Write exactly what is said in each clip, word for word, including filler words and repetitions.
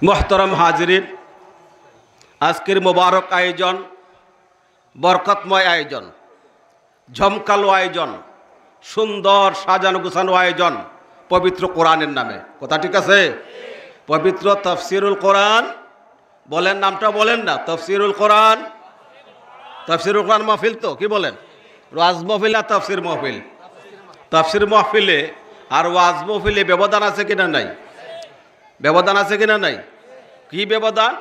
মোহতরম হাজিরিন, আজকের মোবারক আয়োজন, বরকতময় আয়োজন, জমকালো আয়োজন, সুন্দর সাজানো গুছানো আয়োজন পবিত্র কোরআনের নামে। কথা ঠিক আছে? পবিত্র তফসিরুল কোরআন, বলেন, নামটা বলেন না, তফসিরুল কোরআন। তফসিরুল কোরআন মাহফিল তো, কি বলেন? ওয়াজ মাহফিল আর তফসির মাহফিল। তফসির মাহফিলে আর ওয়াজ মাহফিলে ব্যবধান আছে কিনা নাই? ব্যবধান আছে কিনা নাই? কি ব্যবধান?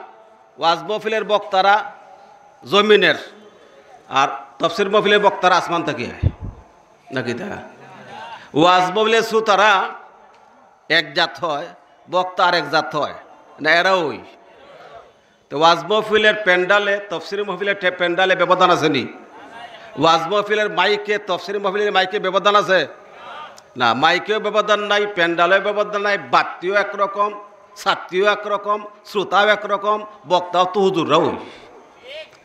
ওয়াজ মাহফিলের বক্তারা জমিনের, আর তফসির মাহফিলের বক্তারা আসমান থাকি আয় নাকি? তারা ওয়াজ মাহফিলের শ্রোতারা এক জাত হয়, বক্তা আর এক জাত হয় না, এরা ওই। তো ওয়াজ মাহফিলের প্যান্ডালে, তফসির মাহফিলের টে-, প্যান্ডালে ব্যবধান আছে নি? ওয়াজ মাহফিলের মাইকে, তফসির মাহফিলের মাইকে ব্যবধান আছে না? মাইকেও ব্যবধান নাই, প্যান্ডালেও ব্যবধান নাই, বাত্তিও একরকম, ছাত্তিও একরকম, শ্রোতাও একরকম, বক্তাও তো হুজুররাও ওই।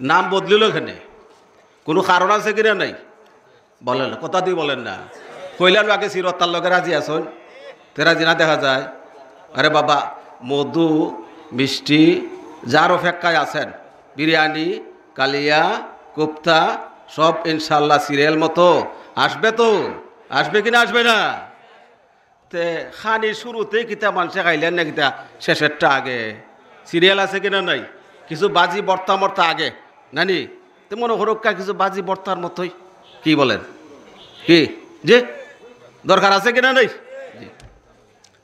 নাম বদলিল কেনে? কোনো কারণ আছে কিনা নাই? বলেন, কথা দিয়ে বলেন না। কইলাম আগে সিরত, তার লগে রাজি আছইন? তে রাজি না দেখা যায়। আরে বাবা, মধু, মিষ্টি, যার অপেক্ষায় আছেন, বিরিয়ানি, কালিয়া, কোপ্তা, সব ইনশাল্লাহ সিরিয়াল মতো আসবে তো? আসবে কি না আসবে না? তে খানি শুরুতেই কিতা মানষে খাইলেন না কিতা, শেষেরটা আগে? সিরিয়াল আছে কিনা নাই? কিছু বাজি ভর্তা মর্তা আগে, নানি? তে মনে করুক্কা কিছু বাজি ভর্তার মতোই। কি বলেন? কি? জি? দরকার আছে কিনা নাই? জি।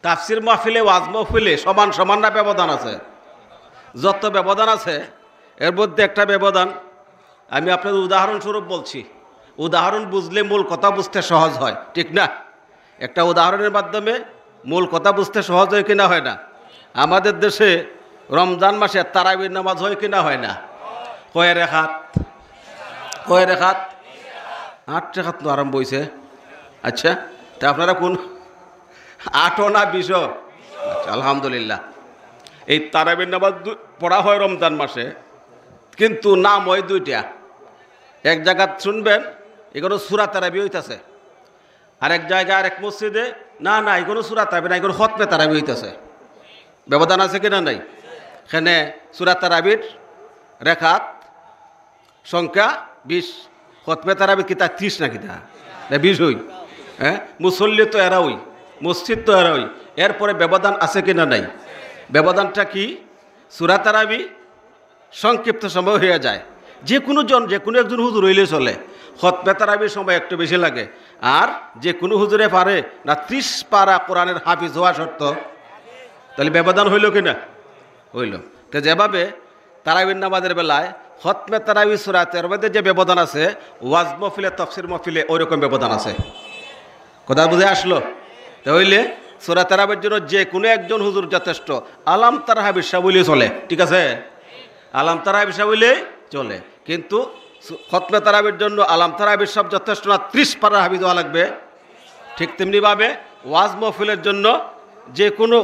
তাফসির মাহফিলে, ওয়াজ মাহফিলে সমান সমান না ব্যবধান আছে? যত ব্যবধান আছে, এর মধ্যে একটা ব্যবধান আমি আপনাদের উদাহরণস্বরূপ বলছি। উদাহরণ বুঝলে মূল কথা বুঝতে সহজ হয়, ঠিক না? একটা উদাহরণের মাধ্যমে মূল কথা বুঝতে সহজ হয় কি না, হয় না? আমাদের দেশে রমজান মাসে তারাবির নামাজ হয় কি না, হয় না? কয় রেখাত? কয় রেখাত? আট রেখাত তো আরম্ভ হইছে। আচ্ছা, তা আপনারা কোন, আটও না বিশও? আচ্ছা, আলহামদুলিল্লাহ। এই তারাবির নামাজ দু-, পড়া হয় রমজান মাসে, কিন্তু নাম হয় দুইটা। এক জায়গাত শুনবেন, এখানে সূরা তারাবি হইতাছে, আর এক জায়গায়, আরেক মসজিদে, না, না, এখানে সূরা তারাবি না, এখানে খতমে তারাবি হইতাছে। ব্যবধান আছে কিনা নাই? এখানে সূরা তারাবির রেখাত সংখ্যা বিশ, খতমে তারাবি কিতা ত্রিশ না কিতা? না, বিশ হই। হ্যাঁ, মুসল্লি তো এরা হই, মসজিদ তো এরা হই। এরপরে ব্যবধান আছে কিনা নাই? ব্যবধানটা কি? সূরা তারাবি সংক্ষিপ্ত সময় হয়ে যায়। যে কোনো জন, যে কোনো একজন হুজুর হইলে চলে। খতমে তারাবির সময় একটু বেশি লাগে। আর যে কোনো হুজুরে পারে না ত্রিশ পারা কোরআনের হাফিজ হওয়া শর্ত। তাহলে ব্যবধান হইল কি না? হইল। তো যেভাবে তারাবির নামাজের বেলায় খতমে তারাবি সূরাতে এর মধ্যে যে ব্যবধান আছে, ওয়াজ মহফিলে, তফসির মহফিলে ওইরকম ব্যবধান আছে। কথা বুঝে আসলো? তাহলে সূরা তারাবির জন্য যে কোনো একজন হুজুর যথেষ্ট। আলাম তারা হাফিজ সাহেব হইলেই চলে, ঠিক আছে? আলাম তারা হাফিজ সাহেব হইলেই চলে। কিন্তু সু-, খতমে তারাবির জন্য আলাম তারা হাফিজ সাহেব যথেষ্ট না, ত্রিশ পারা হাফিজ হওয়া লাগবে। ঠিক তেমনিভাবে ওয়াজ মহফিলের জন্য যে কোনো,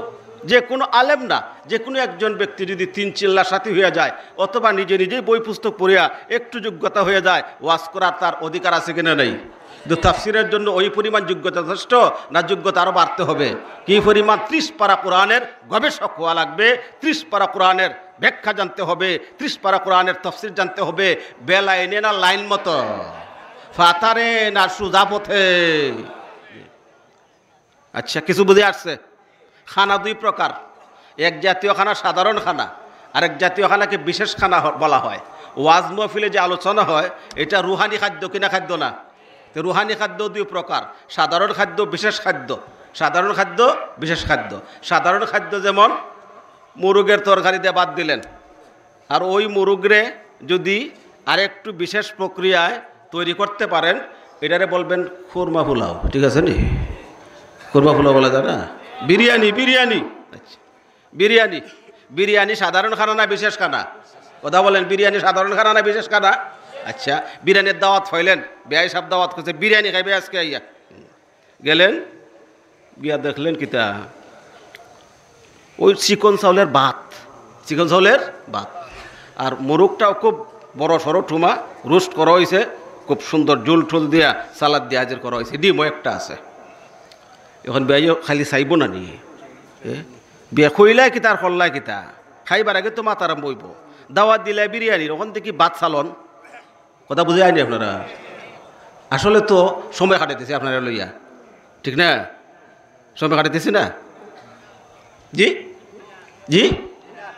যে কোনো আলেম না, যে কোনো একজন ব্যক্তি যদি তিন চিল্লা সাথী হয়ে যায় অথবা নিজে নিজেই বই পুস্তক পড়িয়া একটু যোগ্যতা হয়ে যায়, ওয়াজ করার তার অধিকার আছে কিনা নেই? কিন্তু তাফসিরের জন্য ওই পরিমাণ যোগ্যতা যথেষ্ট না, যোগ্যতা আরও বাড়তে হবে? কি পরিমাণ? ত্রিশ পারা কোরআনের গবেষক হওয়া লাগবে, ত্রিশ পারা কোরআনের ব্যাখ্যা জানতে হবে, ত্রিশ পারা কোরআনের তফসির জানতে হবে। বেলাইনে না লাইন মতো, ফাতারে না সুজা পথে। আচ্ছা, কিছু বুঝে আসছে? খানা দুই প্রকার, এক জাতীয় খানা সাধারণ খানা, আর এক জাতীয় খানাকে বিশেষ খানা হ-, বলা হয়। ওয়াজ মহফিলে যে আলোচনা হয়, এটা রুহানি খাদ্য কিনা খাদ্য না? তো রুহানি খাদ্য দুই প্রকার, সাধারণ খাদ্য, বিশেষ খাদ্য। সাধারণ খাদ্য, বিশেষ খাদ্য। সাধারণ খাদ্য যেমন মুরুগের তরকারি দিয়ে ভাত দিলেন, আর ওই মুরুগরে যদি আরেকটু বিশেষ প্রক্রিয়ায় তৈরি করতে পারেন, এটারে বলবেন খুরমা পোলাও, ঠিক আছে নি? খুরমা পোলাও বলা যায় না? বিরিয়ানি, বিরিয়ানি। আচ্ছা, বিরিয়ানি, বিরিয়ানি সাধারণ খানা না বিশেষ খানা? কথা বলেন, বিরিয়ানি সাধারণ খানা না বিশেষ খানা? আচ্ছা, বিরিয়ানির দাওয়াত পাইলেন, বিয়াই সাহেব দাওয়াত করছে, বিরিয়ানি খাইবে আজকে আইয়া। গেলেন, গিয়া দেখলেন কিতা, ওই চিকন চাউলের ভাত, চিকন চাউলের ভাত, আর মুরুগটাও খুব বড় সড়ো ঠুমা, রোস্ট করা হইছে, খুব সুন্দর ঝুল ঠুল দিয়া, সালাদ দিয়া হাজির করা হইছে, ডিমও একটা আছে। এখন বিয়াইও খালি চাইবো না নি? এ? বিয়া কইলায় কিতা আর করলায় কিতা? খাইবার আগে তো মাত আরম্ভ অইবো। দাওয়াত দিলা বিরিয়ানির, অখন থাকি ভাত চালন। কথা বুঝে আইনি আপনারা? আসলে তো সময় কাটাইতেছি আপনারা লইয়া, ঠিক না? সময় কাটাইতেছি না? জি, জি,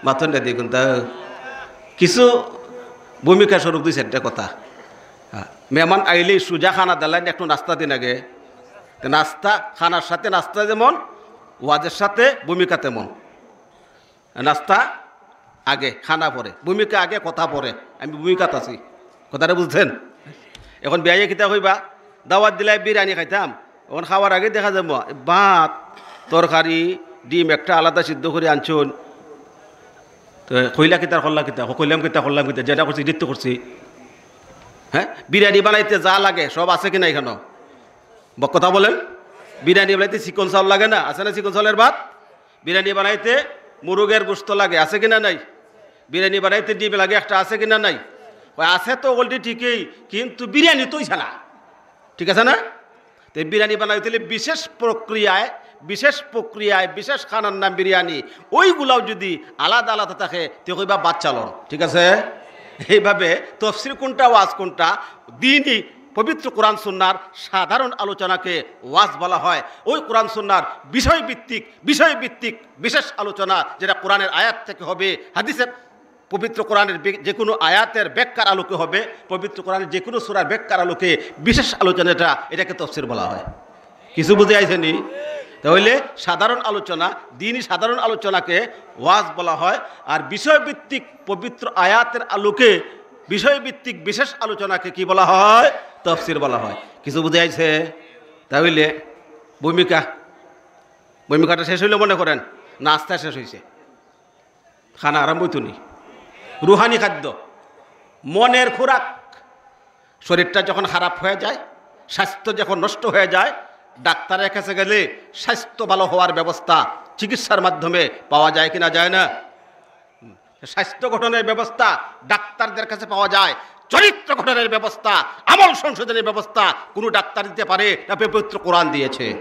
মাতন না দেখুন তা। কিছু ভূমিকা স্বরূপ দুই চারটা কথা। হ্যাঁ, মেহমান আইলেই সুজা খানা দিলাইন, একটু নাস্তা দিন আগে। তো নাস্তা, খানার সাথে নাস্তা যেমন, ওয়াজের সাথে ভূমিকা তেমন। নাস্তা আগে, খানা পরে, ভূমিকা আগে, কথা পরে। আমি ভূমিকাত আছি, কথাটা বুঝছেন? এখন বিয়াইয়ে কিতা কইবা, দাওয়াত দিলাই বিরিয়ানি খাইতাম, এখন খাওয়ার আগে দেখা যাবো ভাত, তরকারি, ডিম একটা আলাদা সিদ্ধ করি আনছইন। তো কইলা কিতা, করলা কিতা, কইলাম কিতা, করলাম কিতা, যেটা করছি, এডিট তো করছি। হ্যাঁ, বিরিয়ানি বানাইতে যা লাগে সব আছে কিনা এখানো? ব-, কথা বলেন, বিরিয়ানি বানাইতে চিকন চাউল লাগে না? আছে না চিকন চাউলের ভাত? বিরিয়ানি বানাইতে মুরগের গোস্ত লাগে, আছে কিনা নাই? বিরিয়ানি বানাইতে ডিম লাগে একটা, আছে কিনা নাই? ওই আছে তো already ঠিকই, কিন্তু বিরিয়ানি তো অইছে না, ঠিক আছে না? তো এই বিরিয়ানি বানাইতে হইলে বিশেষ প্রক্রিয়ায়, বিশেষ প্রক্রিয়ায়, বিশেষ খানার নাম বিরিয়ানি, ওইগুলাও যদি আলাদা আলাদা থাকে, তে কইবা ভাত চালন, ঠিক আছে? এইভাবে তফসির কোনটা, ওয়াজ কোনটা, দিনই পবিত্র কোরআন সুন্নার সাধারণ আলোচনাকে ওয়াজ বলা হয়। ওই কোরআন সুন্নার বিষয়ভিত্তিক, বিষয়ভিত্তিক বিশেষ আলোচনা, যেটা কোরআনের আয়াত থেকে হবে, হাদিসের, পবিত্র কোরআনের বে-, যে কোনো আয়াতের ব্যাখ্যার আলোকে হবে, পবিত্র কোরআনের যে কোনো সূরার ব্যাখ্যার আলোকে বিশেষ আলোচনা, এটা, এটাকে তফসির বলা হয়। কিছু বুঝে আইছেনি? তাহলে সাধারণ আলোচনা, দিনই সাধারণ আলোচনাকে ওয়াজ বলা হয়, আর বিষয়ভিত্তিক পবিত্র আয়াতের আলোকে বিষয়ভিত্তিক বিশেষ আলোচনাকে কি বলা হয়? তফসির বলা হয়। কিছু বুঝে আইছে? তাহলে ভূমিকা, ভূমিকাটা শেষ হইল মনে করেন, নাস্তা শেষ হইছে, খানা আরম্ভ হইতো নি। রুহানি খাদ্য, মনের খোরাক। শরীরটা যখন খারাপ হয়ে যায়, স্বাস্থ্য যখন নষ্ট হয়ে যায়, ডাক্তারের কাছে গেলে স্বাস্থ্য ভালো হওয়ার ব্যবস্থা চিকিৎসার মাধ্যমে পাওয়া যায় কিনা? যায় না? স্বাস্থ্য গঠনের ব্যবস্থা ডাক্তারদের কাছে পাওয়া যায়, চরিত্র গঠনের ব্যবস্থা, আমল সংশোধনের ব্যবস্থা কোনো ডাক্তার দিতে পারে না? পবিত্র কোরআন দিয়েছে।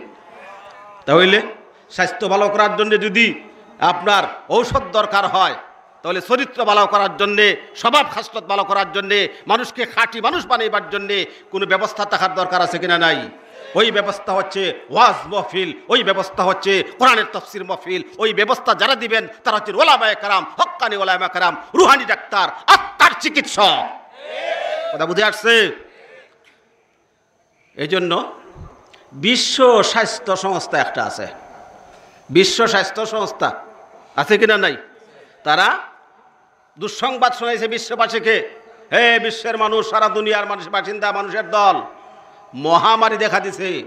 তাহলে স্বাস্থ্য ভালো করার জন্য যদি আপনার ঔষধ দরকার হয়, তাহলে চরিত্র ভালো করার জন্যে, স্বভাব খাসলত ভালো করার জন্যে, মানুষকে খাঁটি মানুষ বানাইবার জন্যে কোনো ব্যবস্থা থাকার দরকার আছে কিনা? নাই। ওই ব্যবস্থা হচ্ছে ওয়াজ মহফিল, ওই ব্যবস্থা হচ্ছে কোরআনের তফসির মহফিল। ওই ব্যবস্থা যারা দিবেন, তারা হচ্ছেন ওলামায়ে কেরাম, হক্কানি ওলামায়ে কেরাম, রুহানি ডাক্তার, আত্মার চিকিৎসক। কথা বুঝে আসছে? এই জন্য বিশ্ব স্বাস্থ্য সংস্থা একটা আছে, বিশ্ব স্বাস্থ্য সংস্থা আছে কিনা? নাই। তারা দুঃসংবাদ শোনাইছে বিশ্ববাসীকে, "হে বিশ্বের মানুষ, সারা দুনিয়ার মানুষ, বাসিন্দা, মানুষের দল, মহামারী দেখা দিছে,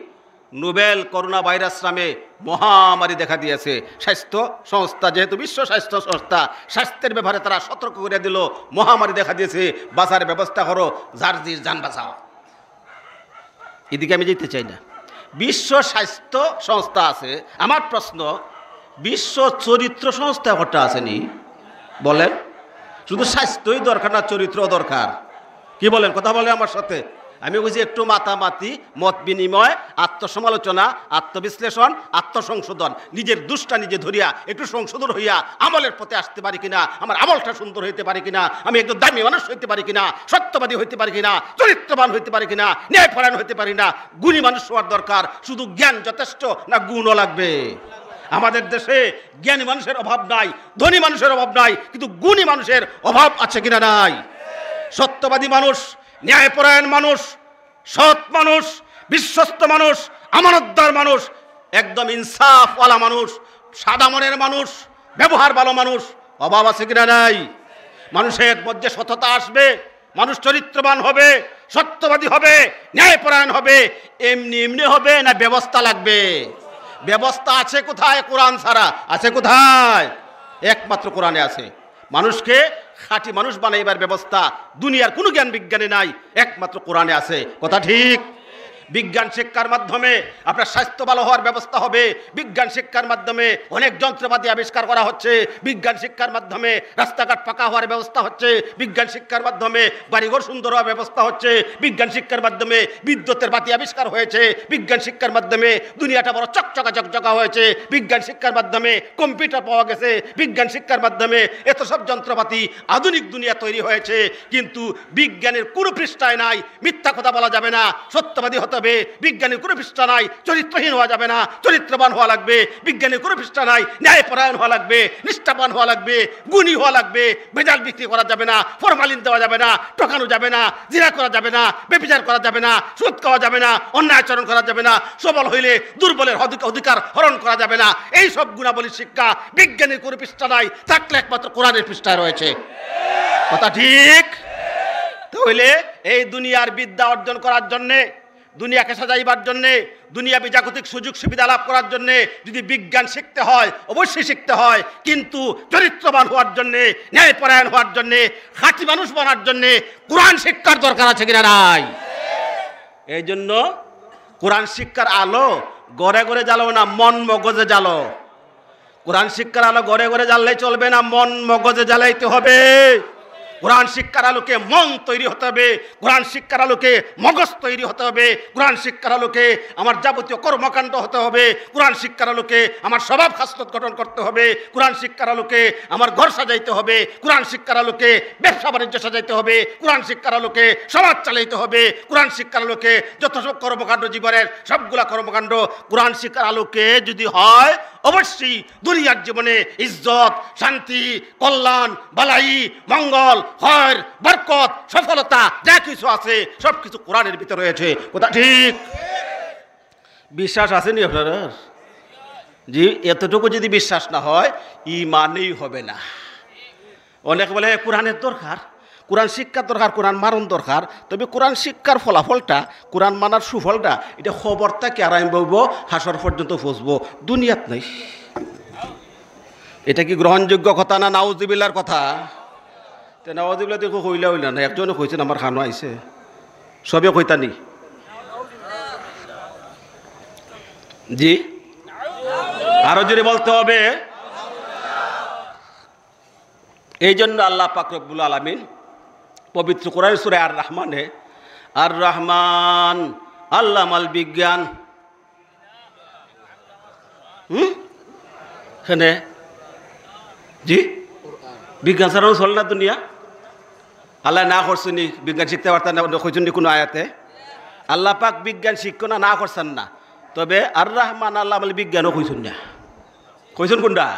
নোভেল করোনা ভাইরাস নামে মহামারী দেখা দিয়েছে।" স্বাস্থ্য সংস্থা, যেহেতু বিশ্ব স্বাস্থ্য সংস্থা, স্বাস্থ্যের ব্যাপারে তারা সতর্ক করে দিল, "মহামারী দেখা দিয়েছে, বাঁচার ব্যবস্থা করো, যার জির জান বাঁচাও।" এদিকে আমি যেতে চাই না। বিশ্ব স্বাস্থ্য সংস্থা আছে। আমার প্রশ্ন, বিশ্ব চরিত্র সংস্থা একটা আছে নি? বলেন, শুধু স্বাস্থ্যই দরকার না, চরিত্র দরকার? কি বলেন, কথা বলেন আমার সাথে। আমি বুঝি একটু মাতামাতি, মত বিনিময়, আত্মসমালোচনা, আত্মবিশ্লেষণ, আত্মসংশোধন, নিজের দোষটা নিজে ধরিয়া একটু সংশোধন হইয়া আমলের পথে আসতে পারি কিনা, আমার আমলটা সুন্দর হইতে পারি কিনা, আমি একজন দামি মানুষ হইতে পারি কিনা, সত্যবাদী হইতে পারি কিনা, চরিত্রবান হইতে পারি কিনা, ন্যায়পরায়ণ হইতে পারি না। গুণী মানুষ হওয়ার দরকার। শুধু জ্ঞান যথেষ্ট না গুণও লাগবে? আমাদের দেশে জ্ঞানী মানুষের অভাব নাই, ধনী মানুষের অভাব নাই, কিন্তু গুণী মানুষের অভাব আছে কিনা? নাই। সত্যবাদী মানুষ, ন্যায়পরায়ণ মানুষ, সৎ মানুষ, বিশ্বস্ত মানুষ, আমানতদার মানুষ, একদম ইনসাফওয়ালা মানুষ, সাদা মনের মানুষ, ব্যবহার ভালো মানুষ, অভাব আছে কিনা? নাই। মানুষের মধ্যে সততা আসবে, মানুষ চরিত্রবান হবে, সত্যবাদী হবে, ন্যায়পরায়ণ হবে। এমনি এমনি হবে না ব্যবস্থা লাগবে? ব্যবস্থা আছে কোথায় কোরআন ছাড়া? আছে কোথায়? একমাত্র কোরআনে আছে। মানুষকে খাঁটি মানুষ বানাইবার ব্যবস্থা দুনিয়ার কোনো জ্ঞান বিজ্ঞানে নাই, একমাত্র কোরআনে আছে। কথা ঠিক? বিজ্ঞান শিক্ষার মাধ্যমে আপনার স্বাস্থ্য ভালো হওয়ার ব্যবস্থা হবে। বিজ্ঞান শিক্ষার মাধ্যমে অনেক যন্ত্রপাতি আবিষ্কার করা হচ্ছে। বিজ্ঞান শিক্ষার মাধ্যমে রাস্তাঘাট পাকা হওয়ার ব্যবস্থা হচ্ছে। বিজ্ঞান শিক্ষার মাধ্যমে বাড়িঘর সুন্দর হওয়ার ব্যবস্থা হচ্ছে। বিজ্ঞান শিক্ষার মাধ্যমে বিদ্যুতের বাতি আবিষ্কার হয়েছে। বিজ্ঞান শিক্ষার মাধ্যমে দুনিয়াটা বড় চকচকা চকচকা হয়েছে। বিজ্ঞান শিক্ষার মাধ্যমে কম্পিউটার পাওয়া গেছে। বিজ্ঞান শিক্ষার মাধ্যমে এত সব যন্ত্রপাতি, আধুনিক দুনিয়া তৈরি হয়েছে। কিন্তু বিজ্ঞানের কোনো পৃষ্ঠায় নাই মিথ্যা কথা বলা যাবে না, সত্যবাদী হতে হবে। বিজ্ঞানের কোনো পৃষ্ঠা নাই চরিত্রহীন হওয়া যাবে না, চরিত্রবান হওয়া লাগবে। বিজ্ঞানের কোনো পৃষ্ঠা নাই ন্যায়পরায়ণ হওয়া লাগবে, নিষ্ঠাবান হওয়া লাগবে, গুণী হওয়া লাগবে। ভেজাল বিক্রি করা যাবে না, ফরমালিন দেওয়া যাবে না, ঠকানো যাবে না, জিনা করা যাবে না, ব্যভিচার করা যাবে না, সুদ খাওয়া যাবে না, অন্যায় আচরণ করা যাবে না, সবল হইলে দুর্বলের অধিক-, অধিকার হরণ করা যাবে না। এই সব গুণাবলী শিক্ষা বিজ্ঞানের কোনো পৃষ্ঠা নাই, থাকলে একমাত্র কোরআনের পৃষ্ঠায় রয়েছে। কথা ঠিক? তাহলে এই দুনিয়ার বিদ্যা অর্জন করার জন্যে, দুনিয়াকে সাজাইবার জন্যে, দুনিয়াবি জাগতিক সুযোগ সুবিধা লাভ করার জন্যে যদি বিজ্ঞান শিখতে হয়, অবশ্যই শিখতে হয়, কিন্তু চরিত্রবান হওয়ার জন্যে, ন্যায়পরায়ণ হওয়ার জন্যে, খাঁটি মানুষ বনার জন্যে কোরআন শিক্ষার দরকার আছে কিনা নাই? এই জন্য কোরআন শিক্ষার আলো ঘরে ঘরে জ্বালো না, মন মগজে জ্বালো। কোরআন শিক্ষার আলো ঘরে ঘরে জ্বাললেই চলবে না, মন মগজে জ্বালাইতে হবে। কোরআন শিক্ষার আলোকে মন তৈরি হতে হবে, কোরআন শিক্ষার আলোকে মগজ তৈরি হতে হবে, কোরআন শিক্ষার আলোকে আমার যাবতীয় কর্মকাণ্ড হতে হবে, কোরআন শিক্ষার আলোকে আমার স্বভাব খাসলত গঠন করতে হবে, কোরআন শিক্ষার আলোকে আমার ঘর সাজাইতে হবে, কোরআন শিক্ষার আলোকে ব্যবসা বাণিজ্য সাজাইতে হবে, কোরআন শিক্ষার আলোকে সমাজ চালাইতে হবে, কোরআন শিক্ষার আলোকে যত সব কর্মকাণ্ড জীবনের সবগুলা কর্মকাণ্ড কোরআন শিক্ষার আলোকে যদি হয়, অবশ্যই দুনিয়ার জীবনে ইজ্জত, শান্তি, কল্যাণ, বালাই, মঙ্গল, খয়ের, বরকত, সফলতা যা কিছু আছে সব কিছু কোরআনের ভিতরে রয়েছে। কথা ঠিক? বিশ্বাস আছেনি আপনার? জি, এতটুকু যদি বিশ্বাস না হয়, ইমানই হবে না। অনেকে বলে, "এ, কোরআনের দরকার, কোরআন শিক্ষার দরকার, কোরআন মানন দরকার।" তবে কোরআন শিক্ষার ফলাফলটা, কোরআন মানার সুফলটা, এটা খবর থাকি আরাইম্ব অইবো, হাসর পর্যন্ত পৌঁছবো, দুনিয়াত নাই। এটা কি গ্রহণযোগ্য কথা না নাউজুবিল্লার কথা? তে নাউজুবিল্লা দেখো কইলা অইলা না, একজনে কইছেন, আমার কানো আইছে, সবে কইতা নি? জি, আরো জোরে বলতে হবে। এই জন্য আল্লাহ পাক রব্বুল আলামিন পবিত্র কোরআন সূরা আর রহমানে, "আর রহমান আল্লামাল বিজ্ঞান।" হুম? কেনে? জি? বিজ্ঞান ছাড়া চলে না দুনিয়া? আল্লায় না করছইন নি, বিজ্ঞান শিখতে পারতা না, কইছইন নি কোনো আয়াতে? আল্লাহ পাক বিজ্ঞান শিখো না, না করছইন না। তবে আর রহমান আল্লামাল বিজ্ঞানও কইছইন না। কইছইন কোনটা?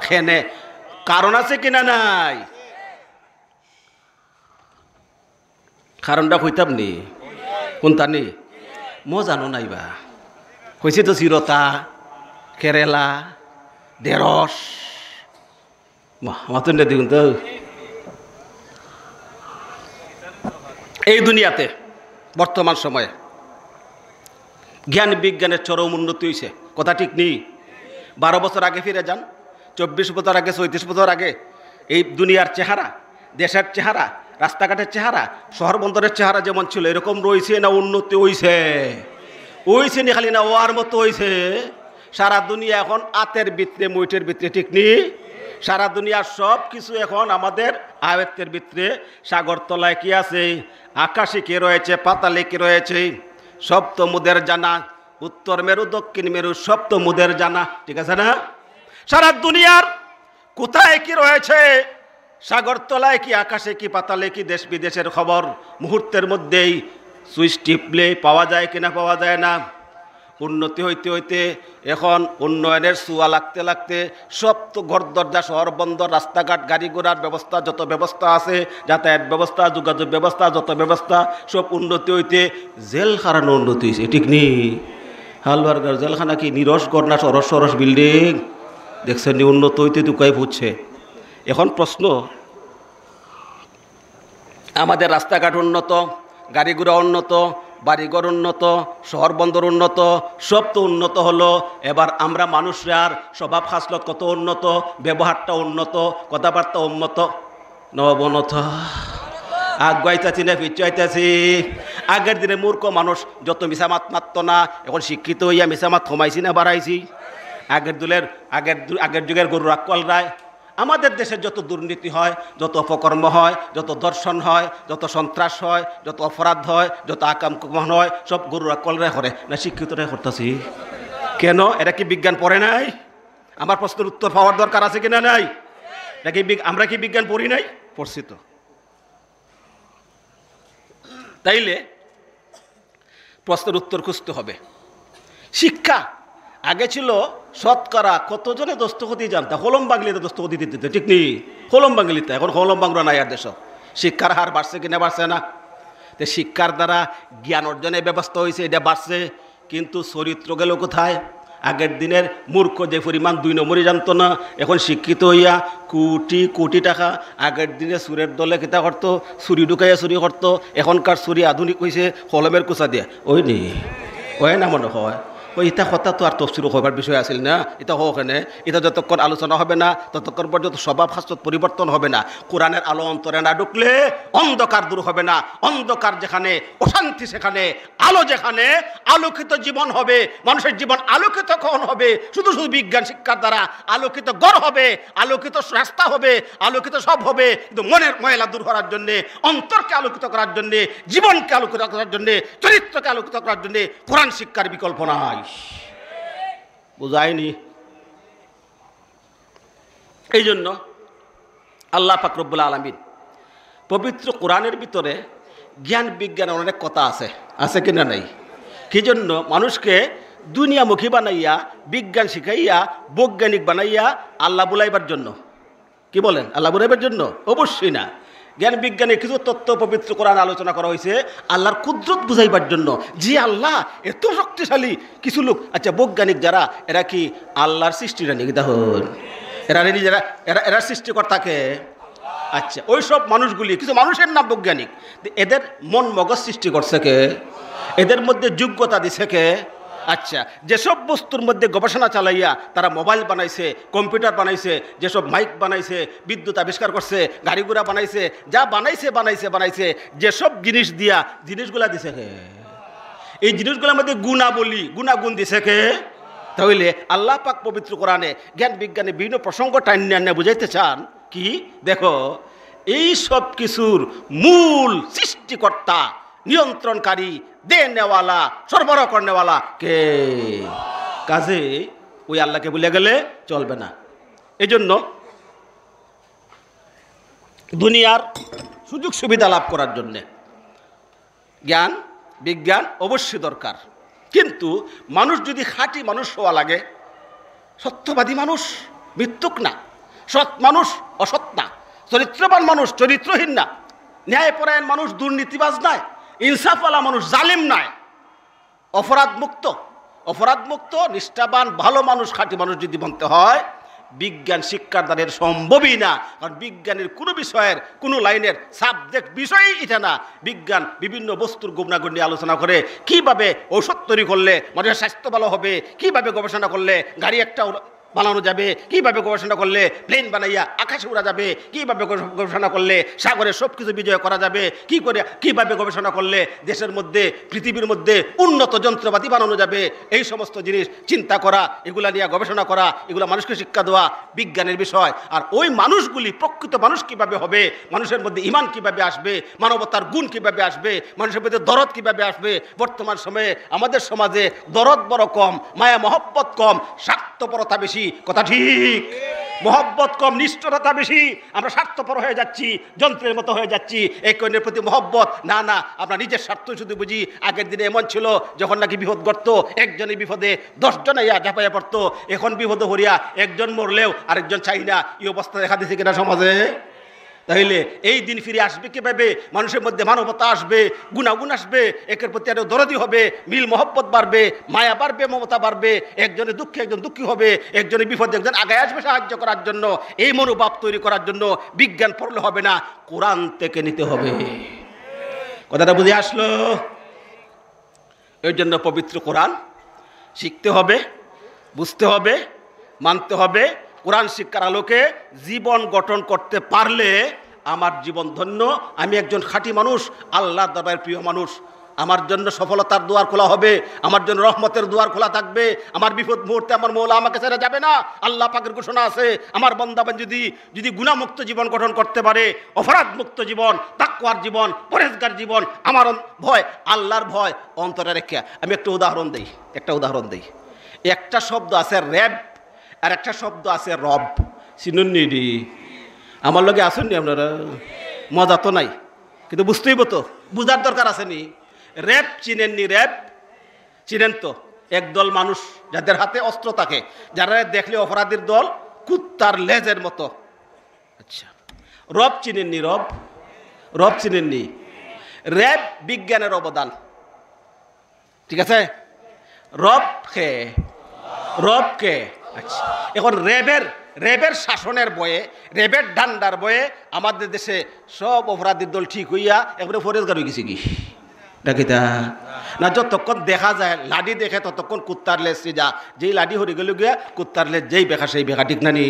কেনে? কারণ আছে কিনা নাই? কারণটা কইতাম নি? কোনটা নি? ম জানো নাই বা। কইছি তো চিরতা, কেরালা, ঢেঁড়স। বাহ, আমার তো দেখুন তো। এই দুনিয়াতে বর্তমান সময়ে জ্ঞান বিজ্ঞানের চরম উন্নতি হইছে, কথা ঠিক নি? বারো বছর আগে ফিরে যান, চব্বিশ বছর আগে, চৌত্রিশ বছর আগে এই দুনিয়ার চেহারা, দেশের চেহারা, রাস্তাঘাটের চেহারা, শহর বন্দরের চেহারা যেমন ছিল, এরকম রইছে না উন্নতি হইছে? হইছে নি খালি না অওয়ার মতো হইছে? সারা দুনিয়া এখন আতের ভিতরে, মুইঠের ভিতরে, ঠিক নি? সারা দুনিয়ার সব কিছু এখন আমাদের আয়ত্তের ভিতরে। সাগর তলায় কি আছে, আকাশে কি রয়েছে, পাতালে কি রয়েছে, সব তো মুদের জানা। উত্তর মেরু, দক্ষিণ মেরু, সব তো মুদের জানা, ঠিক আছে না? সারা দুনিয়ার কোথায় কি রয়েছে, সাগর তলায় কি, আকাশে কি, পাতালে কি, দেশ বিদেশের খবর মুহূর্তের মধ্যেই সুইচ টিপলে পাওয়া যায় কিনা, পাওয়া যায় না। উন্নতি হইতে হইতে এখন উন্নয়নের ছোঁয়া লাগতে লাগতে সব তো ঘর দরজা, শহর বন্দর, রাস্তাঘাট, গাড়ি ঘোড়ার ব্যবস্থা, যত ব্যবস্থা আছে, যাতায়াত ব্যবস্থা, যোগাযোগ ব্যবস্থা, যত ব্যবস্থা, সব উন্নতি হইতে জেলখানার উন্নতি হইছে, ঠিক নি? হালুয়ার ঘর, জেলখানা কি নিরস ঘর না সরস সরস বিল্ডিং? দেখছেন নি, উন্নত হইতে তুকাই ফুটছে। এখন প্রশ্ন, আমাদের রাস্তাঘাট উন্নত, গাড়ি ঘোড়া উন্নত, বাড়িঘর উন্নত, শহর বন্দর উন্নত, সব তো উন্নত হলো। এবার আমরা মানুষরার স্বভাব খাসলত কত উন্নত, ব্যবহারটা উন্নত, কথাবার্তা উন্নত, নবনত। আগুয়াইতাছি না পিছুয়াইতাছি? আগের দিনে মূর্খ মানুষ যত মিছা মাত মাততো না, এখন শিক্ষিত হইয়া মিছা মাত কমাইছি না বাড়াইছি? আগের দিনের, আগের দু-, আগের যুগের গরুর আক্কলরায় আমাদের দেশে যত দুর্নীতি হয়, যত অপকর্ম হয়, যত ধর্ষণ হয়, যত সন্ত্রাস হয়, যত অপরাধ হয়, যত আকাম কুমান হয়, সব গরুর আক্কলরায় করে না, শিক্ষিতরায় করতাছি। কেন? এরা কি বিজ্ঞান পড়ে নাই? আমার প্রশ্নের উত্তর পাওয়ার দরকার আছে কিনা নাই? নাকি বিগ-, আমরা কি বিজ্ঞান পড়ি নাই? পড়ছি তো। তাইলে প্রশ্নের উত্তর খুঁজতে হবে। শিক্ষা আগে ছিল শতকরা কতজনে দস্তখতি জানতা? কলম বাংলিতে দস্তখতি দিতে দিত, ঠিক নি? কলম বাংলিতে, এখন কলম বাংলা নাই আর দেশ। শিক্ষার হার বাড়ছে কিনা বাড়ছে না? তে শিক্ষার দ্বারা জ্ঞান অর্জনের ব্যবস্থা হয়েছে, এটা বাড়ছে, কিন্তু চরিত্র গেল কোথায়? আগের দিনের মূর্খ যে পরিমাণ দুই নম্বরই জানতো না, এখন শিক্ষিত হইয়া কোটি কোটি টাকা। আগের দিনে চুরের দলে কিতা করতো? চুরি ঢুকাইয়া চুরি করতো। এখনকার চুরি আধুনিক হইছে, কলমের কুচা দিয়া। ওই নি, ওই না মনে হয়। ওই ইতা কথা তো আর তফসিরও হইবার বিষয় আছিল না, ইতা হোক এনে। ইতা যতক্ষণ আলোচনা হবে না, ততক্ষণ পর্যন্ত স্বভাব খাসলত পরিবর্তন হবে না। কোরআনের আলো অন্তরে না ঢুকলে অন্ধকার দূর হবে না। অন্ধকার যেখানে, অশান্তি সেখানে, আলো যেখানে, আলোকিত জীবন হবে। মানুষের জীবন আলোকিত কখন হবে? শুধু শুধু বিজ্ঞান শিক্ষার দ্বারা। আলোকিত ঘর হবে, আলোকিত রাস্তা হবে, আলোকিত সব হবে, কিন্তু মনের ময়লা দূর করার জন্যে, অন্তরকে আলোকিত করার জন্যে, জীবনকে আলোকিত করার জন্যে, চরিত্রকে আলোকিত করার জন্যে কোরআন শিক্ষার বিকল্প নাই। বুঝায়নি? এই জন্য আল্লাহ পাক রব্বুল আলামিন পবিত্র কোরআনের ভিতরে জ্ঞান বিজ্ঞানের অনেক কথা আছে, আছে কিনা নাই? কি জন্য মানুষকে দুনিয়ামুখী বানাইয়া, বিজ্ঞান শিখাইয়া, বৈজ্ঞানিক বানাইয়া আল্লাহ বুলাইবার জন্য? কি বলেন, আল্লাহ বুলাইবার জন্য? অবশ্যই না। জ্ঞান বিজ্ঞানের কিছু তত্ত্ব পবিত্র কোরআন আলোচনা করা হয়েছে, আল্লাহর কুদরত বুঝাইবার জন্য। যে আল্লাহ এত শক্তিশালী, কিছু লোক, আচ্ছা, বৈজ্ঞানিক যারা, এরা কি আল্লাহর সৃষ্টি না নি? কিতা হন? এরা নিজেরা, এরা, এরা সৃষ্টিকর্তাকে? আচ্ছা, ওই সব মানুষগুলি, কিছু মানুষের নাম বৈজ্ঞানিক, এদের মন মগজ সৃষ্টি করছে কে? এদের মধ্যে যোগ্যতা দিছে কে? আচ্ছা, যেসব বস্তুর মধ্যে গবেষণা চালাইয়া তারা মোবাইল বানাইছে, কম্পিউটার বানাইছে, যেসব মাইক বানাইছে, বিদ্যুৎ আবিষ্কার করছে, গাড়ি ঘোড়া বানাইছে, যা বানাইছে, বানাইছে, বানাইছে, যেসব জিনিস দিয়া জিনিসগুলা দিছে কে? এই জিনিসগুলোর মধ্যে গুণাবলী, গুণাগুণ দিছে কে? তাহলে আল্লাহ পাক পবিত্র কোরআনে জ্ঞান বিজ্ঞানের বিভিন্ন প্রসঙ্গ টাইনে আনিয়া বুঝাইতে চান কি? দেখো, এই সব কিছুর মূল সৃষ্টিকর্তা, নিয়ন্ত্রণকারী, দেনেওয়ালা, সরবরাহ করনেওয়ালা কে? কাজে ওই আল্লাহকে ভুলে গেলে চলবে না। এই জন্য দুনিয়ার সুযোগ সুবিধা লাভ করার জন্যে জ্ঞান বিজ্ঞান অবশ্যই দরকার, কিন্তু মানুষ যদি খাঁটি মানুষ হওয়া লাগে, সত্যবাদী মানুষ, মিথ্যুক না, সৎ মানুষ অসৎ না, চরিত্রবান মানুষ চরিত্রহীন না, ন্যায়পরায়ণ মানুষ দুর্নীতিবাজ নয়, ইনসাফওয়ালা মানুষ জালিম নয়, অপরাধমুক্ত, অপরাধমুক্ত নিষ্ঠাবান ভালো মানুষ, খাঁটি মানুষ যদি বনতে হয়, বিজ্ঞান শিক্ষার দ্বারা এর সম্ভবই না। কারণ বিজ্ঞানের কোনো বিষয়ের, কোনো লাইনের সাবজেক্ট বিষয়ই এটা না। বিজ্ঞান বিভিন্ন বস্তুর গুণাগুণ নিয়ে আলোচনা করে, কিভাবে ঔষধ তৈরি করলে মানুষের স্বাস্থ্য ভালো হবে, কিভাবে গবেষণা করলে গাড়ি একটা উড়া-, বানানো যাবে, কিভাবে গবেষণা করলে প্লেন বানাইয়া আকাশে উড়া যাবে, কিভাবে গবেষ-, গবেষণা করলে সাগরে সব কিছু বিজয় করা যাবে, কি করে, কিভাবে গবেষণা করলে দেশের মধ্যে, পৃথিবীর মধ্যে উন্নত যন্ত্রপাতি বানানো যাবে, এই সমস্ত জিনিস চিন্তা করা, এগুলা নিয়ে গবেষণা করা, এগুলা মানুষকে শিক্ষা দেওয়া বিজ্ঞানের বিষয়। আর ওই মানুষগুলি প্রকৃত মানুষ কিভাবে হবে, মানুষের মধ্যে ইমান কিভাবে আসবে, মানবতার গুণ কিভাবে আসবে, মানুষের মধ্যে দরদ কিভাবে আসবে। বর্তমান সময়ে আমাদের সমাজে দরদ বড় কম, মায়া মহব্বত কম, স্বার্থপরতা বেশি। কথা ঠিক? মহব্বত কম, নিষ্ঠুরতা বেশি। আমরা স্বার্থপর হয়ে যাচ্ছি, যন্ত্রের মতো হয়ে যাচ্ছি। একে অন্যের প্রতি মহব্বত না, না, আমরা নিজের স্বার্থ শুধু বুঝি। আগের দিনে এমন ছিল, যখন নাকি বিপদ ঘটতো, একজনের বিপদে দশ জন আইয়া ঝাঁপাইয়া পড়তো। এখন বিপদে পড়িয়া একজন মরলেও আরেকজন চাই না। এই অবস্থা দেখা দিছে কিনা সমাজে? তাহলে এই দিন ফিরে আসবে কিভাবে? মানুষের মধ্যে মানবতা আসবে, গুণাগুণ আসবে, একের প্রতি আরো দরদি হবে, মিল মহব্বত বাড়বে, মায়া বাড়বে, মমতা বাড়বে, একজনের দুঃখে একজন দুঃখী হবে, একজনের বিপদে একজন আগে আসবে সাহায্য করার জন্য। এই মনোভাব তৈরি করার জন্য বিজ্ঞান পড়লে হবে না, কোরআন থেকে নিতে হবে। কথাটা বুঝে আসলো? এর জন্য পবিত্র কোরআন শিখতে হবে, বুঝতে হবে, মানতে হবে। কোরআন শিক্ষার আলোকে জীবন গঠন করতে পারলে আমার জীবন ধন্য। আমি একজন খাঁটি মানুষ, আল্লাহর দরবারের প্রিয় মানুষ। আমার জন্য সফলতার দুয়ার খোলা হবে, আমার জন্য রহমতের দুয়ার খোলা থাকবে। আমার বিপদ মুহূর্তে আমার মৌলা আমাকে ছেড়ে যাবে না। আল্লাহ পাকের ঘোষণা আছে, আমার বান্দাবান যদি, যদি গুনাহমুক্ত জীবন গঠন করতে পারে, অপরাধমুক্ত জীবন, তাকওয়ার জীবন, পরহেজগার জীবন, আমার অন-, ভয়, আল্লাহর ভয় অন্তরে রেখে। আমি একটা উদাহরণ দেই, একটা উদাহরণ দেই। একটা শব্দ আছে র‍্যাব, আর একটা শব্দ আছে রব। চিনন্নি রে? আমার লগে আছন্নি আপনারা? মজা তো নাই, কিন্তু বুঝতে অইবো তো, বুঝার দরকার আছে নি? র‍্যাব চিনন্নি? র‍্যাব চিনন তো? একদল মানুষ যাদের হাতে অস্ত্র থাকে, যারা দেখলে অপরাধীর দল কুত্তার লেজের মতো। আচ্ছা, রব চিনন্নি? রব, রব চিনন্নি? র‍্যাব বিজ্ঞানের অবদান, ঠিক আছে? রব কে? রব কে? আচ্ছা, এখন র‍্যাবের, র‍্যাবের শাসনের ভয়ে, র‍্যাবের ডান্ডার ভয়ে আমাদের দেশে সব অপরাধীর দল ঠিক অইয়া একবারে পরহেজগার অইগেছে কি? ডাকিতা না, যতক্ষণ দেখা যায়, লাঠি দেখে, ততক্ষণ কুত্তার লেজ সিধা। যেই লাঠি হরি গেল গিয়া, কুত্তার লেজ যেই বেকা সেই বেকা, ঠিক না নি?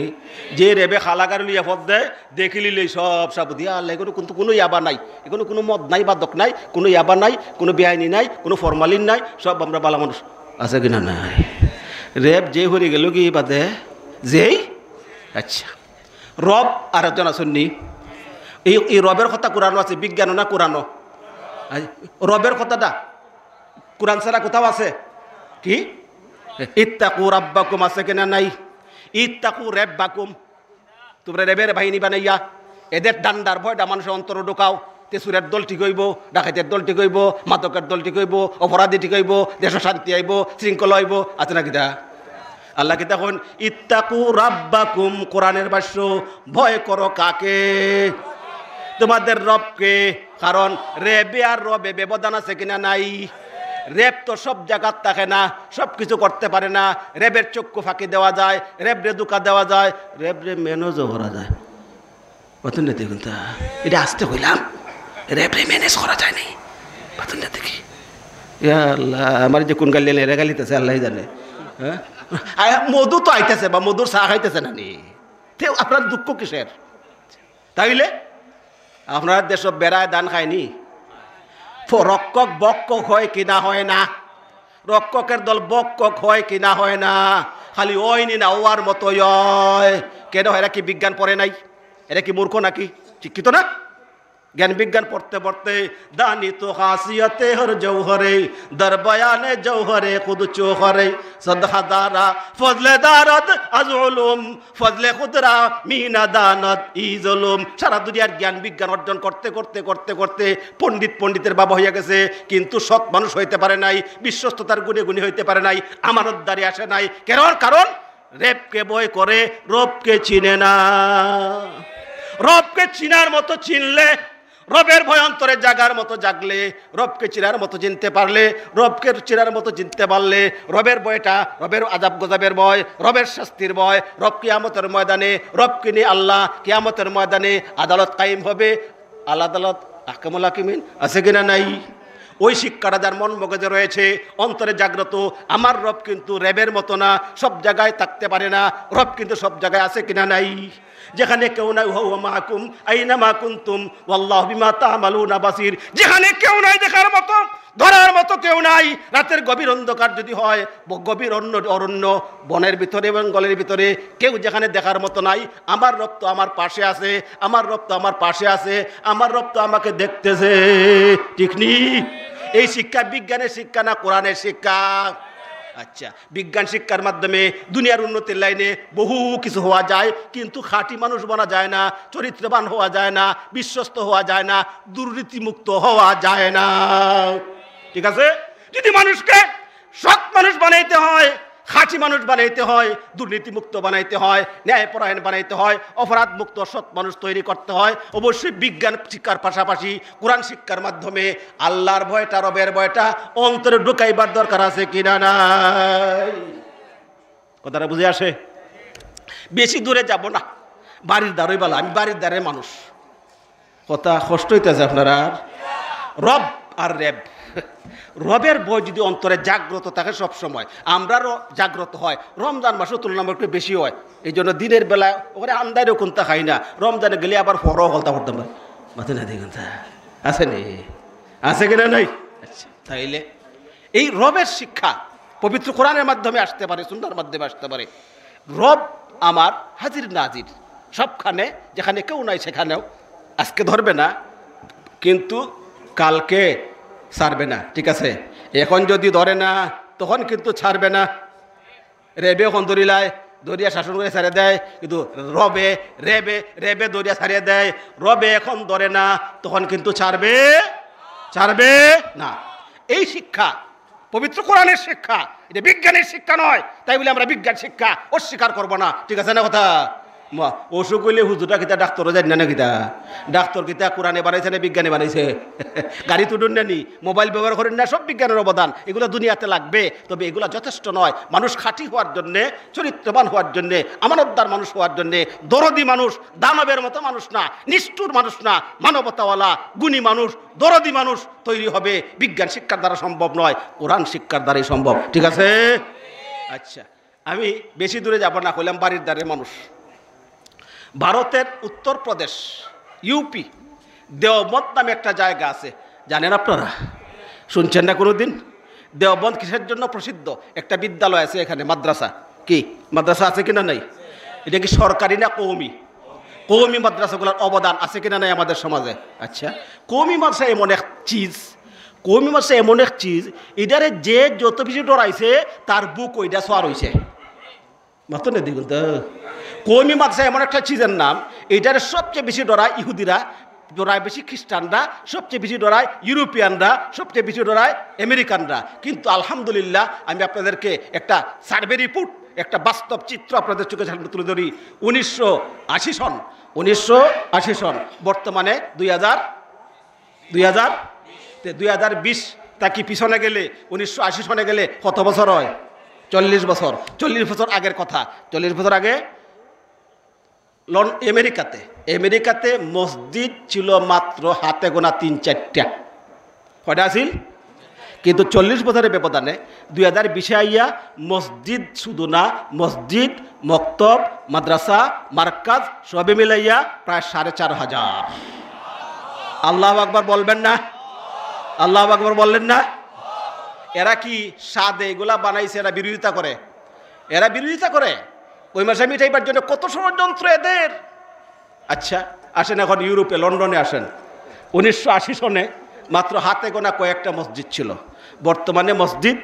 যে র‍্যাবে কালা গাড়ি লইয়া পথ দেয়, দেখিলিলেই সব সাবুদি, "আল্লাহ, এখানো কিন্তু কোনো ইয়াবা নাই, এখানো কোনো মদ নাই, বাদক নাই, কোনো ইয়াবা নাই, কোনো বেআইনি নাই, কোনো ফরমালিন নাই, সব আমরা বালা মানুষ।" আছে কি না নাই? র‍্যাব যে হরি গেল কি বাদে, যেই, আচ্ছা, রব আর একজন আছন্নি? এই, এই রবের কথা কোরআনো আছে, বিজ্ঞানো না কোরআনো? আই, রবের কথাটা কোরআন ছাড়া কোথাও আছে কি? ইত্তাকু রাব্বাকুম আছে কি না নাই? ইত্তাকু রাব্বাকুম। তোমরা র‍্যাবের বাহিনী বানাইয়া এদের ডান্ডার ভয়টা মানুষের অন্তরে ঢুকাও। তে চুরের দল ঠিক অইবো, ডাকাইতের দল ঠিক অইবো, মাদকের দল ঠিক অইবো, অপরাধী ঠিক অইবো, দেশো শান্তি আইবো, শৃঙ্খলা অইবো। আছে না কিতা? আল্লাহ কিতা কইন? ইত্তাকু রাব্বাকুম, কোরআনের ভাষ্য, ভয় করো কাকে? তোমাদের রবকে। কারণ র‍্যাবে আর রবে ব্যবধান আছে কি না নাই? র‍্যাব তো সব জাগাত থাকে না, সব কিছু করতে পারে না। র‍্যাবের চক্ষু ফাঁকি দেওয়া যায়, র‍্যাবরে ধোঁকা দেওয়া যায়, র‍্যাবরে ম্যানেজও করা যায়। বুঝলেন না দেখুন তা? এটা আসতে কইলাম, র‍্যাবরে ম্যানেজ করা যায় নাই। বুঝলেন না দেখি? ইয়া আল্লাহ, আমার যে কোন গালি এরা গালিতেছে আল্লাহ জানে। হ্যাঁ? আয়, মধু তো আইতেছে বা মধুর চা খাইতেছে না নি? তে আপনার দুঃখ কিসের? তাইলে আপনার দেশো বেড়ায় ধান খায়নি? ফ-, রক্ষক বক্ষক হয় কি না হয় না? রক্ষকের দল বক্ষক হয় কি না হয় না? খালি অয়নি না, অওয়ার মতো অয়। কেন? এরা কি বিজ্ঞান পড়ে নাই? এরা কি মূর্খ নাকি? শিক্ষিত না? জ্ঞান বিজ্ঞান পড়তে পড়তে দানি তো খাসিয়তে হর জৌহরে, দরবয়ানে জৌহরে খুদ চৌহরে, সদহাদারা ফজলে দারদ আজ উলুম, ফজলে খুদরা মিনা দানদ ইজ উলুম। সারা দুনিয়ার জ্ঞান বিজ্ঞান অর্জন করতে করতে করতে করতে পণ্ডিত পণ্ডিতের বাবা হইয়া গেছে, কিন্তু সৎ মানুষ হইতে পারে নাই, বিশ্বস্ততার গুণে গুণী হইতে পারে নাই, আমানতদারি আসে নাই। কেন? কারণ রবকে ভয় করে, রবকে চিনে না। রবকে চিনার মতো চিনলে, রবের ভয় অন্তরে জাগার মতো জাগলে, রবকে চিনার মতো চিনতে পারলে, রবকে চিনার মতো চিনতে পারলে, রবের ভয়টা, রবের আজাব গজবের ভয়, রবের শাস্তির ভয়, রব কিয়ামতের ময়দানে, রবকে নিয়ে আল্লাহ কিয়ামতের ময়দানে আদালত কায়েম হবে। আল্লাহ আদালত, আহকামুল হাকিমিন আছে কিনা নাই? ওই শিক্ষাটা যার মন মগজে রয়েছে, অন্তরে জাগ্রত, আমার রব কিন্তু র‍্যাবের মতো না, সব জায়গায় থাকতে পারে না, রব কিন্তু সব জায়গায় আছে কিনা নাই? যেখানে কেউ নাই, হুয়া মাআকুম আইনা মা কুনতুম ওয়াল্লাহু বিমা তা'মালুনা বাসীর। যেখানে কেউ নাই দেখার মতো, ধরার মতো কেউ নাই, রাতের গভীর অন্ধকার যদি হয়, ব-, গভীর অন্য অরণ্য, বনের ভিতরে এবং জঙ্গলের ভিতরে, কেউ যেখানে দেখার মতো নাই, আমার রব তো আমার পাশে আছে, আমার রব তো আমার পাশে আছে, আমার রব তো আমাকে দেখতেছে। ঠিক নি? এই শিক্ষা বিজ্ঞানের শিক্ষা না কোরআনের শিক্ষা? আচ্ছা, বিজ্ঞান শিক্ষার মাধ্যমে দুনিয়ার উন্নতির লাইনে বহু কিছু হওয়া যায়, কিন্তু খাঁটি মানুষ বনা যায় না, চরিত্রবান হওয়া যায় না, বিশ্বস্ত হওয়া যায় না, দুর্নীতিমুক্ত হওয়া যায় না। ঠিক আছে? যদি মানুষকে সৎ মানুষ বানাইতে হয়, খাঁটি মানুষ বানাইতে হয়, দুর্নীতিমুক্ত বানাইতে হয়, ন্যায়পরায়ণ বানাইতে হয়, অপরাধমুক্ত সৎ মানুষ তৈরি করতে হয়, অবশ্যই বিজ্ঞান শিক্ষার পাশাপাশি কোরআন শিক্ষার মাধ্যমে আল্লাহর ভয়টা, রবের ভয়টা অন্তরে ঢুকাইবার দরকার আছে কিনা নাই? কথাটা বুঝে আসে? বেশি দূরে যাব না, বাড়ির দ্বারই বলা, আমি বাড়ির দ্বারের মানুষ। কথা কষ্ট হইতেছে আপনার? আর রব আর র‍্যাব, রবের ভয় যদি অন্তরে জাগ্রত থাকে সব সময়, আমরারও জাগ্রত হয়। রমজান মাসে তুলনামূলক একটু বেশি হয়, এই জন্য দিনের বেলা ওখানে আন্দাইরেও কোনটা খাই না, রমজানে গেলে আবার ফরও হলতা করতাম পারি। মাথায় না দিয়ে কোনটা আছে নি? আছে কিনা নাই? আচ্ছা, তাইলে এই রবের শিক্ষা পবিত্র কোরআনের মাধ্যমে আসতে পারে, সুন্নাহর মাধ্যমে আসতে পারে। রব আমার হাজির নাজির, সবখানে, যেখানে কেউ নাই সেখানেও। আজকে ধরবে না, কিন্তু কালকে ছাড়বে না, ঠিক আছে? এখন যদি ধরে না, তখন কিন্তু ছাড়বে না। রেবে এখন ধরিলায়, ধরিয়া শাসন করে ছাড়ে দেয়, কিন্তু রবে, রেবে, রেবে ধরিয়া ছাড়িয়ে দেয়। রবে এখন ধরে না, তখন কিন্তু ছাড়বে, ছাড়বে না। এই শিক্ষা, পবিত্র কোরআনের শিক্ষা, এটা বিজ্ঞানের শিক্ষা নয়। তাই বলে আমরা বিজ্ঞান শিক্ষা অস্বীকার করব না, ঠিক আছে না কথা? মা, অসুখ হইলে হুজুরটা কিতা ডাক্তারও জানি না, না কিতা? ডাক্তার কিতা কোরআনে বানাইছে না বিজ্ঞানে বানাইছে? গাড়ি তুলুন না নি, মোবাইল ব্যবহার করেন না, সব বিজ্ঞানের অবদান। এগুলো দুনিয়াতে লাগবে, তবে এগুলো যথেষ্ট নয়। মানুষ খাঁটি হওয়ার জন্যে, চরিত্রবান হওয়ার জন্যে, আমানতদার মানুষ হওয়ার জন্যে, দরদি মানুষ, দানবের মতো মানুষ না, নিষ্ঠুর মানুষ না, মানবতাওয়ালা, গুণী মানুষ, দরদি মানুষ তৈরি হবে বিজ্ঞান শিক্ষার দ্বারা সম্ভব নয়, কোরআন শিক্ষার দ্বারাই সম্ভব, ঠিক আছে? আচ্ছা, আমি বেশি দূরে যাব না, কইলাম বাড়ির ধারে মানুষ। ভারতের উত্তর প্রদেশ, ইউপি, দেওবন্দ নামে একটা জায়গা আছে, জানেন আপনারা? শুনছেন না কোনোদিন? দেওবন্দ কিসের জন্য প্রসিদ্ধ? একটা বিদ্যালয় আছে এখানে, মাদ্রাসা। কি মাদ্রাসা আছে কিনা নাই? এটা কি সরকারি না কওমি? কওমি মাদ্রাসাগুলোর অবদান আছে কিনা নাই আমাদের সমাজে? আচ্ছা, কওমি মাদ্রাসা এমন এক চিজ, কওমি মাদ্রাসা এমন এক চিজ, এটারে যে যত বেশি ডরাইছে, তার বুক ওইটা সোয়ার হইছে। মাত্র নেই দেখুন তো। কওমি মাদ্রাসা এমন একটা চিজের নাম, এটারে সবচেয়ে বেশি ডরায় ইহুদিরা, ডরায় বেশি খ্রিস্টানরা, সবচেয়ে বেশি ডরায় ইউরোপিয়ানরা, সবচেয়ে বেশি ডরায় আমেরিকানরা। কিন্তু আলহামদুলিল্লাহ, আমি আপনাদেরকে একটা সার্ভে রিপোর্ট, একটা বাস্তব চিত্র আপনাদের চোখের সামনে তুলে ধরি। উনিশশো আশি সন, উনিশশো আশি সন, বর্তমানে দুই হাজার, দুই হাজার, তে দুই হাজার বিশ তা কি পিছনে গেলে, উনিশশো আশি সনে গেলে কত বছর হয়? চল্লিশ বছর। চল্লিশ বছর আগের কথা, চল্লিশ বছর আগে লন-, আমেরিকাতে, আমেরিকাতে মসজিদ ছিল মাত্র হাতে গোনা তিন চারটা। কয়টা আছিল? কিন্তু চল্লিশ বছরের ব্যবধানে দুই হাজার বিশে আইয়া মসজিদ শুধু না, মসজিদ, মক্তব, মাদ্রাসা, মার্কাজ সবে মিলাইয়া প্রায় সাড়ে চার হাজার। আল্লাহু আকবার বলবেন না? আল্লাহু আকবার বললেন না? এরা কি সাদে এগুলা বানাইছে, এরা বিরোধিতা করে? এরা বিরোধিতা করে। ওই মাসে মিটাইবার জন্য কত ষড়যন্ত্র এদের। আচ্ছা, আসেন এখন ইউরোপে, লন্ডনে আসেন। উনিশশো আশি সনে মাত্র হাতে গোনা কয়েকটা মসজিদ ছিল। বর্তমানে মসজিদ,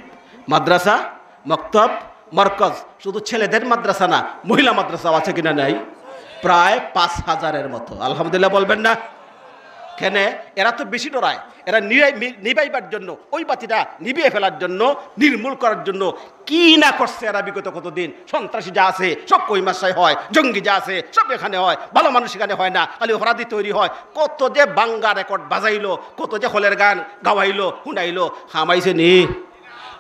মাদ্রাসা, মক্তব, মরকজ, শুধু ছেলেদের মাদ্রাসা না, মহিলা মাদ্রাসাও আছে কিনা নাই, প্রায় পাঁচ হাজারের মতো। আলহামদুলিল্লাহ বলবেন না? কেনে? এরা তো বেশি ডরায়, এরা নিরাই-, মি-, নিবাইবার জন্য, ওই বাতিটা নিবিয়ে ফেলার জন্য, নির্মূল করার জন্য কি না করছে এরা বিগত কতদিন। সন্ত্রাসী যা আছে সব কই মাসায় হয়, জঙ্গি যা আছে সব এখানে হয়, ভালো মানুষ এখানে হয় না, খালি অপরাধী তৈরি হয়। কত যে বাঙ্গা রেকর্ড বাজাইলো, কত যে হলের গান গাওয়াইলো, হুনাইলো, হামাইছে নি?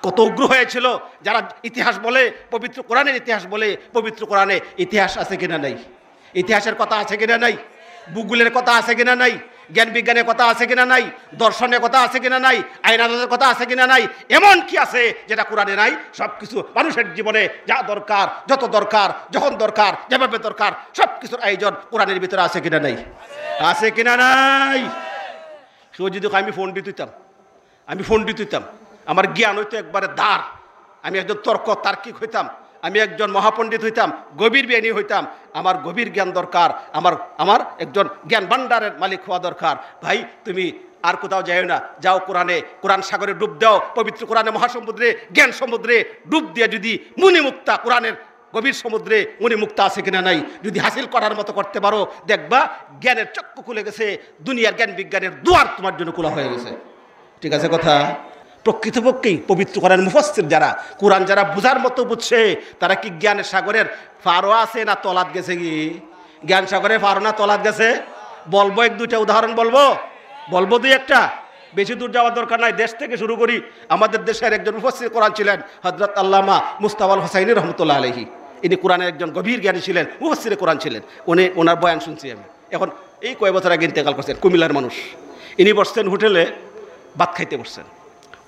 কত উগ্র হয়েছিল যারা ইতিহাস বলে, পবিত্র কোরআনের ইতিহাস বলে। পবিত্র কোরআনে ইতিহাস আছে কিনা নাই? ইতিহাসের কথা আছে কিনা নাই? ভূগোলের কথা আছে কিনা নাই? জ্ঞান বিজ্ঞানের কথা আছে কিনা নাই? দর্শনের কথা আছে কিনা নাই? আইন আদালতের কথা আছে কিনা নাই? এমন কি আছে যেটা কোরআনে নাই? সবকিছু মানুষের জীবনে যা দরকার, যত দরকার, যখন দরকার, যেভাবে দরকার, সবকিছুর আয়োজন কোরআনের ভিতরে আছে কিনা নাই? আছে কিনা নাই? কেউ যদি কয়, "আমি পণ্ডিত হইতাম, আমি পণ্ডিত হইতাম, আমার জ্ঞান হইতো একবারে ধার, আমি একজন তর্ক তার্কিক হইতাম, আমি একজন মহাপণ্ডিত হইতাম, গভীর জ্ঞানী হইতাম, আমার গভীর জ্ঞান দরকার, আমার, আমার একজন জ্ঞান ভাণ্ডারের মালিক হওয়া দরকার।" ভাই, তুমি আর কোথাও যাইও না, যাও কোরআনে, কোরআন সাগরে ডুব দাও, পবিত্র কোরআনে মহাসমুদ্রে, জ্ঞান সমুদ্রে ডুব দিয়ে যদি মণিমুক্তা কোরআনের গভীর সমুদ্রে মণিমুক্তা আছে কিনা নাই, যদি হাসিল করার মতো করতে পারো, দেখবা জ্ঞানের চক্ষু খুলে গেছে, দুনিয়ার জ্ঞান বিজ্ঞানের দুয়ার তোমার জন্য খোলা হয়ে গেছে। ঠিক আছে কথা? প্রকৃতপক্ষেই পবিত্র কোরআন মুফাসসির যারা, কোরআন যারা বুঝার মতো বুঝছে, তারা কি জ্ঞানের সাগরের পারও আছে না তলাত গেছে কি? জ্ঞান সাগরের পারও না তলাত গেছে? বলবো এক দুইটা উদাহরণ, বলবো, বলবো দুই একটা, বেশি দূর যাওয়ার দরকার নাই। দেশ থেকে শুরু করি, আমাদের দেশের একজন মুফাসসির কোরআন ছিলেন হযরত আল্লামা মুস্তাফা আল হোসাইনী রহমতুল্লাহ আলাইহি। ইনি কোরআনের একজন গভীর জ্ঞানী ছিলেন, মুফাসসিরে কোরআন ছিলেন। উনি, ওনার বয়ান শুনছি আমি। এখন এই কয়েক বছর আগে ইন্তেকাল করছেন, কুমিল্লার মানুষ। ইনি বসছেন হোটেলে, ভাত খাইতে বসছেন,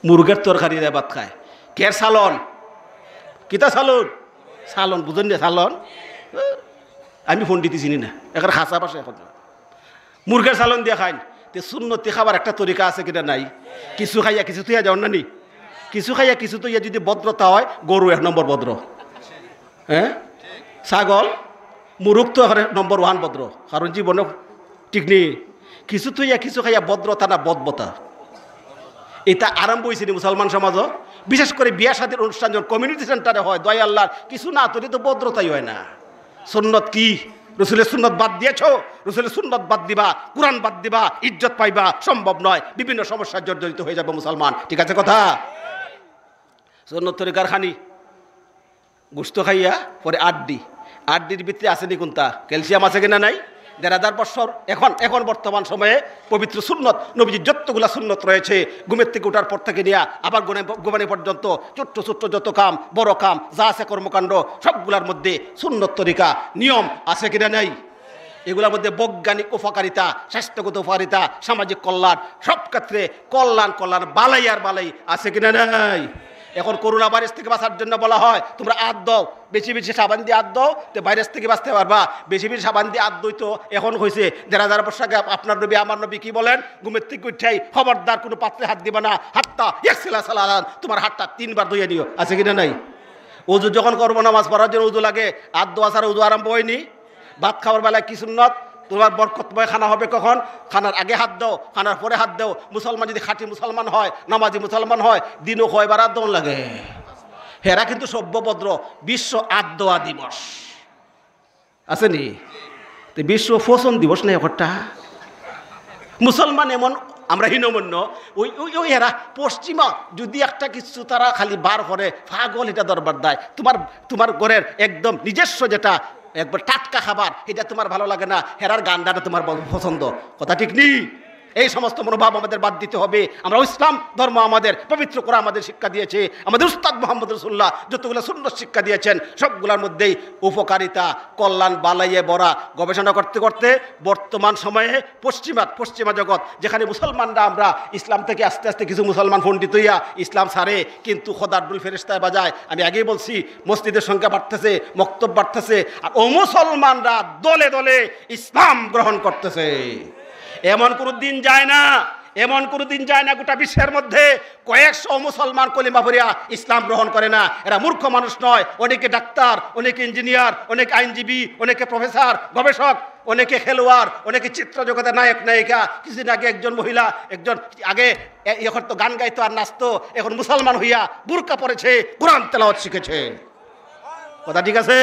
মুরগের তরকারি দিয়ে ভাত খায়। কের সালন? কিতা সালন? সালন বুঝেন না? সালন, আমি পণ্ডিতি চিনি না, এখন খাসা ভাষা এখন। মুরগের সালন দিয়া খাইন। তে সুন্নতি খাবার একটা তরিকা আছে কিনা নাই? কিছু খাইয়া কিছু থইয়া যাওন না নি? কিছু খাইয়া কিছু থইয়া যদি ভদ্রতা হয়, গরু এক নম্বর ভদ্র। হ্যাঁ, ছাগল, মুরুগ তো এক নম্বর ওয়ান ভদ্র, কারণ জীবনে ঠিক নেই। কিছু থইয়া কিছু খাইয়া ভদ্রতা না বদবতা, এটা আরম্ভ হয়েছে নি মুসলমান সমাজও। বিশেষ করে বিয়া শাদীর অনুষ্ঠান যখন কমিউনিটি সেন্টারে হয়, দয়া আল্লাহর কিছু না তৈরি তো ভদ্রতাই হয় না। সুন্নত কি? রসুলের সুন্নত বাদ দিয়েছো, রসুলের সুন্নত বাদ দিবা, কোরআন বাদ দিবা, ইজ্জত পাইবা, সম্ভব নয়, বিভিন্ন সমস্যায় জর্জরিত হয়ে যাবে মুসলমান। ঠিক আছে কথা? সুন্নত তরিকার খানি গোস্ত খাইয়া পরে আড্ডি, আড্ডির ভিতরে আছে নি কোনটা? ক্যালসিয়াম আছে কিনা নাই? দেড় হাজার বছর এখন, এখন বর্তমান সময়ে পবিত্র সুন্নত, নবীজির যতগুলা সুন্নত রয়েছে, ঘুমের থেকে উঠার পর থেকে নিয়ে আবার ঘুমানো, ঘুমানো পর্যন্ত ছোট্ট ছোট্ট যত কাম, বড় কাম যা আছে কর্মকাণ্ড, সবগুলার মধ্যে সুন্নত তরিকা, নিয়ম আছে কিনা নাই? এগুলার মধ্যে বৈজ্ঞানিক উপকারিতা, স্বাস্থ্যগত উপকারিতা, সামাজিক কল্যাণ, সব ক্ষেত্রে কল্যাণ, কল্যাণ, বালাই আর বালাই আছে কিনা নাই? এখন করোনা ভাইরাস থেকে বাঁচার জন্য বলা হয়, তোমরা আত দাও, বেশি বেশি সাবান দিয়ে আত দাও, তে ভাইরাস থেকে বাঁচতে পারবা। বেশি বেশি সাবান দিয়ে আত দইতো এখন হয়েছে, দেড় হাজার বছর আগে আপনার নবী, আমার নবী কি বলেন? ঘুমের থেকে উঠাই, খবরদার কোনো পাত্রে হাত দিবা না, হাত্তা ইয়াগসিলা সালাসান, তোমার হাতটা তিনবার ধুয়ে নিও। আছে কিনা নাই? উজু যখন করবো, নামাজ পড়ার জন্য উজু লাগে, আত দোয়া ছাড়া উজু আরম্ভ হয়নি। ভাত খাওয়ার বেলায় কি সুন্নত? তোমার বরকতময় খানা হবে কখন? খানার আগে হাত দাও, খানার পরে হাত দাও। মুসলমান যদি খাঁটি মুসলমান হয়, নামাজি মুসলমান হয়, দিনও কয়বার হাত দেওয়া লাগে। হেরা কিন্তু সভ্য ভদ্র, বিশ্ব আত দেওয়া দিবস। আছে নি? তে বিশ্ব পচন দিবস না একটা? মুসলমান এমন, আমরা হীনমন্য, ওই, ওই, ওই এরা পশ্চিমা যদি একটা কিছু তারা খালি বার করে, পাগল এটা দরবার দেয়। তোমার, তোমার ঘরের একদম নিজস্ব যেটা একবার টাটকা খাবার, এটা তোমার ভালো লাগে না, হেরার গান্ডাটা তোমার ব-, পছন্দ। কথা ঠিক নি? এই সমস্ত মনোভাব আমাদের বাদ দিতে হবে। আমরা ইসলাম ধর্ম আমাদের পবিত্র করা আমাদের শিক্ষা দিয়েছে, আমাদের উস্তাদ মোহাম্মদ রসুল্লাহ যতগুলো সুন্নত শিক্ষা দিয়েছেন, সবগুলোর মধ্যেই উপকারিতা, কল্যাণ, বালাইয়ে ভরা। গবেষণা করতে করতে বর্তমান সময়ে পশ্চিমা, পশ্চিমা জগৎ, যেখানে মুসলমানরা, আমরা ইসলাম থেকে আস্তে আস্তে কিছু মুসলমান পণ্ডিত হইয়া ইসলাম ছাড়ে, কিন্তু খোদার ঢুল ফেরেশতায় বাজায়। আমি আগেই বলছি, মসজিদের সংখ্যা বাড়তেছে, মক্তব বাড়তেছে, আর অমুসলমানরা দলে দলে ইসলাম গ্রহণ করতেছে। এমন কোনো দিন যায় না, এমন কোনো দিন যায় না গোটা বিশ্বের মধ্যে কয়েকশো মুসলমান কলিমা পড়িয়া ইসলাম গ্রহণ করে না। এরা মূর্খ মানুষ নয়, অনেকে ডাক্তার, অনেকে ইঞ্জিনিয়ার, অনেকে আইনজীবী, অনেকে প্রফেসর, গবেষক, অনেকে খেলোয়াড়, অনেকে চিত্র জগতের নায়ক নায়িকা। কিছুদিন আগে একজন মহিলা, একজন আগে এ-, এখন তো গান গাইতো আর নাচতো, এখন মুসলমান হইয়া বুরকা পরেছে, কোরআন তেলাওয়াত শিখেছে। কথা ঠিক আছে?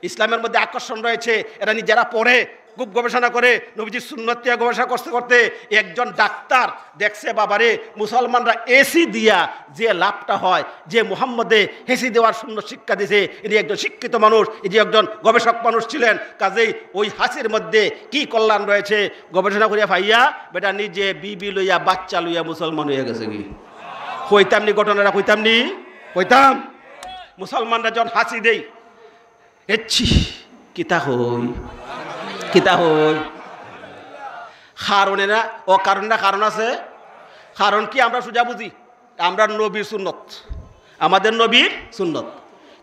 ইসলামের মধ্যে আকর্ষণ রয়েছে। এরা নিজেরা পড়ে, খুব গবেষণা করে, নবীজির সুন্নত নিয়ে গবেষণা করতে করতে একজন ডাক্তার দেখছে, বাবারে, মুসলমানরা এসি দিয়া যে লাভটা হয়, যে মুহাম্মদে এসি দেওয়ার সুন্নত শিক্ষা দিছে, ইনি একজন শিক্ষিত মানুষ, ইনি একজন গবেষক মানুষ ছিলেন, কাজেই ওই হাসির মধ্যে কি কল্যাণ রয়েছে গবেষণা করিয়া পাইয়া বেটা নিজে বিবি লইয়া বাচ্চা লইয়া মুসলমান হইয়া গেছে কি? কইতাম নি ঘটনাটা, কইতাম নি? কইতাম। মুসলমানরা যখন হাসি দেই, এচ্ছি, কিতা হই, কিতা হই? কারণে না, ও কারণ না, কারণ আছে। কারণ কি আমরা সোজা বুঝি? আমরা নবীর সুন্নত, আমাদের নবীর সুন্নত।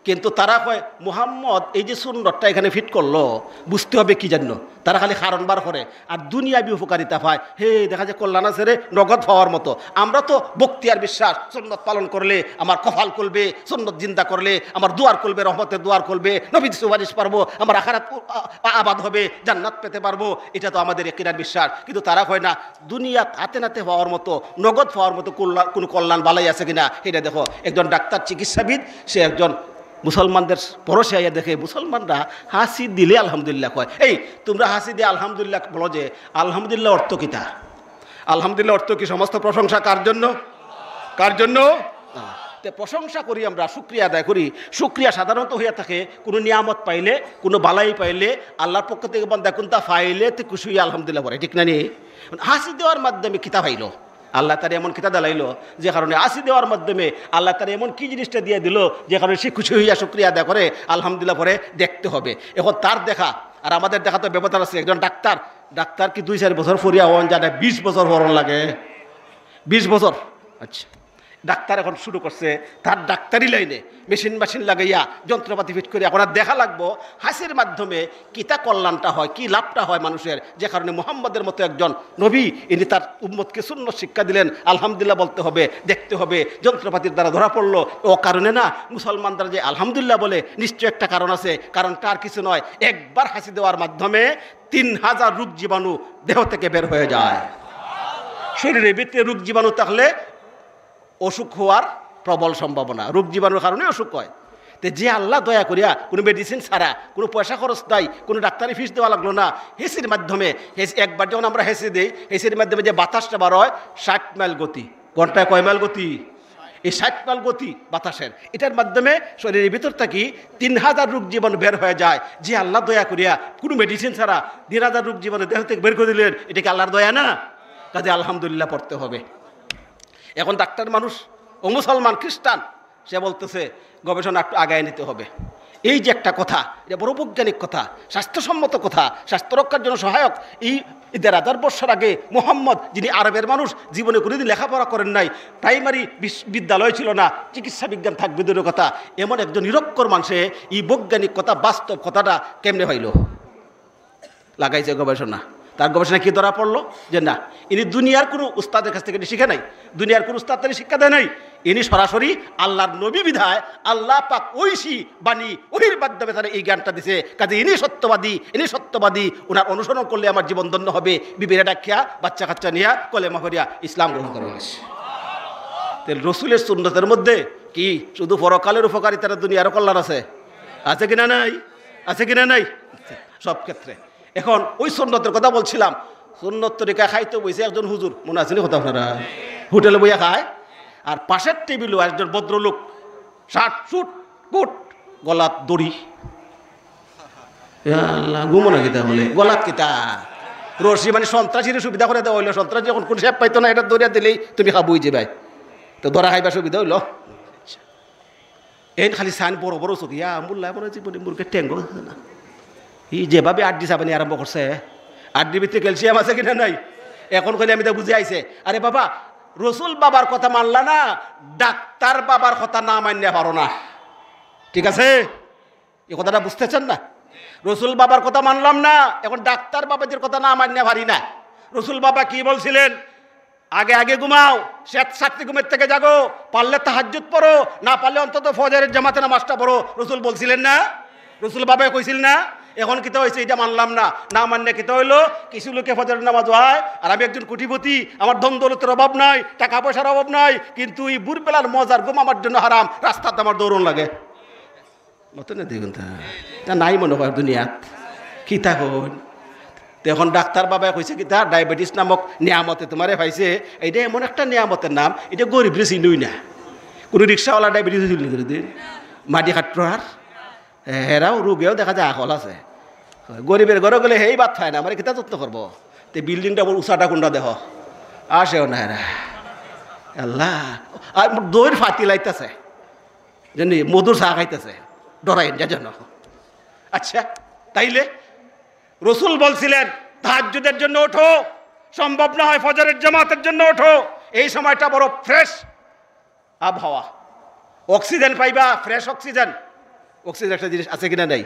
কিন্তু তারা কয়, "মুহাম্মদ এই যে সুন্নতটা এখানে ফিট করলো, বুঝতে হবে কি জন্য।" তারা খালি কারণ বার করে, আর দুনিয়াবি উপকারিতা পায়। হে, দেখা যায় কল্যাণ আছে রে, নগদ পাওয়ার মতো। আমরা তো বখতিয়ার বিশ্বাস, সুন্নত পালন করলে আমার কপাল খুলবে, সুন্নত জিন্দা করলে আমার দুয়ার খুলবে, রহমতের দুয়ার খুলবে, নবীর সুপারিশ পারবো, আমার আখেরাত আ-, আ-, আবাদ হবে, জান্নাত পেতে পারবো, এটা তো আমাদের একিনার বিশ্বাস। কিন্তু তারা কয় না, দুনিয়াত হাতে নাতে পাওয়ার মতো, নগদ পাওয়ার মতো কল্যাণ, কোনো কল্যাণ বালাই আছে কিনা, এটা দেখো। একজন ডাক্তার চিকিৎসাবিদ, সে একজন মুসলমানদের পরশে আইয়া দেখে মুসলমানরা হাসি দিলে আলহামদুলিল্লাহ কয়। এই, তোমরা হাসি দিয়ে আলহামদুলিল্লাহ বলো যে, আলহামদুলিল্লাহ অর্থ কিতা? আলহামদুলিল্লাহ অর্থ কি? সমস্ত প্রশংসা কার জন্য? কার জন্য? তে প্রশংসা করি আমরা, শুকরিয়া আদায় করি। শুকরিয়া সাধারণত হইয়া থাকে কোনো নিয়ামত পাইলে, কোনো বালাই পাইলে, আল্লাহর পক্ষ থেকে বান্দা কোনটা পাইলে তে খুশি হইয়া আলহামদুলিল্লাহ পড়ে, ঠিক না নি? হাসি দেওয়ার মাধ্যমে কিতা পাইলো? আল্লাহ তার এমন কিতা দিলাইলো যে কারণে হাসি দেওয়ার মাধ্যমে আল্লাহ তার এমন কি জিনিসটা দিয়ে দিল যে কারণে সে খুশি হইয়া শুকরিয়া আদায় করে, আলহামদুলিল্লাহ পড়ে, দেখতে হবে। এখন তার দেখা আর আমাদের দেখা তো ব্যবধান আছে। একজন ডাক্তার, ডাক্তার কি দুই চার বছর পড়িয়া হওয়ান যায় না, বিশ বছর পড়ন লাগে, বিশ বছর। আচ্ছা, ডাক্তার এখন শুরু করছে তার ডাক্তারি লাইনে, মেশিন মেশিন লাগাইয়া, যন্ত্রপাতি ফিট করিয়া। এখন আর দেখা লাগবো হাসির মাধ্যমে কিতা কল্যাণটা হয়, কি লাভটা হয় মানুষের, যে কারণে মুহাম্মদের মতো একজন নবী, ইনি তার উম্মতকে সুন্নত শিক্ষা দিলেন, আলহামদুলিল্লাহ বলতে হবে, দেখতে হবে। যন্ত্রপাতির দ্বারা ধরা পড়লো, ও কারণে না। মুসলমানরা যে আলহামদুলিল্লাহ বলে, নিশ্চয় একটা কারণ আছে। কারণটা আর কিছু নয়, একবার হাসি দেওয়ার মাধ্যমে তিন হাজার রোগ জীবাণু দেহ থেকে বের হয়ে যায়। শরীরের ভিতরে রোগ জীবাণু থাকলে অসুখ হওয়ার প্রবল সম্ভাবনা, রোগ জীবাণুর কারণে অসুখ হয়। তে যে আল্লাহ দয়া করিয়া কোনো মেডিসিন ছাড়া, কোনো পয়সা খরচ নাই, কোনো ডাক্তারি ফিস দেওয়া লাগলো না, হেসির মাধ্যমে, হেস-, একবার যখন আমরা হেসি দেই, হেসির মাধ্যমে যে বাতাসটা বার হয় ষাট মাইল গতি, ঘন্টায় কয় মাইল গতি? এই ষাট মাইল গতি বাতাসের, এটার মাধ্যমে শরীরের ভিতর থাকি তিন হাজার রোগ জীবাণু বের হয়ে যায়। যে আল্লাহ দয়া করিয়া কোনো মেডিসিন ছাড়া তিন হাজার রোগ জীবাণু দেহ থেকে বের করে দিলেন, এটা কি আল্লাহর দয়া না? কাজে আলহামদুলিল্লাহ পড়তে হবে। এখন ডাক্তার মানুষ, ও মুসলমান খ্রিস্টান, সে বলতেছে গবেষণা একটু আগায় নিতে হবে। এই যে একটা কথা, এটা বড় বৈজ্ঞানিক কথা, স্বাস্থ্যসম্মত কথা, স্বাস্থ্য রক্ষার জন্য সহায়ক। এই দেড় হাজার বছর আগে মোহাম্মদ, যিনি আরবের মানুষ, জীবনে কোনোদিন লেখাপড়া করেন নাই, প্রাইমারি বিদ্যালয় ছিল না, চিকিৎসা বিজ্ঞান থাকবে দূরের কথা, এমন একজন নিরক্ষর মানুষে এই বৈজ্ঞানিক কথা, বাস্তব কথাটা কেমনে হইল? লাগাইছে গবেষণা। তার গবেষণা কি ধরা পড়লো? যে না, ইনি দুনিয়ার কোনো উস্তাদের কাছ থেকে শিখে নাই, দুনিয়ার কোনো উস্তাদ তাকে শিক্ষা দেয় নাই। ইনি সরাসরি আল্লাহর নবী বিধায় আল্লাহ পাক ঐশী বাণী, ওহির মাধ্যমে তারা এই জ্ঞানটা দিছে। কাজে ইনি সত্যবাদী, ইনি সত্যবাদী, ওনার অনুসরণ করলে আমার জীবন ধন্য হবে। বিবিরে ডাকিয়া, বাচ্চা কাচ্চা নিয়া, কলেমা পড়িয়া ইসলাম গ্রহণ করে বলেছে। তাহলে রসুলের সুন্নতের মধ্যে কি শুধু পরকালের উপকারিতা না, দুনিয়ারও কল্যাণ আছে? আছে কিনা নাই? আছে কিনা নাই? সব ক্ষেত্রে। এখন ওই সুন্নতের কথা বলছিলাম, সুন্নত তরিকা খাইতে বইছে একজন হুজুর, মনে আছে নি কথা আপনারা? হোটেলে বইয়া খায়, আর পাশের টেবিলও একজন ভদ্রলোক, শার্ট, স্যুট, কোট, গলাত দড়ি। ইয়া আল্লাহ, ঘুমো না কিতা বলে? গলাত কিতা? রশি, মানে সন্ত্রাসীর সুবিধা করে দেওয়া হইলো। সন্ত্রাসী যখন কোন শেপ পাইতো না, এটা দড়িয়া দিলেই তুমি কাবু অই যাবায়। তো ধরা খাইবার সুবিধা হইলো। এইন খালি চাইন বড় বড় চোখে, ইয়া, মোল্লায় মনে হয় জীবনে মুরগির ঠেঙ্গও দেখছে না। ই যেভাবে আড্ডি চাবানি আরম্ভ করছে, আড্ডির ভিতরে ক্যালসিয়াম আছে কিনা নাই? এখন কইলে আমি তো বুঝে আইছে। আরে বাবা, রসুল বাবার কথা মানলা না, ডাক্তার বাবার কথা না মানিয়া পারো না। ঠিক আছে? এই কথাটা বুঝতেছেন না? রসুল বাবার কথা মানলাম না, এখন ডাক্তার বাবাজির কথা না মানিয়া পারি না। রসুল বাবা কি বলছিলেন? আগে আগে ঘুমাও, শেষ রাত্রে ঘুমের থেকে জাগো, পারলে তাহাজ্জুদ পড়ো, না পারলে অন্তত ফজরের জামাতে নামাজটা পড়ো। রসুল বলছিলেন না? রসুল বাবায় কইছিল না? এখন কিতা হইছে? এটা মানলাম না। না মানলে কিতা হইলো? কিছু লোকে ফজরের নামাজ হয়, আর আমি একজন কোটিপতি, আমার ধন দৌলতের অভাব নাই, টাকা পয়সার অভাব নাই, কিন্তু এই ভোরবেলার মজার ঘুম আমার জন্য হারাম, রাস্তাত আমার দৌড়ন লাগে। মতো না দেখুন তা, তা নাই মনে হয় দুনিয়াত। কিতা কইন? তো এখন ডাক্তার বাবায় কইছে কিতা, ডায়াবেটিস নামক নিয়ামতে তোমারে পাইছে। এটা এমন একটা নিয়ামতের নাম, এটা গরিবরে চিনই না। কোনো রিক্সাওয়ালা ডায়াবেটিস হইল করে দিন, মাটি খাট্টর আর হেরাও রোগেও দেখা যায় আকল আছে। গরিবের ঘরে গেলে হেই ভাত খায় না, মানে কিতা যত্ন করবো? তে বিল্ডিংটা বড় উঁচাটা কোনটা দেখো, আসেও না এরা। আল্লাহ, আর দইর ফাতি লাইতাছে, জানি মধুর চা খাইতেছে, ডরাইন যা যেন। আচ্ছা, তাইলে রসুল বলছিলেন, "তাহাজ্জুদের জন্য ওঠো, সম্ভব না হয় ফজরের জামাতের জন্য ওঠো।" এই সময়টা বড় ফ্রেশ আবহাওয়া, অক্সিজেন পাইবা, ফ্রেশ অক্সিজেন। অক্সিজেন একটা জিনিস আছে কিনা নাই?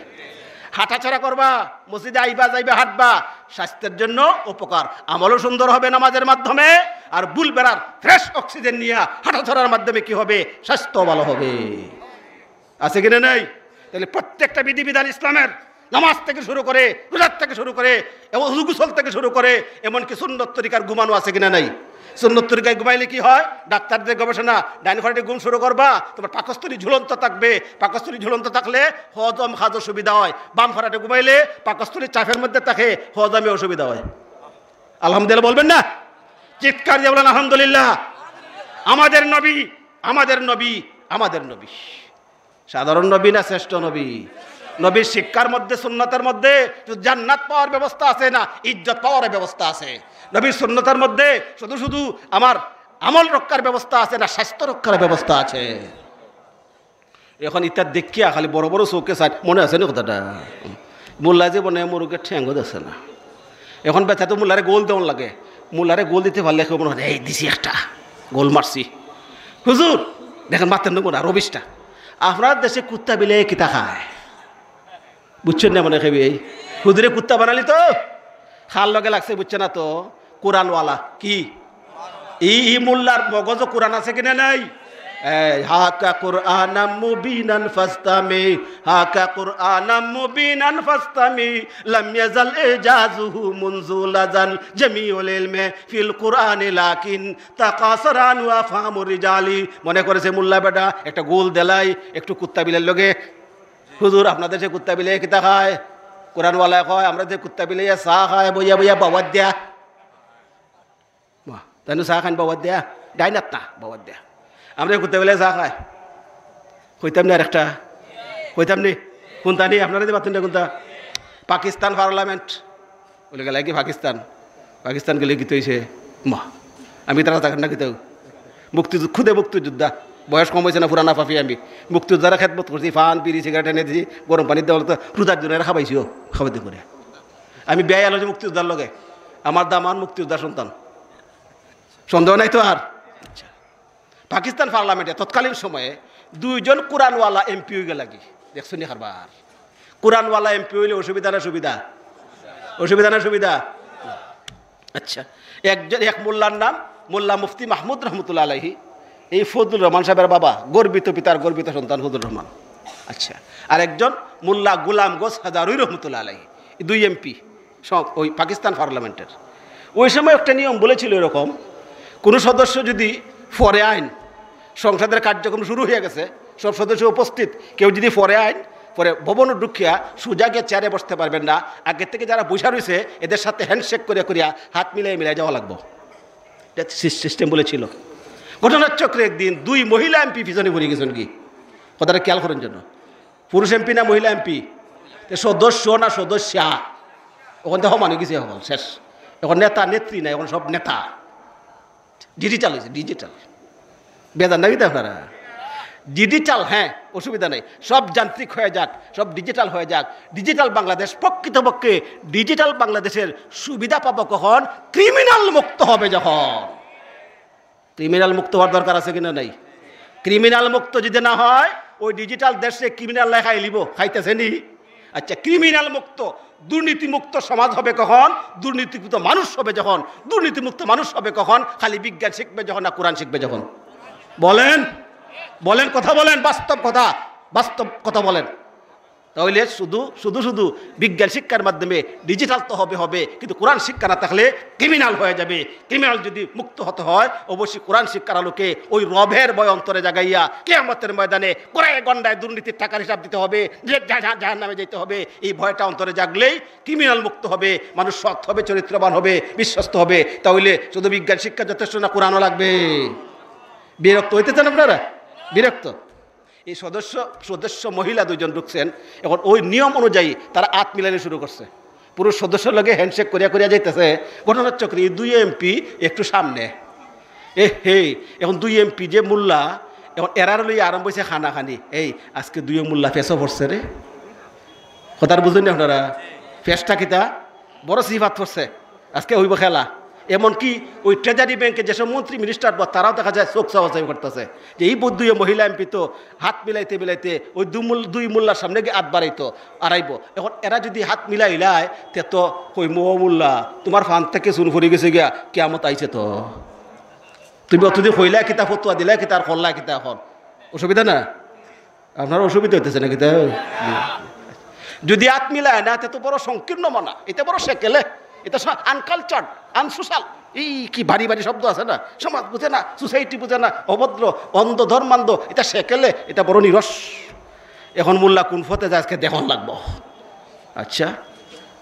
হাঁটাচলা করবা, মসজিদে আইবা, যাইবা, হাঁটবা, স্বাস্থ্যের জন্য উপকার। আমলও সুন্দর হবে নামাজের মাধ্যমে, আর ভোরবেলার ফ্রেশ অক্সিজেন নিয়ে হাঁটাচলার মাধ্যমে কি হবে? স্বাস্থ্য ভালো হবে। আছে কিনা নাই? তাহলে প্রত্যেকটা বিধিবিধান ইসলামের, নামাজ থেকে শুরু করে, রোজার থেকে শুরু করে, এবং উজু গোসল থেকে শুরু করে, এমনকি সুন্নত তরিকার ঘুমানো আছে কিনা নাই? সুন্নত তরিকায় ঘুমাইলে কি হয়? ডাক্তারদের গবেষণা, ডাইন ফাটে ঘুম শুরু করবা, তোমার পাকস্থলী ঝুলন্ত থাকবে, পাকস্থলী ঝুলন্ত থাকলে হজম খাজো সুবিধা হয়, বাম ফাটে ঘুমাইলে পাকস্থলীর চাপের মধ্যে থাকে, হজমে অসুবিধা হয়। আলহামদুলিল্লাহ বলবেন না? চিৎকার দিয়ে বলেন আলহামদুলিল্লাহ। আমাদের নবী, আমাদের নবী, আমাদের নবী সাধারণ নবী না শ্রেষ্ঠ নবী? নবীর শিক্ষার মধ্যে, সুন্নতের মধ্যে শুধু জান্নাত পাওয়ার ব্যবস্থা আছে না, ইজ্জত পাওয়ার ব্যবস্থা আছে। নবীর সুন্নতের মধ্যে শুধু শুধু আমার আমল রক্ষার ব্যবস্থা আছে না, স্বাস্থ্য রক্ষার ব্যবস্থা আছে। এখন ইতা দেখিয়া খালি বড় বড় চোখে চাইন, মনে আছে নি কথাটা? মোল্লা জীবনে মুরুগে ঠেঙ্গো দিছে না। এখন বেটা তো মোল্লারে গোল দেওয়ান লাগে, মোল্লারে গোল দিতে পারলে কেউ মনে হয়, "এই দিছি একটা, গোল মারছি।" হুজুর, দেখেন, মাতের নমুনা রবিশটা। আপনার দেশে কুত্তা বিলে কিতা খায়? বুঝছেন না মনে হয়? এই হুজুরে কুত্তা বানালি তো, খার লগে লাগছে, বুঝছে না তো? কোরআনওয়ালা কি? ই ই মোল্লার মগজও কোরআন আছে কিনা নাই? এই, হাকা কোরআনাম মুবিনান ফাস্তামি, হাকা কোরআনাম মুবিনান ফাস্তামি, লাম ইয়াজাল ইজাজুহু মুনজুল আজাল, জামিউল ইলমে ফিল কোরআনি লাকিন তাকাসারান ওয়া ফাহামুর রিজালি। মনে করেছে মোল্লা বেটা একটা গোল দেলাই, একটু কুত্তা বিলের লগে। হুজুর, আপনাদের যে কুত্তা বিলে কিতা খায়? কোরআনওয়ালায় কয়, আমরা যে কুত্তা বিলে চা খায় বইয়া বইয়া বাবার দেয়া। বাহ, তাইনু চা খান বাবার দেয়া, ডাইনাত না বাবার দেয়া। আমরা যে কুত্তা বিলে চা খায়, কইতাম না আরেকটা, কইতাম নি, কোনটা নি? আপনারা যে বাতিনটা কোনটা? পাকিস্তান পার্লামেন্ট বলে গেল কি পাকিস্তান? পাকিস্তান গেলে কিতা অইছে? মা, আমি তারা থাকেন না কিতাও। মুক্তি, খুদে মুক্তিযোদ্ধা, বয়স কম অইছে না, পুরানা পাপি আমি। মুক্তিযোদ্ধারা খেদমত করছি, ফান, বিড়ি, সিগারেট এনে দিছি, গরম পানির দেওয়া তো রোজার দিনে খাবাইছিও, খাবাইতে করে। আমি বিয়া আলো যে মুক্তিযোদ্ধার লগে, আমার দামান মুক্তিযোদ্ধার সন্তান, সন্দেহ নাই তো আর। আচ্ছা, পাকিস্তান পার্লামেন্টে তৎকালীন সময়ে দুইজন কোরআনওয়ালা এমপি অই গেলা কি? দেখছো নি কারবার? কোরআনওয়ালা এমপি অইলে অসুবিধা না সুবিধা? অসুবিধা না সুবিধা? আচ্ছা, একজন, এক মোল্লার নাম মোল্লা মুফতি মাহমুদ রহমতুল্লাহ আলাইহি, এই ফজলুর রহমান সাহেবের বাবা, গর্বিত পিতার গর্বিত সন্তান ফজলুর রহমান। আচ্ছা, আর একজন মোল্লা গোলাম গোস হাজারুই রহমতুল্লাহ আলাইহি, এই দুই এমপি সব ওই পাকিস্তান পার্লামেন্টের। ওই সময় একটা নিয়ম বলেছিল এরকম, কোনো সদস্য যদি পরে আইন, সংসদের কার্যক্রম শুরু হয়ে গেছে, সব সদস্য উপস্থিত, কেউ যদি পরে আইন, পরে ভবন ঢুকিয়া সোজা গিয়ে চেয়ারে বসতে পারবেন না, আগে থেকে যারা বসা রয়েছে এদের সাথে হ্যান্ডশেক করে করিয়া হাত মিলাই মিলাই যাওয়া লাগবো। এটা সিস-, সিস্টেম বলেছিল। ঘটনাচক্রে একদিন দুই মহিলা এমপি পিছনে পড়ে গেছেন কি? কথাটা খেয়াল করেন জন্য। পুরুষ এমপি না মহিলা এমপি? তে সদস্য না সদস্যা? ওখান থেকে সমান হয়ে গেছে, এখন শেষ। এখন নেতা নেত্রী নাই, এখন সব নেতা। ডিজিটাল হয়েছে, ডিজিটাল। বেজার না কিতা আপনারা? ডিজিটাল, হ্যাঁ, অসুবিধা নেই, সব যান্ত্রিক হয়ে যাক, সব ডিজিটাল হয়ে যাক। ডিজিটাল বাংলাদেশ, প্রকৃতপক্ষে ডিজিটাল বাংলাদেশের সুবিধা পাবো কখন? ক্রিমিনাল মুক্ত হবে যখন। ক্রিমিনাল মুক্ত হওয়ার দরকার আছে কিনা নাই? ক্রিমিনাল মুক্ত যদি না হয়, ওই ডিজিটাল দেশে ক্রিমিনাল লেখাই লিব, খাইতেছে নি? আচ্ছা, ক্রিমিনাল মুক্ত, দুর্নীতি মুক্ত সমাজ হবে কখন? দুর্নীতি মুক্ত মানুষ হবে যখন। দুর্নীতি মুক্ত মানুষ হবে কখন? খালি বিজ্ঞান শিখবে যখন, না কোরআন শিখবে যখন? বলেন, বলেন, কথা বলেন, বাস্তব কথা, বাস্তব কথা বলেন। তাহলে শুধু শুধু শুধু বিজ্ঞান শিক্ষার মাধ্যমে ডিজিটাল তো হবে হবে, কিন্তু কোরআন শিক্ষা না থাকলে ক্রিমিনাল হয়ে যাবে। ক্রিমিনাল যদি মুক্ত হতে হয়, অবশ্যই কোরআন শিক্ষার আলোকে ওই রবের ভয় অন্তরে জাগাইয়া কিয়ামতের ময়দানে কোরায় গন্ডায় দুর্নীতির টাকার হিসাব দিতে হবে, যে জা-, জা-, জাহান্নামে যেতে হবে। এই ভয়টা অন্তরে জাগলেই ক্রিমিনাল মুক্ত হবে, মানুষ সৎ হবে, চরিত্রবান হবে, বিশ্বস্ত হবে। তাহলে শুধু বিজ্ঞান শিক্ষা যথেষ্ট না, কোরআনও লাগবে। বিরক্ত হইতেছেন আপনারা? বিরক্ত। এই সদস্য, সদস্য মহিলা দুইজন ঢুকছেন, এখন ওই নিয়ম অনুযায়ী তারা আত মিলানি শুরু করছে। পুরুষ সদস্যর লগে হ্যান্ডশেক করিয়া করিয়া যাইতেছে। ঘটনাচক্রে এই দুই এমপি একটু সামনে। এ হে, এখন দুই এমপি যে মোল্লা, এখন এরার লইয়া আরম্ভ হয়েছে খানাখানি। এই আজকে দুই মোল্লা ফেসও পড়ছে রে। কথার বুঝুন না আপনারা? ফেসটা কিতা? বড় সিফাত পড়ছে। আজকে হইব খেলা। এমনকি ওই ট্রেজারি ব্যাংকে যেসব মন্ত্রী মিনিস্টার বা তারাও দেখা যায় চোখ চাওয়াচাই করতেছে যে এই দুই মহিলা এমপি তো হাত মিলাইতে মিলাইতে ওই দুই মোল-, দুই মোল্লার সামনে গিয়ে হাত বাড়াইতো, আড়াইবো। এখন এরা যদি হাত মিলাইলায়, তে তো কইমু, "ও মোল্লা, তোমার ফান থেকে চুন পড়ি গেছে গিয়া, কিয়ামত আইছে তো। তুমি অতদিন কইলা কিতা, ফতুয়া দিলা কিতা, আর করলা কিতা এখন?" অসুবিধা না? আপনার অসুবিধা হইতেছে নাকি? তা যদি হাত মিলায় না, তে তো বড় সংকীর্ণ মনা, এটা বড় সেকেলে, এটা আনকালচার্ড, আনসোশাল। এই কি ভারী ভারী শব্দ আছে না, সমাজ বুঝে না, সোসাইটি বুঝে না, অভদ্র, অন্ধ, ধর্মান্ধ, এটা সেকেলে, এটা বড় নিরস। এখন মোল্লা কোন পথে যায় আজকে দেখুন লাগবো। আচ্ছা,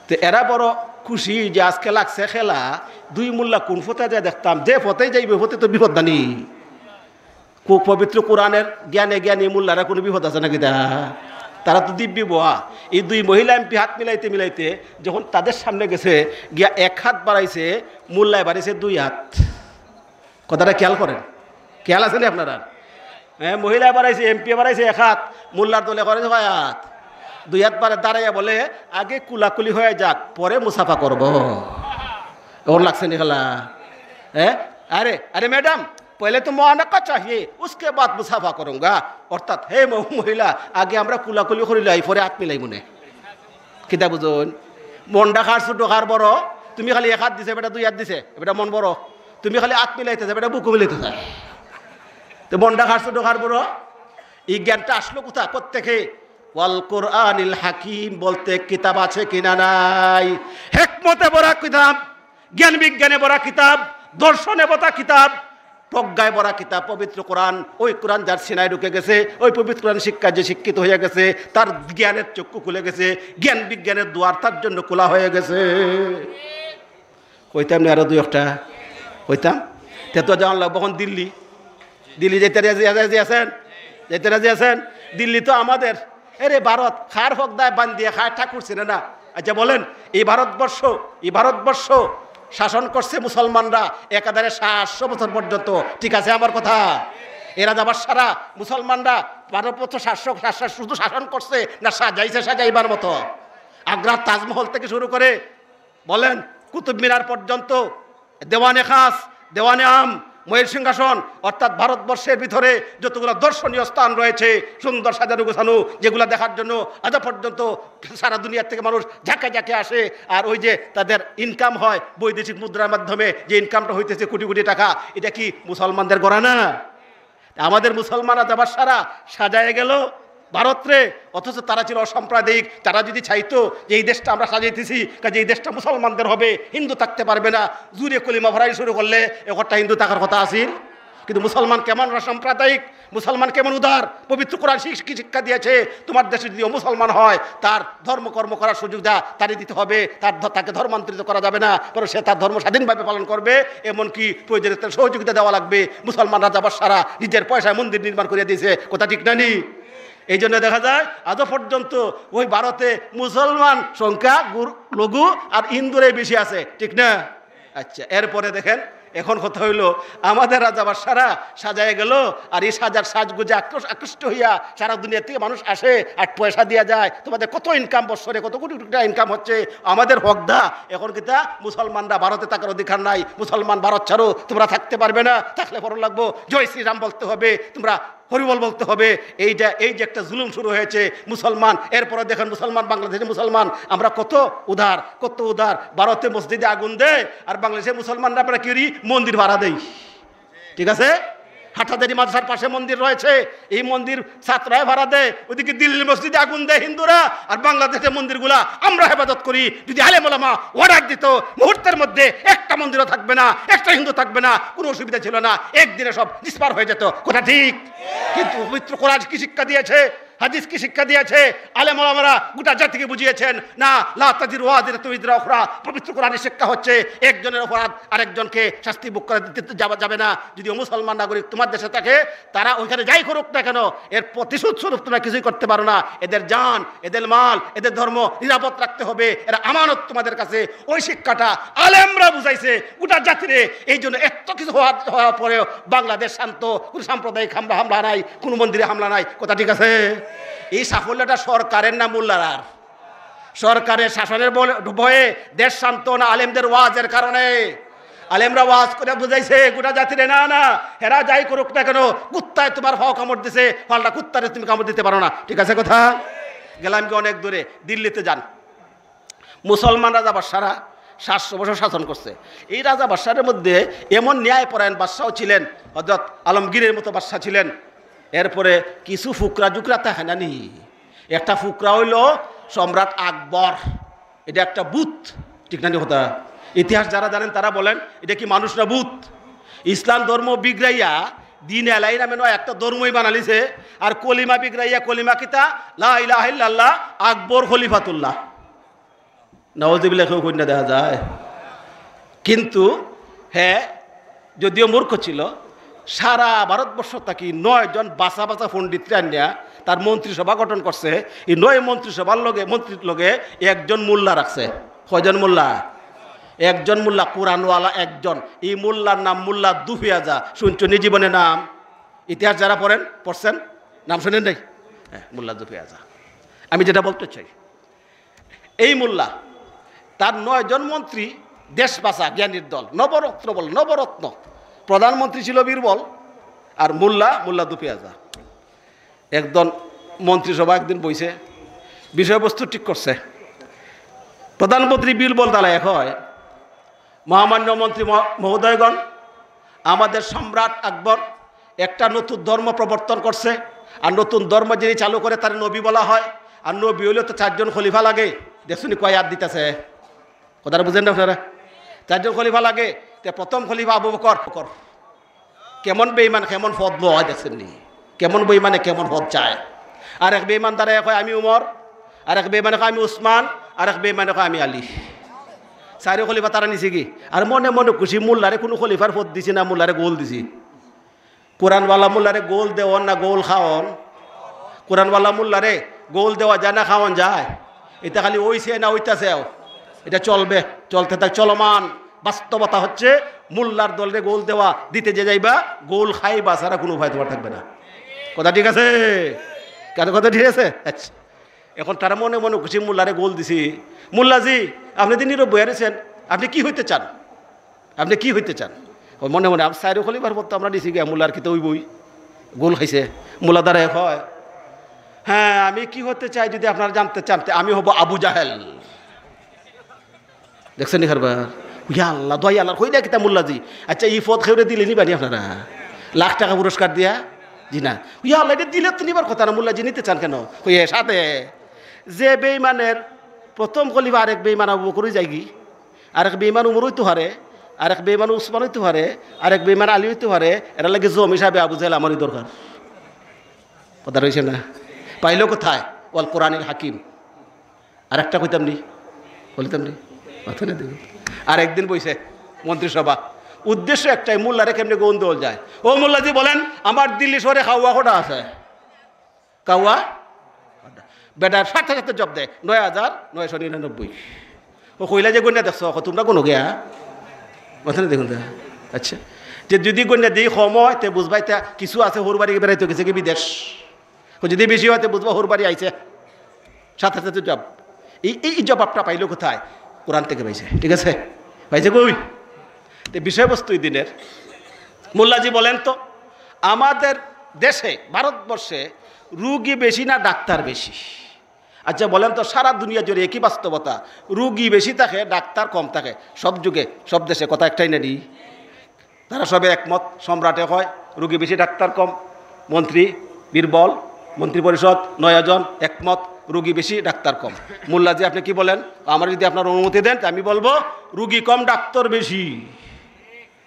তো এরা বড় খুশি যে আজকে লাগছে খেলা, দুই মোল্লা কোন পথে যায় দেখতাম, যে পথেই যাইবে পথে তো বিপদ নানি। কু-, পবিত্র কোরআনের জ্ঞানে জ্ঞানী মোল্লারা কোনো বিপদ আছে নাকি? দা, তারা তো দিব্যি বোয়া। এই দুই মহিলা এমপি হাত মিলাইতে মিলাইতে যখন তাদের সামনে গেছে, গিয়া এক হাত বাড়াইছে, মোল্লায় বাড়াইছে দুই হাত। কথাটা খেয়াল করেন, খেয়াল আছে নি আপনারা? হ্যাঁ, মহিলায় বাড়াইছে, এমপি বাড়াইছে এক হাত, মোল্লার দলে করেছে কয় হাত? দুই হাত বাড়ে দাঁড়াইয়া বলে, "আগে কুলাকুলি হয়ে যাক, পরে মুসাফা করব।" ওর লাগছে নি খেলা? হ্যাঁ, আরে, আরে ম্যাডাম, পহলে তো মুআনাকা চাহিয়ে, উসকে বাদ মুসাফা করুঙ্গা। অর্থাৎ, হে মহ-, মহিলা, আগে আমরা কুলাকুলি করিলাই, পরে আত মিলাইমুনে। কিতা বুঝইন? মনটা কার ছোট, কার বড়? তুমি খালি এক আত দিছে, বেটা দুই আত দিছে, বেটা মন বড়। তুমি খালি আত মিলাইতে চায়, বেটা বুকু মিলাইতে চায়। তো মনটা কার ছোট, কার বড়? এই জ্ঞানটা আসলো কোথা, কোত্থেকে? ওয়াল কোরআনিল হাকিম বলতে কিতাব আছে কিনা নাই? হেকমতে ভরা কিতাব, জ্ঞান বিজ্ঞানে ভরা কিতাব, দর্শনে ভরা কিতাব, প্রজ্ঞায় ভরা কিতাব, পবিত্র কোরআন। ওই কোরআন যার সিনায় ঢুকে গেছে, ওই পবিত্র কোরআন শিক্ষায় যে শিক্ষিত হয়ে গেছে, তার জ্ঞানের চক্ষু খুলে গেছে, জ্ঞান বিজ্ঞানের দুয়ার তার জন্য খোলা হয়ে গেছে। কইতাম না আরো দুই একটা? কইতাম। তে তো যাওয়ান লাগবো এখন দিল্লি। দিল্লি যাইতে রাজি, রাজি আছেন? যাইতে রাজি আছেন? দিল্লি তো আমাদের। এরে ভারত, কার হকদায় বান্ধিয়ে কার ঠাকুর চিনে না? আচ্ছা বলেন, এই ভারতবর্ষ, এই ভারতবর্ষ শাসন করছে মুসলমানরা একাধারে সাতশো বছর পর্যন্ত। ঠিক আছে আমার কথা? এ রাজা বাদশারা, মুসলমানরা ভারতবর্ষ সাতশো, সাতশো শুধু শাসন করছে না সাজাইছে সাজাইবার মতো? আগ্রার তাজমহল থেকে শুরু করে বলেন, কুতুব মিনার পর্যন্ত, দেওয়ানে খাস, দেওয়ানে আম, ময়ূর সিংহাসন, অর্থাৎ ভারতবর্ষের ভিতরে যতগুলো দর্শনীয় স্থান রয়েছে, সুন্দর সাজানো গোছানো, যেগুলো দেখার জন্য আজ পর্যন্ত সারা দুনিয়ার থেকে মানুষ ঝাঁকে ঝাঁকে আসে। আর ওই যে তাদের ইনকাম হয় বৈদেশিক মুদ্রার মাধ্যমে, যে ইনকামটা হইতেছে কোটি কোটি টাকা, এটা কি মুসলমানদের গড়া না? আমাদের মুসলমান রাজা বাদশারা সাজায় গেল ভারতরে, অথচ তারা ছিল অসাম্প্রদায়িক। তারা যদি চাইতো যে এই দেশটা আমরা সাজাইতেছি, কাজে এই দেশটা মুসলমানদের হবে, হিন্দু থাকতে পারবে না, জুরে কলিমা পড়াই শুরু করলে একটা হিন্দু থাকার কথা আছিল। কিন্তু মুসলমান কেমন অসাম্প্রদায়িক, মুসলমান কেমন উদার, পবিত্র কোরআন শিক-, কি শিক্ষা দিয়েছে, তোমার দেশে যদি মুসলমান হয়, তার ধর্ম কর্ম করার সুযোগ দেওয়া তারে দিতে হবে, তার ধ-, তাকে ধর্মান্তরিত করা যাবে না, বরং সে তার ধর্ম স্বাধীনভাবে পালন করবে, এমনকি প্রয়োজনে তার সহযোগিতা দেওয়া লাগবে। মুসলমান রাজা বাদশারা নিজের পয়সায় মন্দির নির্মাণ করে দিয়েছে, কথা ঠিক না নি? এই জন্য দেখা যায় আজও পর্যন্ত ওই ভারতে মুসলমান সংখ্যা গুর-, লঘু আর হিন্দুরাই বেশি আছে, ঠিক না? আচ্ছা, এরপরে দেখেন, এখন কথা হইল, আমাদের রাজা বাদশারা সাজায় গেল, আর এই সাজার সাজগুজে আকৃষ-, আকৃষ্ট হইয়া সারা দুনিয়া থেকে মানুষ আসে আর পয়সা দিয়া যায়। তোমাদের কত ইনকাম, বৎসরে কত কোটি কোটি টাকা ইনকাম হচ্ছে, আমাদের হকদা। এখন কিতা মুসলমানরা ভারতে থাকার অধিকার নাই? মুসলমান ভারত ছাড়ো, তোমরা থাকতে পারবে না, থাকলে পরক লাগবো, জয় শ্রীরাম বলতে হবে, তোমরা হরিবল বলতে হবে। এইটা, এই যে একটা জুলুম শুরু হয়েছে মুসলমান, এরপরে দেখেন মুসলমান, বাংলাদেশে মুসলমান, আমরা কত উদার, কত উদার। ভারতে মসজিদে আগুন দেয় আর বাংলাদেশে মুসলমানরা আমরা কি করি? মন্দির ভাড়া দেই, ঠিক আছে? হাটহাজারী মাদ্রাসার পাশে মন্দির রয়েছে, এই মন্দির ছাত্রায় ভাড়া দেয়, ওদিকে দিল্লির মসজিদে আগুন দেয় হিন্দুরা, আর বাংলাদেশের মন্দিরগুলা আমরা হেফাজত করি। যদি আলেম ওলামা অর্ডার দিত, মুহূর্তের মধ্যে একটা মন্দিরও থাকবে না, একটা হিন্দু থাকবে না, কোনো অসুবিধা ছিল না, একদিনে সব ডিসপার হয়ে যেত। কথা ঠিক? কিন্তু পবিত্র কোরআন কি শিক্ষা দিয়েছে? হাদিস কি শিক্ষা দিয়েছে? আলেম ওলামারা গোটা জাতিকে বুঝিয়েছেন, না, লা তাজিরু ওয়াজিরাতুন ওয়াজিরা উখরা। পবিত্র কোরআনের শিক্ষা হচ্ছে একজনের অপরাধ আরেকজনকে শাস্তি ভোগ করে দিতে যাওয়া যাবে না। যদিও মুসলমান নাগরিক তোমার দেশে থাকে, তারা ওইখানে যাই করুক না কেন, এর প্রতিশোধ স্বরূপ তোমরা কিছুই করতে পারো না। এদের জান, এদের মাল, এদের ধর্ম নিরাপদ রাখতে হবে, এরা আমানত তোমাদের কাছে। ওই শিক্ষাটা আলেমরা বুঝাইছে গোটা জাতিরে। এই জন্য এত কিছু হওয়ার, হওয়ার পরেও বাংলাদেশ শান্ত, কোনো সাম্প্রদায়িক হামলা, হামলা নাই, কোনো মন্দিরে হামলা নাই। কথা ঠিক আছে? এই সাফল্যটা সরকারের না মোল্লার? আর সরকারের শাসনের বলে, ভয়ে দেশ শান্ত না আলেমদের ওয়াজের কারণে? আলেমরা ওয়াজ করে বুঝাইছে গোটা জাতিরে, না, না, হেরা যাই করুক না কেন, কুত্তায় তোমার পাও কামড় দিছে, পাল্টা কুত্তারে তুমি কামড় দিতে পারো না। ঠিক আছে কথা? গেলাম কি অনেক দূরে, দিল্লিতে যান। মুসলমান রাজা বাদশারা সাতশো বছর শাসন করছে। এই রাজা বাদশাদের মধ্যে এমন ন্যায়পরায়ণ বাদশাও ছিলেন, হযরত আলমগীরের মতো বাদশা ছিলেন। এরপরে কিছু ফুকরা জুকরা থাকে না নি? একটা ফুকরা হইল সম্রাট আকবর, এটা একটা ভূত, ঠিক না নি কথা? ইতিহাস যারা জানেন তারা বলেন, এটা কি মানুষ না ভূত? ইসলাম ধর্ম বিগড়াইয়া দিন এলাই নামে নয় একটা ধর্মই বানালিছে, আর কলিমা বিগড়াইয়া কলিমা কিতা? লা ইলাহা ইল্লাল্লাহ, আকবর খলিফাতুল্লাহ। নাউজুবিল্লাহ, কেউ কইন না দেখা যায়। কিন্তু হে যদিও মূর্খ ছিল, সারা ভারতবর্ষ থাকি নয় জন বাছা বাছা পণ্ডিতরে আনিয়া তার মন্ত্রিসভা গঠন করছে। এই নয় মন্ত্রিসভার লগে, মন্ত্রীর লগে একজন মোল্লা রাখছে। কয়জন মোল্লা? একজন মোল্লা, কোরআনওয়ালা একজন। এই মোল্লার নাম মোল্লা দুফিয়াজা। শুনছো নি জীবনে নাম? ইতিহাস যারা পড়েন, পড়ছেন, নাম শুনেন নাই? হ্যাঁ, মোল্লা দুফিয়াজা। আমি যেটা বলতে চাই, এই মোল্লা, তার নয়জন মন্ত্রী, দেশ বাঁচা জ্ঞানীর দল, নবরত্ন বল, নবরত্ন। প্রধানমন্ত্রী ছিল বীরবল, আর মোল্লা, মোল্লা দুফিয়াজা। একজন মন্ত্রিসভা একদিন বইছে, বিষয়বস্তু ঠিক করছে। প্রধানমন্ত্রী বীরবল দাঁড়ায় কয়, "মহামান্য মন্ত্রী মহ-, মহোদয়গণ, আমাদের সম্রাট আকবর একটা নতুন ধর্ম প্রবর্তন করছে, আর নতুন ধর্ম যিনি চালু করে তার নবী বলা হয়, আর নবী হইলে তো চারজন খলিফা লাগে।" দেখছনি কয় আত দিতেছে? কথাটা বুঝেন না আপনারা? চারজন খলিফা লাগে। তে প্রথম খলিফা আবু বকর। কেমন বেঈমান, কেমন পদ লয় দেখছেন নি? কেমন বেঈমানে কেমন পদ চায়। আর এক বেঈমান দাঁড়ায় কয়, "আমি উমর", আর এক বেঈমানে কয়, "আমি উসমান", আর এক বেঈমানে কয়, "আমি আলী।" চারি খলিফা তারা নিছে কি? আর মনে মনে খুশি, মোল্লারে কোনো খলিফার পদ দিছি না, মোল্লারে গোল দিছি। কোরআনওয়ালা মোল্লারে গোল দেওয়ান না গোল খাওয়ান? কোরআনওয়ালা মোল্লারে গোল দেওয়া যায় না খাওয়ান যায়? এটা খালি অইছে না অইতাছেও? এটা চলবে, চলতে থাক, চলমান। বাস্তবতা হচ্ছে মোল্লার দলরে গোল দেওয়া, দিতে যে যাইবা, গোল খাইবা ছাড়া কোনো উপায় তোমার থাকবে না। কথা ঠিক আছে? কারো কথা ঠিক আছে? আচ্ছা, এখন তারা মনে মনে খুশি মোল্লারে গোল দিছি। "মোল্লাজি, আপনি তো নীরব বইয়া রয়েছেন, আপনি কি হইতে চান? আপনি কি হইতে চান?" ও মনে মনে, "আমি চাইরো খলিফার পদ তো আমরা নিছি গিয়া, মোল্লার কিতা অইবই?" গোল খাইছে। মোল্লা দাঁড়ায় কয়, "হ্যাঁ, আমি কি হতে চাই যদি আপনারা জানতে চান, তে আমি হব আবু জাহেল।" দেখছেন নি কারবার? ইয়া আল্লাহ, দোয়াই আল্লাহর কই না কিতা মোল্লাজি? আচ্ছা, এই পদ খেউরে দিলে নিবানি আপনারা লাখ টাকা পুরস্কার দিয়া? জি না। ইয়া আল্লাহ, এটা দিলে তো নিবার কথা না, মোল্লাজি নিতে চান কেন? কই এর সাথে যে বেইমানের প্রথম খলিফা আরেক বেইমান আবু বকর অই যায়গি, আরেক বেইমান উমর অইতো পারে, আরেক বেইমান উসমান অইতো পারে, আরেক বেইমান আলী অইতো পারে, এরা লাগে জম হিসাবে আবু জাহেল আমারই দরকার। কথা রইছে না? পাইলো কোথায়? ওয়াল কোরআনিল হাকিম। আর একটা কইতাম নি, বলিতাম নি, মাথা না দিব। আর একদিন বইছে মন্ত্রিসভা, উদ্দেশ্য একটাই, মোল্লারে কেমনে গোল দেওয়া যায়। "ও মোল্লাজি বলেন, আমার দিল্লি শহরে কাউয়া কটা আছে?" কাউয়া? বেটার সাথে সাথে জব দেয়, "নয় হাজার নয়শো নিরানব্বই।" ও কইলা যে, "গন্যা দেখছো, তোমরা কোনো গিয়া?" মাথা না দেখুন তো। আচ্ছা, যে যদি গন্যা দেই কম হয়, তে বুঝবাই তা কিছু আছে, হউর বাড়ি বেড়াইতে গেছে কি বিদেশ। ও যদি বেশি হয়, তে বুঝবা হউর বাড়ি আইছে। সাথে সাথে জব। এই, এই জবাবটা পাইলো কোথায়? কোরআন থেকে পাইছে। ঠিক আছে? পাইছে কই? তে বিষয়বস্তু এই দিনের। মোল্লাজি বলেন তো, আমাদের দেশে, ভারতবর্ষে রুগী বেশি না ডাক্তার বেশি? আচ্ছা বলেন তো, সারা দুনিয়া জুড়ে একই বাস্তবতা, রুগী বেশি থাকে, ডাক্তার কম থাকে। সব যুগে, সব দেশে কথা একটাই না নি? তারা সবে একমত, সম্রাটে কয় রুগী বেশি ডাক্তার কম, মন্ত্রী বীরবল, মন্ত্রিপরিষদ নয় জন একমত, রুগী বেশি ডাক্তার কম। মোল্লাজি, আপনি কি বলেন? আমরা যদি আপনার অনুমতি দেন, তে আমি বলবো রুগী কম ডাক্তার বেশি।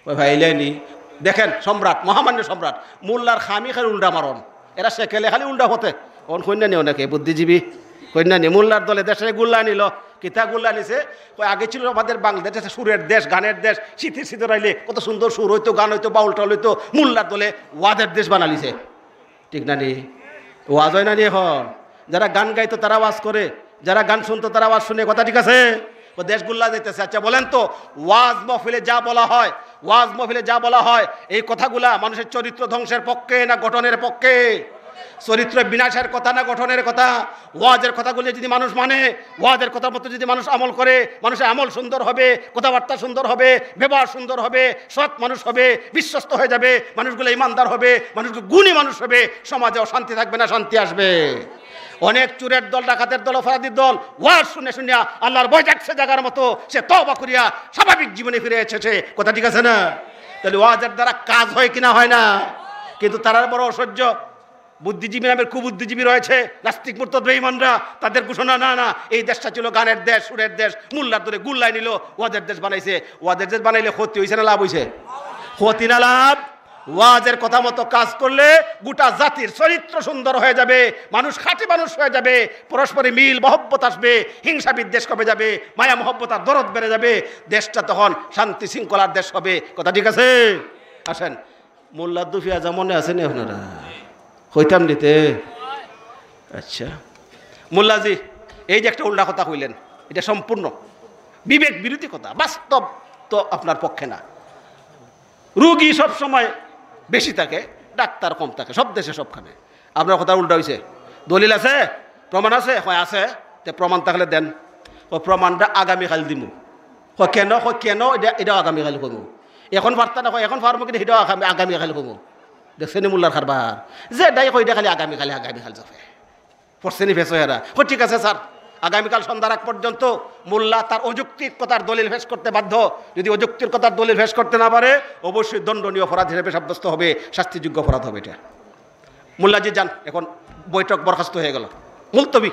ওই ভাই, ইলাইনি দেখেন, সম্রাট, মহামান্য সম্রাট, মোল্লার খামি খালি উল্টা মারন, এরা সেকেলে খালি উল্টা হতে। অন কইন্যা নি অনেকে বুদ্ধিজীবী, কইন্যা নি মোল্লার দলে দেশে গুল্লা নিল, কিতা গুল্লা নিছে? কই আগে ছিল আমাদের বাংলাদেশ একটা সুরের দেশ, গানের দেশ, শীতের শীতের আইলে কত সুন্দর সুর হইতো, গান হইতো, বাউল টাউল হইতো, মোল্লার দলে ওয়াজের দেশ বানালিছে। ঠিক না নি? ওয়াজ হয় না নি এখন? যারা গান গাইতো তারা ওয়াজ করে, যারা গান শুনতো তারা ওয়াজ শুনে। কথা ঠিক আছে? ও দেশ গুল্লা যাইতেছে। আচ্ছা বলেন তো, ওয়াজ মহফিলে যা বলা হয়, ওয়াজ মহফিলে যা বলা হয়, এই কথাগুলা মানুষের চরিত্র ধ্বংসের পক্ষে না গঠনের পক্ষে? চরিত্র বিনাশের কথা না গঠনের কথা? ওয়াজের কথাগুলি যদি মানুষ মানে, ওয়াজের কথার মতো যদি মানুষ আমল করে, মানুষের আমল সুন্দর হবে, কথাবার্তা সুন্দর হবে, ব্যবহার সুন্দর হবে, সৎ মানুষ হবে, বিশ্বস্ত হয়ে যাবে, মানুষগুলো ইমানদার হবে, মানুষগুলো গুণী মানুষ হবে, সমাজে অশান্তি থাকবে না, শান্তি আসবে। অনেক চোরের দল, ডাকাতের দল, অপরাধীর দল ওয়াজ শুনে শুনিয়া আল্লাহর ভয় জাগছে জাগার মতো, সে তওবা করিয়া স্বাভাবিক জীবনে ফিরে এসেছে। কথা ঠিক আছে না? তাহলে ওয়াজের দ্বারা কাজ হয় কি না হয় না? কিন্তু তারার বড় অসহ্য, বুদ্ধিজীবী নামের কুবুদ্ধিজীবী রয়েছে, নাস্তিক মুরতাদ বেঈমানরা, তাদের ঘোষণা, "না, না, এই দেশটা ছিল গানের দেশ, সুরের দেশ, মোল্লার দলে গুল্লাই নিল, ওয়াজের দেশ বানাইছে।" ওয়াজের দেশ বানাইলে ক্ষতি হইছে না লাভ হইছে? ক্ষতি না লাভ? ওয়াজের কথা মতো কাজ করলে গোটা জাতির চরিত্র সুন্দর হয়ে যাবে, মানুষ খাঁটি মানুষ হয়ে যাবে, পরস্পরে মিল মহব্বত আসবে, হিংসা বিদ্বেষ কমে যাবে, মায়া মহব্বত আর দরদ বেড়ে যাবে, দেশটা তখন শান্তি শৃঙ্খলার দেশ হবে। কথা ঠিক আছে? আসেন, মোল্লা দুফিয়া যা মনে আছে নি আপনারা? কইতাম নিতে? আচ্ছা, মোল্লাজি, এই যে একটা উল্টা কথা কইলেন, এটা সম্পূর্ণ বিবেক বিরোধী কথা, বাস্তব তো আপনার পক্ষে না। রুগী সব সময় বেশি থাকে, ডাক্তার কম থাকে, সব দেশে সবখানে। আপনার কথা উল্টা হইছে। দলিল আছে? প্রমাণ আছে? কয় আছে। তে প্রমাণ থাকলে দেন। ও প্রমাণটা আগামীকাল দিমু। কয় কেন? কয় কেন? এটা, এটাও আগামীকাল কইমু। এখন পারতা না কয়, এখন পারমু কিনা হিটাও আগামী, আগামীকাইল কইমু। দেখছইন নি মোল্লার কারবার? যেটাই কই, ইটা খালি আগামীকাইল, আগামীকাইল যাবে। পড়ছইন নি ফেস অয় এরা। কয়, "ঠিক আছে স্যার, আগামীকাল সন্ধ্যার আগ পর্যন্ত মোল্লা তার অযৌক্তিক কথার দলিল পেশ করতে বাধ্য। যদি অযৌক্তিক কথার দলিল পেশ করতে না পারে, অবশ্যই দণ্ডনীয় অপরাধ হিসেবে সাব্যস্ত হবে, শাস্তিযোগ্য অপরাধ হবে এটা।" মোল্লাজি যান, এখন বৈঠক বরখাস্ত হয়ে গেল, মুলতবি।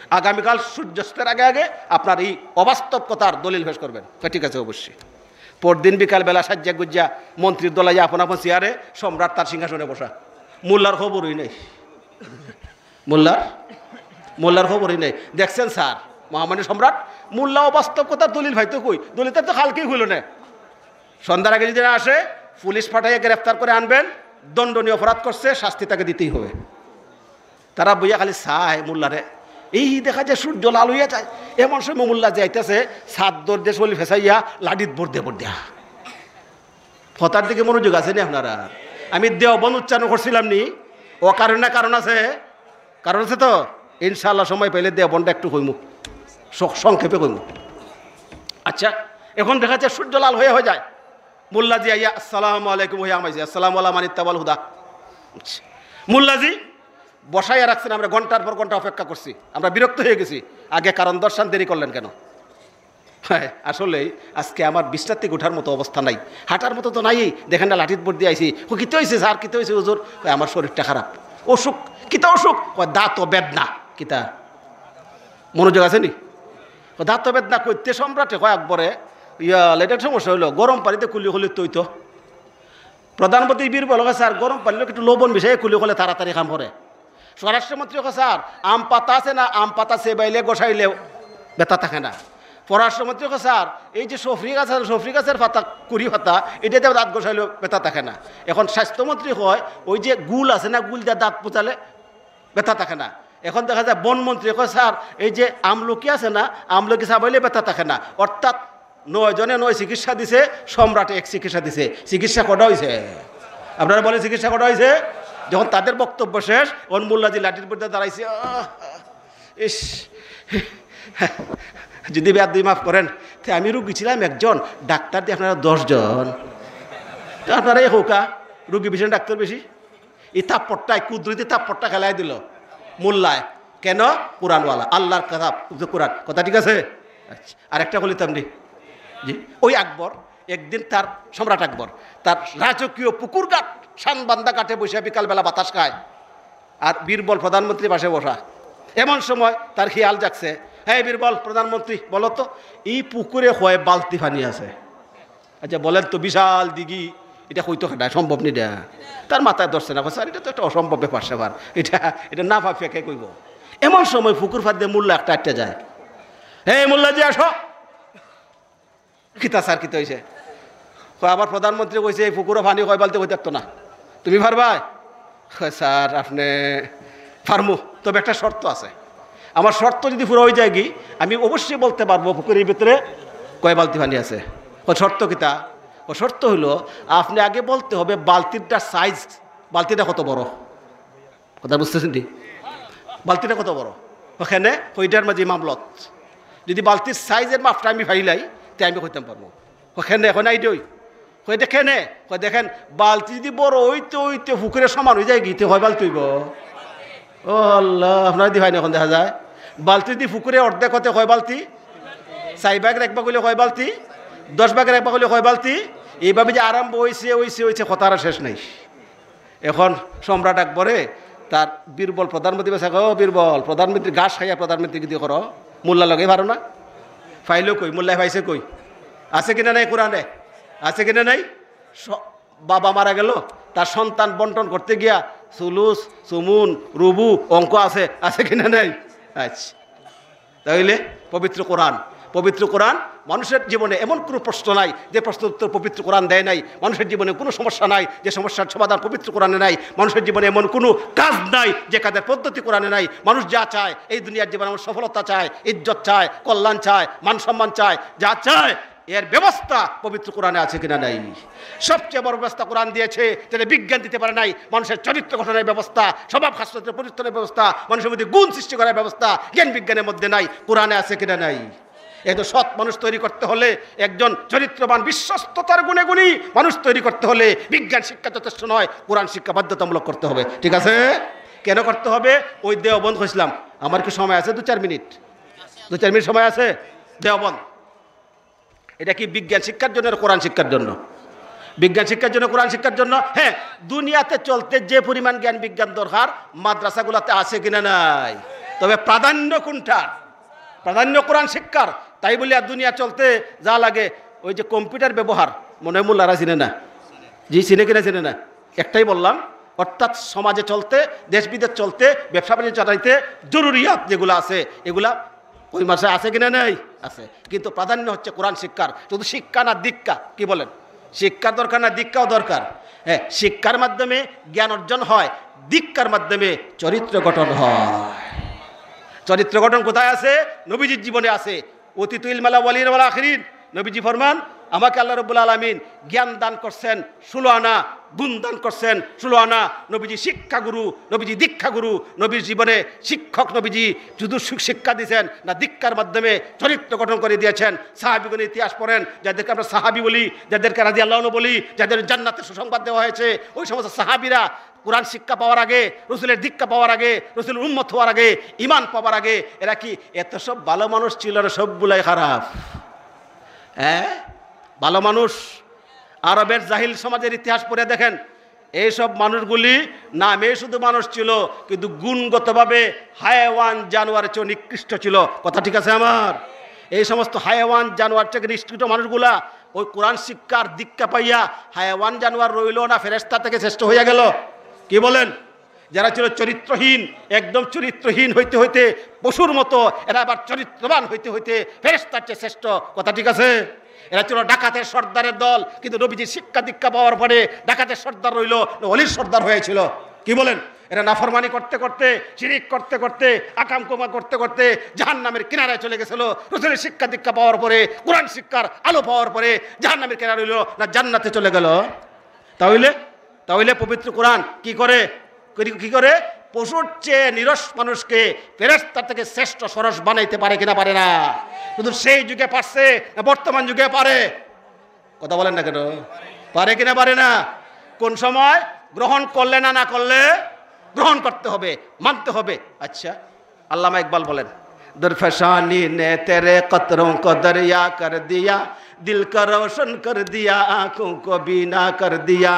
আগামীকাল সূর্যাস্তের আগে আগে আপনার এই অবাস্তব কথার দলিল পেশ করবেন। কয়, "ঠিক আছে, অবশ্যই।" পরদিন বিকালবেলা সাজ্জা গুজ্জা মন্ত্রীর দল আইয়া আপন আপন চেয়ারে, সম্রাট তার সিংহাসনে বসা। মোল্লার খবরই নাই। মোল্লার, মোল্লার খবরই নাই। দেখছেন স্যার, মহামান্য সম্রাট, মোল্লা অবাস্তব কথার দলিল পাইতো কই? দলিল তো কালকেই হইল না। সন্ধ্যার আগে যদি না আসে, পুলিশ পাঠাইয়া গ্রেফতার করে আনবেন, দণ্ডনীয় অপরাধ করছে, শাস্তি তাকে দিতেই হবে। তারা বইয়া খালি চায় মোল্লারে। এই দেখা যায় সূর্য লাল হইয়া যায়, এমন সময় মোল্লা যাইতেছে, চাদর দিয়া শরীল ফেসাইয়া লাঠিত ভর দিয়া ভর দিয়া। কথার দিকে মনোযোগ আছে নি আপনারা? আমি দেওবন্দ উচ্চারণ করছিলাম নি? অকারণে কারণ আছে, কারণ আছে তো। ইনশাআল্লাহ সময় পাইলে দেওবন্দটা একটু কইমু, স-, সংক্ষেপে কইমু। আচ্ছা, এখন দেখা যায় সূর্য লাল হয়ে হয়ে যায়। মোল্লাজি আইয়া "আসসালামু আলাইকুম" হইয়া হামাইছে, "আসসালামু আলা মানিত্তাবাল হুদা।" মোল্লাজি বসাইয়া রাখছেন, আমরা ঘন্টার পর ঘন্টা অপেক্ষা করছি, আমরা বিরক্ত হয়ে গেছি। আগে কারণ দর্শান, দেরি করলেন কেন? হ্যাঁ, আসলেই আজকে আমার বিছনা থেকে ওঠার মতো অবস্থা নাই, হাঁটার মতো তো নাই। দেখেন না, লাঠিত ভর দিয়া আইছি। "ও, কিতা হইছে স্যার, কিতা হইছে হুজুর?" কয়, "আমার শরীরটা খারাপ।" "অসুখ? কিতা অসুখ?" কয়, "দাঁত ও বেদনা।" কিতা? মনোযোগ আছে নি? কয়, "দাঁত ও বেদনা করতে সম্রাটে কয় আকবরে, ইয়া, এটা সমস্যা হইলো, গরম পানিতে কুলি করলে তো হইতো।" প্রধানমন্ত্রী বীরবল কয়, "স্যার, গরম পানির লগে একটু লবণ মিশাইয়া কুলি করলে তাড়াতাড়ি কাম করে।" স্বরাষ্ট্রমন্ত্রী কয়, "স্যার, আম পাতা আছে না, আম পাতা চেবাইলে গোসাইলে ব্যথা থাকে না।" পররাষ্ট্রমন্ত্রী কয়, "স্যার, এই যে সফরি গাছ আছে, সফরি গাছের পাতা, কুড়ি পাতা, এটা দিয়ে দাঁত গোসাইলে ব্যথা থাকে না।" এখন স্বাস্থ্যমন্ত্রী কয়, "ওই যে গুল আছে না, গুল দিয়ে দাঁত পুচালে ব্যথা থাকে না।" এখন দেখা যায় বনমন্ত্রী কয়, "স্যার, এই যে আমলকি আছে না, আমলকি চাবাইলে ব্যথা থাকে না।" অর্থাৎ নয় জনে নয় চিকিৎসা দিছে, সম্রাটে এক চিকিৎসা দিছে। চিকিৎসা কটা হইছে? আপনারা বলেন, চিকিৎসা কটা হইছে? যখন তাদের বক্তব্য শেষ, অন মোল্লাজি লাঠির মধ্যে দাঁড়াইছে, "আহ, ইস, যদি বেয়াদবি মাফ করেন, তে আমি রুগী ছিলাম একজন, ডাক্তার দিয়ে আপনারা দশ জন, তো আপনারা এই হৌকা, রুগী বেশি না ডাক্তার বেশি?" এই থাপ্পড়টাই, কুদরতি থাপ্পড়টা খেলাই দিল মোল্লায়। কেন? কোরআনওয়ালা, আল্লাহর কথা, কোরআন, কথা ঠিক আছে? আচ্ছা, আরেকটা বলিতাম নি। জি, ওই আকবর একদিন তার, সম্রাট আকবর, তার রাজকীয় পুকুর ঘাট, শানবান্দা ঘাটে বসে বিকালবেলা বাতাস খায়, আর বীরবল প্রধানমন্ত্রী পাশে বসা। এমন সময় তার খেয়াল জাগছে, "হে বীরবল প্রধানমন্ত্রী, বলো তো, এই পুকুরে কয় বালতি পানি আছে?" আচ্ছা, বলেন তো, বিশাল দিঘি, এটা কইতো কেডা? সম্ভব নি এটা। তার মাথায় ধরছে না, কয়, "স্যার, এটা তো একটা অসম্ভব ব্যাপার স্যাপার, এটা, এটা না ভাবিয়া কে কইব?" এমন সময় পুকুর পাড় দিয়া মোল্লা একটা আটটা যায়, "হে মোল্লাজি, আসো।" "কিতা স্যার, কিতা হইছে?" কয়, "আবার প্রধানমন্ত্রী কইছে এই পুকুরো পানি কয় বালতি কই থাকতো না, তুমি পারবায়?" কয়, "স্যার, আপনি পারমু, তবে একটা শর্ত আছে। আমার শর্ত যদি পুরা হয়ে যায় কি, আমি অবশ্যই বলতে পারবো পুকুরের ভিতরে কয় বালতি পানি আছে।" কয়, "শর্ত কিতা?" কয়, "শর্ত হইলো, আপনি আগে বলতে হবে বালতিটার সাইজ, বালতিটা কত বড়।" কথা বুঝতেছেন নি? বালতিটা কত বড়? ওখানে ওইটার মাঝে মামলত, যদি বালতির সাইজের মাপটা আমি পাইলাই, তে আমি কইতাম পারবো। ওখানে এখন আইডিয়া হই, কই দেখেন, কই দেখেন, বালতি যদি বড় হইতে হইতে পুকুরের সমান হয়ে যায়, গিতে কয় বালতি হইব? ও আল্লাহ, আপনারা দি হয় না এখন দেখা যায়, বালতি যদি পুকুরে অর্ধেক হতে কয় বালতি, চার ভাগের এক ভাগ হইলে কয় বালতি, দশ ভাগের এক ভাগ হইলে কয় বালতি, এইভাবে যে আরম্ভ হইছে, হইছে, হইছে, কথা আর শেষ নাই। এখন সম্রাট আকবরে তার বীরবল প্রধানমন্ত্রী বেসা কয়, "ও বীরবল, প্রধানমন্ত্রী ঘাস খাইয়া প্রধানমন্ত্রী গিদি করো, মোল্লা লগে পারো না?" পাইলো কই? মোল্লায় পাইছে কই? আছে কিনা নাই কোরআনে? আছে কিনা নাই? স-, বাবা মারা গেল, তার সন্তান বন্টন করতে গিয়া সুলুস, সুমুন, রুবু অঙ্ক আছে, আছে কিনা নাই? আচ্ছা, তাহলে পবিত্র কোরআন, পবিত্র কোরআন, মানুষের জীবনে এমন কোনো প্রশ্ন নাই যে প্রশ্ন উত্তর পবিত্র কোরআন দেয় নাই। মানুষের জীবনে কোনো সমস্যা নাই যে সমস্যার সমাধান পবিত্র কোরআনে নাই। মানুষের জীবনে এমন কোনো কাজ নাই যে কাজের পদ্ধতি কোরআনে নাই। মানুষ যা চায়, এই দুনিয়ার জীবনে আমার সফলতা চায়, ইজ্জত চায়, কল্যাণ চায়, মান সম্মান চায়, যা চায়, এর ব্যবস্থা পবিত্র কোরআনে আছে কিনা নাই? সবচেয়ে বড় ব্যবস্থা কোরআন দিয়েছে, যেটা বিজ্ঞান দিতে পারে নাই। মানুষের চরিত্র গঠনের ব্যবস্থা, স্বভাব খাসলতের পরিবর্তনের ব্যবস্থা, মানুষের মধ্যে গুণ সৃষ্টি করার ব্যবস্থা জ্ঞান বিজ্ঞানের মধ্যে নাই, কোরআনে আছে কিনা নাই? একজন সৎ মানুষ তৈরি করতে হলে, একজন চরিত্রবান, বিশ্বস্ততার গুণে গুণী মানুষ তৈরি করতে হলে বিজ্ঞান শিক্ষা যথেষ্ট নয়, কোরআন শিক্ষা বাধ্যতামূলক করতে হবে। ঠিক আছে? কেন করতে হবে? ওই দেওবন্দ কইছিলাম, আমার কি সময় আছে? দু চার মিনিট, দু চার মিনিট সময় আছে। দেওবন্দ, এটা কি বিজ্ঞান শিক্ষার জন্য না কোরআন শিক্ষার জন্য? বিজ্ঞান শিক্ষার জন্য, কোরআন শিক্ষার জন্য। হ্যাঁ, দুনিয়াতে চলতে যে পরিমাণ জ্ঞান বিজ্ঞান দরকার, মাদ্রাসাগুলোতে আছে কিনা নাই? তবে প্রাধান্য কোনটার? প্রাধান্য কোরআন শিক্ষার। তাই বলে আর দুনিয়া চলতে যা লাগে, ওই যে কম্পিউটার ব্যবহার, মনে হয় মোল্লারা চিনে না। জি, চিনে কিনা চিনে না, একটাই বললাম। অর্থাৎ সমাজে চলতে, দেশ বিদেশ চলতে, ব্যবসা বাণিজ্য চালাইতে জরুরিয়াত যেগুলো আছে, এগুলা ওই মাসে আছে কিনা নাই? আছে। কিন্তু প্রাধান্য হচ্ছে কোরআন শিক্ষার। শুধু শিক্ষা না দীক্ষা? কি বলেন? শিক্ষার দরকার না দীক্ষাও দরকার? হ্যাঁ, শিক্ষার মাধ্যমে জ্ঞান অর্জন হয়, দীক্ষার মাধ্যমে চরিত্র গঠন হয়। চরিত্র গঠন কোথায় আছে? নবীজির জীবনে আছে। অতীত ইলমালা ওয়ালিন ওয়াল আখিরিন। নবীজি ফরমান, আমাকে আল্লাহ রব্বুল আলামিন জ্ঞান দান করছেন ষোলো আনা, গুণ দান করছেন ষোলো আনা। নবীজি শিক্ষাগুরু, নবীজি দীক্ষাগুরু, নবীর জীবনে শিক্ষক, নবীজি শুধু শি-, শিক্ষা দিয়েছেন না, দীক্ষার মাধ্যমে চরিত্র গঠন করে দিয়েছেন। সাহাবীগণের ইতিহাস পড়েন, যাদেরকে আমরা সাহাবী বলি, যাদেরকে রাদিয়াল্লাহু আনহু বলি, যাদের জান্নাতের সুসংবাদ দেওয়া হয়েছে, ওই সমস্ত সাহাবীরা কোরআন শিক্ষা পাওয়ার আগে, রসুলের দীক্ষা পাওয়ার আগে, রসুলের উম্মত হওয়ার আগে, ইমান পাওয়ার আগে, এরা কি এত সব ভালো মানুষ ছিল না সবগুলাই খারাপ? হ্যাঁ, ভালো মানুষ। আরবের জাহিল সমাজের ইতিহাস পড়ে দেখেন, এইসব মানুষগুলি নামে শুধু মানুষ ছিল, কিন্তু গুণগতভাবে হায়াওয়ান জানোয়ারের চেয়ে নিকৃষ্ট ছিল। কথা ঠিক আছে আমার? এই সমস্ত হায়াওয়ান জানোয়ার থেকে নিকৃষ্ট মানুষগুলা ওই কোরআন শিক্ষার দীক্ষা পাইয়া হায়াওয়ান জানোয়ার রইল না, ফেরেশতা থেকে শ্রেষ্ঠ হইয়া গেল। কি বলেন? যারা ছিল চরিত্রহীন, একদম চরিত্রহীন হইতে হইতে পশুর মতো, এরা আবার চরিত্রবান হইতে হইতে ফেরেশতার চেয়ে শ্রেষ্ঠ। কথা ঠিক আছে? এরা ছিল ডাকাতের সর্দারের দল, কিন্তু নবীজির শিক্ষা দীক্ষা পাওয়ার পরে ডাকাতের সর্দার রইল না, অলির সর্দার হয়েছিল। কি বলেন? এরা নাফরমানি করতে করতে, শিরিক করতে করতে, আকাম কুকাম করতে করতে জাহান্নামের কিনারায় চলে গেছিল। রসুলের শিক্ষা দীক্ষা পাওয়ার পরে, কোরআন শিক্ষার আলো পাওয়ার পরে জাহান্নামের কিনারা রইল না, জান্নাতে চলে গেল। তাহলে, তাহলে পবিত্র কোরআন কি করে, কি, কি করে? পশুর চেয়ে নিরস মানুষকে ফেরেশতা থেকে শ্রেষ্ঠ সরস বানাইতে পারে কিনা? পারে না। শুধু সেই যুগে পারছে না বর্তমান যুগে পারে? কথা বলেন না কেন? পারে কিনা? পারে না। কোন সময়? গ্রহণ করলে না, না করলে? গ্রহণ করতে হবে, মানতে হবে। আচ্ছা, আল্লামা ইকবাল বলেন, درفشانی نے تیرے قطروں کو دریا کر دیا، دل کو روشن کر دیا، آنکھوں کو بینا کر دیا،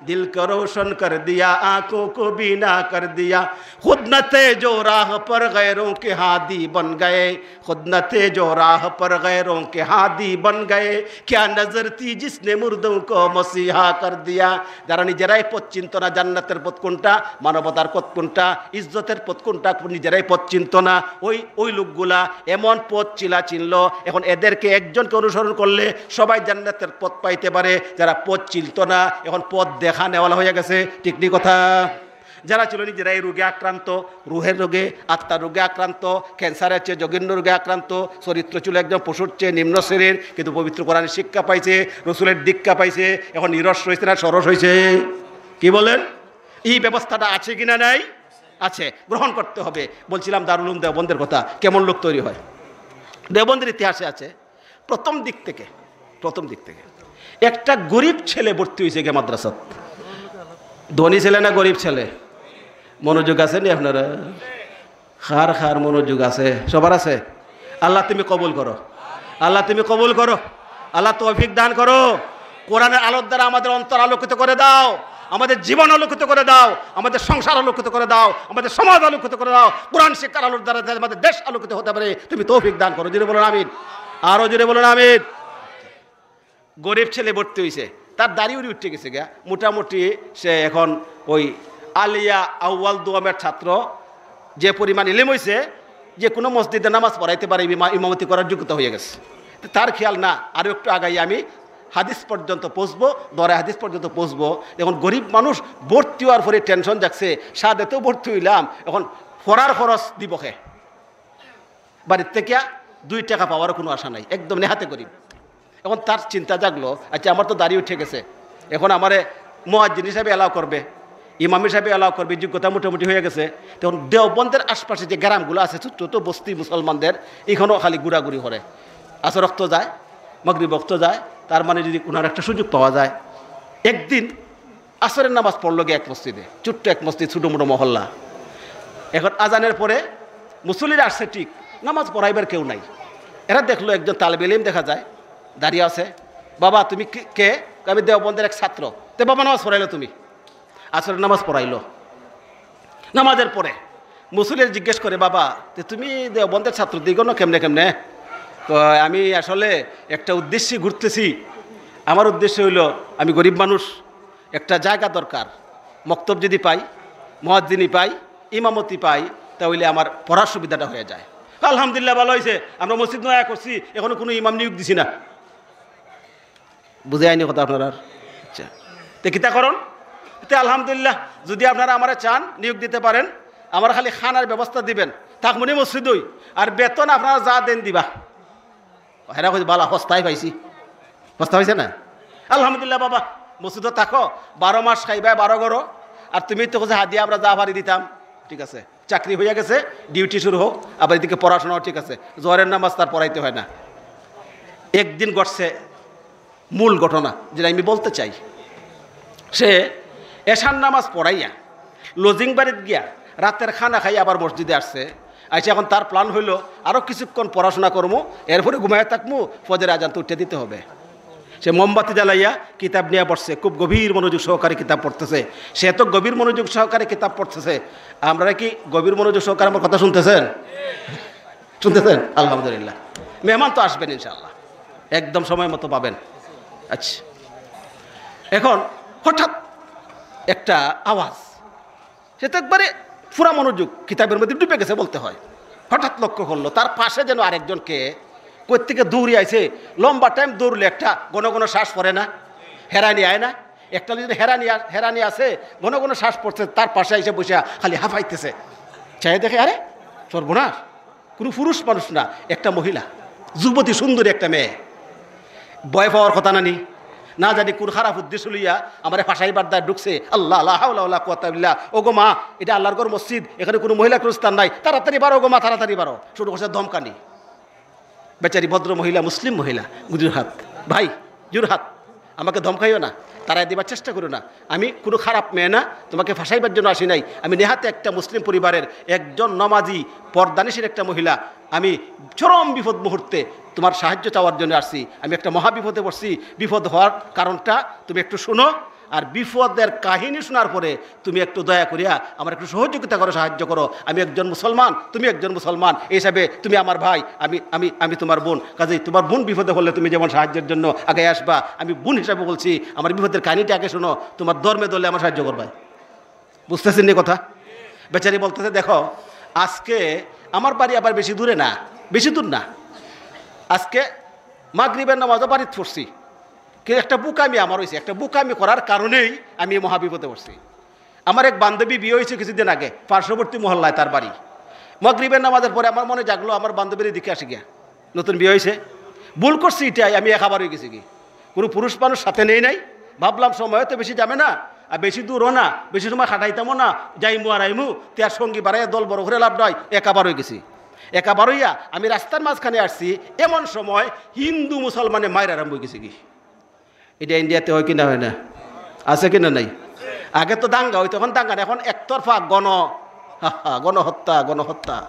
دل کو روشن کر دیا، آنکھوں کو بینا کر دیا۔ خود نہ تھے جو راہ پر غیروں کے ہادی بن گئے، خود نہ تھے جو راہ پر غیروں کے ہادی بن گئے، کیا نظر تھی جس نے مردوں کو مسیحا کر دیا۔ যারা নিজেরাই পথ চিনত না, জান্নাতের পথ কোনটা, মানবতার পথ কোনটা, ইজ্জতের পথ কোনটা, নিজেরাই পথ চিনত না, ওই, ওই লোকগুলা এমন পথ চিলা চিনল। এখন এদেরকে একজনকে অনুসরণ করলে সবাই জান্নাতের পথ পাইতে পারে, যারা পথ চিনত না, এখন পথ দেখানেওয়ালা হয়ে গেছে। ঠিক নি কথা? যারা ছিল নিজেরাই রোগে আক্রান্ত, রুহের রোগে, আত্মার রোগে আক্রান্ত, ক্যান্সারের চেয়ে জঘন্য রোগে আক্রান্ত, চরিত্র ছিল একদম পশুর চেয়ে নিম্ন শ্রেণীর, কিন্তু পবিত্র কোরআনের শিক্ষা পাইছে, রসুলের দীক্ষা পাইছে, এখন নিরস হইছে না সরস হইছে? কি বলেন? এই ব্যবস্থাটা আছে কিনা নাই? আছে, গ্রহণ করতে হবে। বলছিলাম দারুল উলুম দেওবন্দের কথা, কেমন লোক তৈরি হয় দেওবন্দের ইতিহাসে আছে। প্রথম দিক থেকে, প্রথম দিক থেকে একটা গরিব ছেলে ভর্তি হয়েছে গিয়া মাদ্রাসাত। ধনী ছেলে না গরিব ছেলে? মনোযোগ আছে নি আপনারা? কার কার মনোযোগ আছে? সবার আছে? আল্লাহ তুমি কবুল করো, আল্লাহ তুমি কবুল করো, আল্লাহ তৌফিক দান করো। কোরআনের আলোর দ্বারা আমাদের অন্তর আলোকিত করে দাও, আমাদের জীবন আলোকিত করে দাও, আমাদের সংসার আলোকিত করে দাও, আমাদের সমাজ আলোকিত করে দাও। কোরআন শিক্ষার আলোর দ্বারা যাতে আমাদের দেশ আলোকিত হতে পারে, তুমি তৌফিক দান করো। জোরে বলুন আমিন। আরো জোরে বলুন আমিন। গরিব ছেলে ভর্তি হইছে, তার দাড়ি উড়ি উঠে গেছে গা। মোটামুটি সে এখন ওই আলিয়া আউয়াল দুয়ামের ছাত্র, যে পরিমাণ ইলিম হইছে, যে কোনো মসজিদে নামাজ পড়াইতে পারে, ইমা-, ইমামতি করার যোগ্যতা হয়ে গেছে। তো তার খেয়াল না, আরও একটু আগাই আমি হাদিস পর্যন্ত পৌঁছবো, দরে হাদিস পর্যন্ত পৌঁছবো। এখন গরিব মানুষ ভর্তি হওয়ার পরে টেনশন যাচ্ছে, সাদেতেও ভর্তি হইলাম, এখন পড়ার খরচ দিব কে? বাড়ির থেকে দুই টাকা পাওয়ারও কোনো আশা নাই, একদম নেহাতে গরিব। এখন তার চিন্তা জাগলো, আচ্ছা, আমার তো দাড়ি উঠে গেছে, এখন আমারে মুয়াজ্জিন হিসাবে অ্যালাউ করবে, ইমাম হিসাবে অ্যালাউ করবে, যোগ্যতা মোটামুটি হয়ে গেছে। তখন দেওবন্দের আশপাশে যে গ্রামগুলো আছে, ছোট্ট ছোট্ট বস্তি মুসলমানদের, এখানেও খালি ঘোরাঘুরি করে। আসর অক্ত যায়, মাগরিব অক্ত যায়, তার মানে যদি ওনার একটা সুযোগ পাওয়া যায়, একদিন আসরের নামাজ পড়লো গিয়া এক মসজিদে, ছোট্ট এক মসজিদ, ছোটো মোটো মহল্লা। এখন আজানের পরে মুসল্লিরা আসছে ঠিক, নামাজ পড়াইবার কেউ নাই। এরা দেখলো একজন তালেবে ইলিম দেখা যায়, দাঁড়িয়ে আছে। "বাবা, তুমি কি, কে?" "আমি দেওবন্দের এক ছাত্র।" "তে বাবা, নামাজ পড়াইলো তুমি?" আসরের নামাজ পড়াইলো। নামাজের পরে মুসল্লিরা জিজ্ঞেস করে, "বাবা, তে তুমি দেওবন্দের ছাত্র, দিগো না কেমনে কেমনে?" কয়, "আমি আসলে একটা উদ্দেশ্যে ঘুরতেছি। আমার উদ্দেশ্য হইলো, আমি গরিব মানুষ, একটা জায়গা দরকার, মক্তব যদি পাই, মুয়াজ্জিনি পাই, ইমামতি পাই, তাহলে আমার পড়ার সুবিধাটা হয়ে যায়।" আলহামদুলিল্লাহ, ভালো হয়েছে, আমরা মসজিদ নয়া করছি, এখনো কোনো ইমাম নিয়োগ দিছি না। বুঝে আইনি কথা আপনার? আচ্ছা, তে কিতা করুন? তে আলহামদুলিল্লাহ, যদি আপনারা আমারে চান, নিয়োগ দিতে পারেন। আমার খালি খানার ব্যবস্থা দিবেন, থাকমুনি মসজিদই, আর বেতন আপনারা যা দেন দিবা। হেরা কইছে, "বালা, হস্তায় পাইছি।" হস্তা হইছে না? আলহামদুলিল্লাহ বাবা, মসজিদো থাকো, বারো মাস খাইবায় বারো ঘরো, আর তুমি তো কইছো হাদিয়া আমরা যা পারি দিতাম। ঠিক আছে, চাকরি হইয়া গেছে, ডিউটি শুরু হোক, আবার এদিকে পড়াশোনাও ঠিক আছে, জোহরের নামাজ তার পড়াইতে হয় না। একদিন ঘটছে মূল ঘটনা, যেটা আমি বলতে চাই, সে এশার নামাজ পড়াইয়া লজিং বাড়িত গিয়া রাতের খানা খাই আবার মসজিদে আসছে। আইসা এখন তার প্ল্যান হইলো আরও কিছুক্ষণ পড়াশোনা করমু, এরপরে ঘুমায় থাকমু, ফজরের আজান তো উঠে দিতে হবে। সে মোমবাতি জ্বালাইয়া কিতাব নিয়ে বসছে, খুব গভীর মনোযোগ সহকারে কিতাব পড়তেছে। সে তো গভীর মনোযোগ সহকারে কিতাব পড়তেছে, আমরা কি গভীর মনোযোগ সহকারে আমার কথা শুনতেছেন? শুনতেছেন? আলহামদুলিল্লাহ, মেহমান তো আসবেন ইনশাআল্লাহ, একদম সময় মতো পাবেন। আচ্ছা, এখন হঠাৎ একটা আওয়াজ, সে তো একবারে পুরা মনোযোগ কিতাবের মধ্যে ডুবে গেছে বলতে হয়। হঠাৎ লক্ষ্য করলো তার পাশে যেন আরেকজন কে কই থেকে দৌড়ে আইছে। লম্বা টাইম দৌড়লে একটা ঘন ঘন শ্বাস পড়ে না, হেরানি আয় না? একটা যদি হেরানি আ-, হেরানি আছে, ঘন ঘন শ্বাস পড়ছে, তার পাশে এসে বসে খালি হাঁফাইতেছে। চাই দেখে, আরে সর্বনাশ, কোনো পুরুষ মানুষ না, একটা মহিলা, যুবতী সুন্দরী একটা মেয়ে। ভয় পাওয়ার কথা না নি? না জানি কোন খারাপ উদ্দেশ্য লইয়া আমারে ফাঁসাইবার দায় ঢুকছে। আল্লাহ, লা হাওলা ওয়ালা কুওয়াতা ইল্লা বিল্লাহ। "ও গো মা, এটা আল্লাহর ঘর মসজিদ, এখানে কোনো মহিলা কোনো স্থান নাই, তাড়াতাড়ি বারো গো মা, তাড়াতাড়ি বারো।" শুরু করছে ধমকানি। বেচারি ভদ্র মহিলা, মুসলিম মহিলা, যোরহাট। ভাই, যোরহাট, আমাকে ধমকাইও না, তাড়াই দিবার চেষ্টা করো না। আমি কোনো খারাপ মেয়ে না, তোমাকে ফাঁসাইবার জন্য আসি নাই। আমি নেহাতে একটা মুসলিম পরিবারের একজন নমাজি, পর্দানিশীল একটা মহিলা। আমি চরম বিপদ মুহূর্তে তোমার সাহায্য চাওয়ার জন্য আসছি। আমি একটা মহা বিপদে পড়ছি। বিপদ হওয়ার কারণটা তুমি একটু শুনো, আর বিপদের কাহিনী শোনার পরে তুমি একটু দয়া করিয়া আমার একটু সহযোগিতা করো, সাহায্য করো। আমি একজন মুসলমান, তুমি একজন মুসলমান, এই হিসাবে তুমি আমার ভাই, আমি আমি আমি তোমার বোন। কাজেই তোমার বোন বিপদে পড়লে তুমি যেমন সাহায্যের জন্য আগে আসবা, আমি বোন হিসাবে বলছি, আমার বিপদের কাহিনীটা আগে শোনো, তোমার ধর্মে ধরলে আমার সাহায্য করবায়। বুঝতেছেন নি কথা? বেচারি বলতেছে, "দেখো, আজকে আমার বাড়ি আবার বেশি দূরে না, বেশি দূর না। আজকে মাগরিবের নামাজও বাড়িত পড়ছি, কিন্তু একটা বোকামি আমার হইছে, একটা বোকামি করার কারণেই আমি এই মহাবিপদে পড়ছি।" আমার এক বান্ধবী বিয়ে হয়েছে কিছুদিন আগে, পার্শ্ববর্তী মহল্লায় তার বাড়ি। মাগরিবের নামাজের পরে আমার মনে জাগলো, আমার বান্ধবীর দিকে আসি গিয়া, নতুন বিয়ে হয়েছে, ভুল করছি এটাই, আমি একা বার হয়ে গেছি কি, কোনো পুরুষ মানুষ সাথে নেই নাই। ভাবলাম সময় তো বেশি যাবে না, আর বেশি দূরও না, বেশি সময় খাটাইতামও না, যাইমু আর আইমু, তে আর সঙ্গী বাড়াইয়া দল বড় করে লাভ নাই, একা বার হয়ে গেছি। একা বার হইয়া আমি রাস্তার মাঝখানে আসছি, এমন সময় হিন্দু মুসলমানে মাইর আরম্ভ হয়ে গেছে কি। এটা ইন্ডিয়াতে হয় কি না হয় না? আছে কি না নাই? আগে তো দাঙ্গা হইতো, এখন দাঙ্গা না, এখন একতরফা গণ, গণহত্যা, গণহত্যা।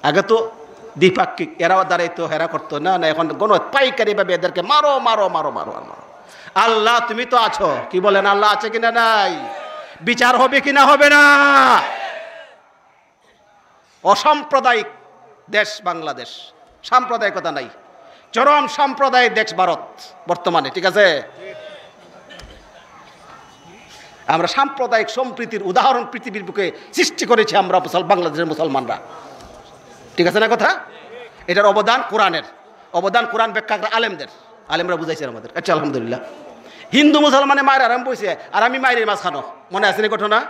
আগে তো দ্বিপাক্ষিক, এরাও দাঁড়াইতো, হেরা করতো না, না, এখন গণ পাইকারি ভাবে এদেরকে মারো, মারো, মারো, মারো, আর মারো। আল্লাহ, তুমি তো আছো, কি বলেন, আল্লাহ আছে কিনা নাই? বিচার হবে কিনা হবে না? অসাম্প্রদায়িক দেশ বাংলাদেশ, সাম্প্রদায়িকতা নাই, চরম সাম্প্রদায়িক দেশ ভারত বর্তমানে, ঠিক আছে? আমরা সাম্প্রদায়িক সম্প্রীতির উদাহরণ পৃথিবীর বুকে সৃষ্টি করেছি আমরা মুসল-, বাংলাদেশের মুসলমানরা, ঠিক আছে না কথা? এটার অবদান কোরআনের, অবদান কোরআন ব্যাখ্যাকার আলেমদের, আলেমরা বুঝাইছেন আমাদের। আচ্ছা, আলহামদুলিল্লাহ, হিন্দু মুসলমানে মায়ের আরম্ভ হয়েছে, আর আমি মায়ের মাঝখানো, মনে আছে না ঘটনা?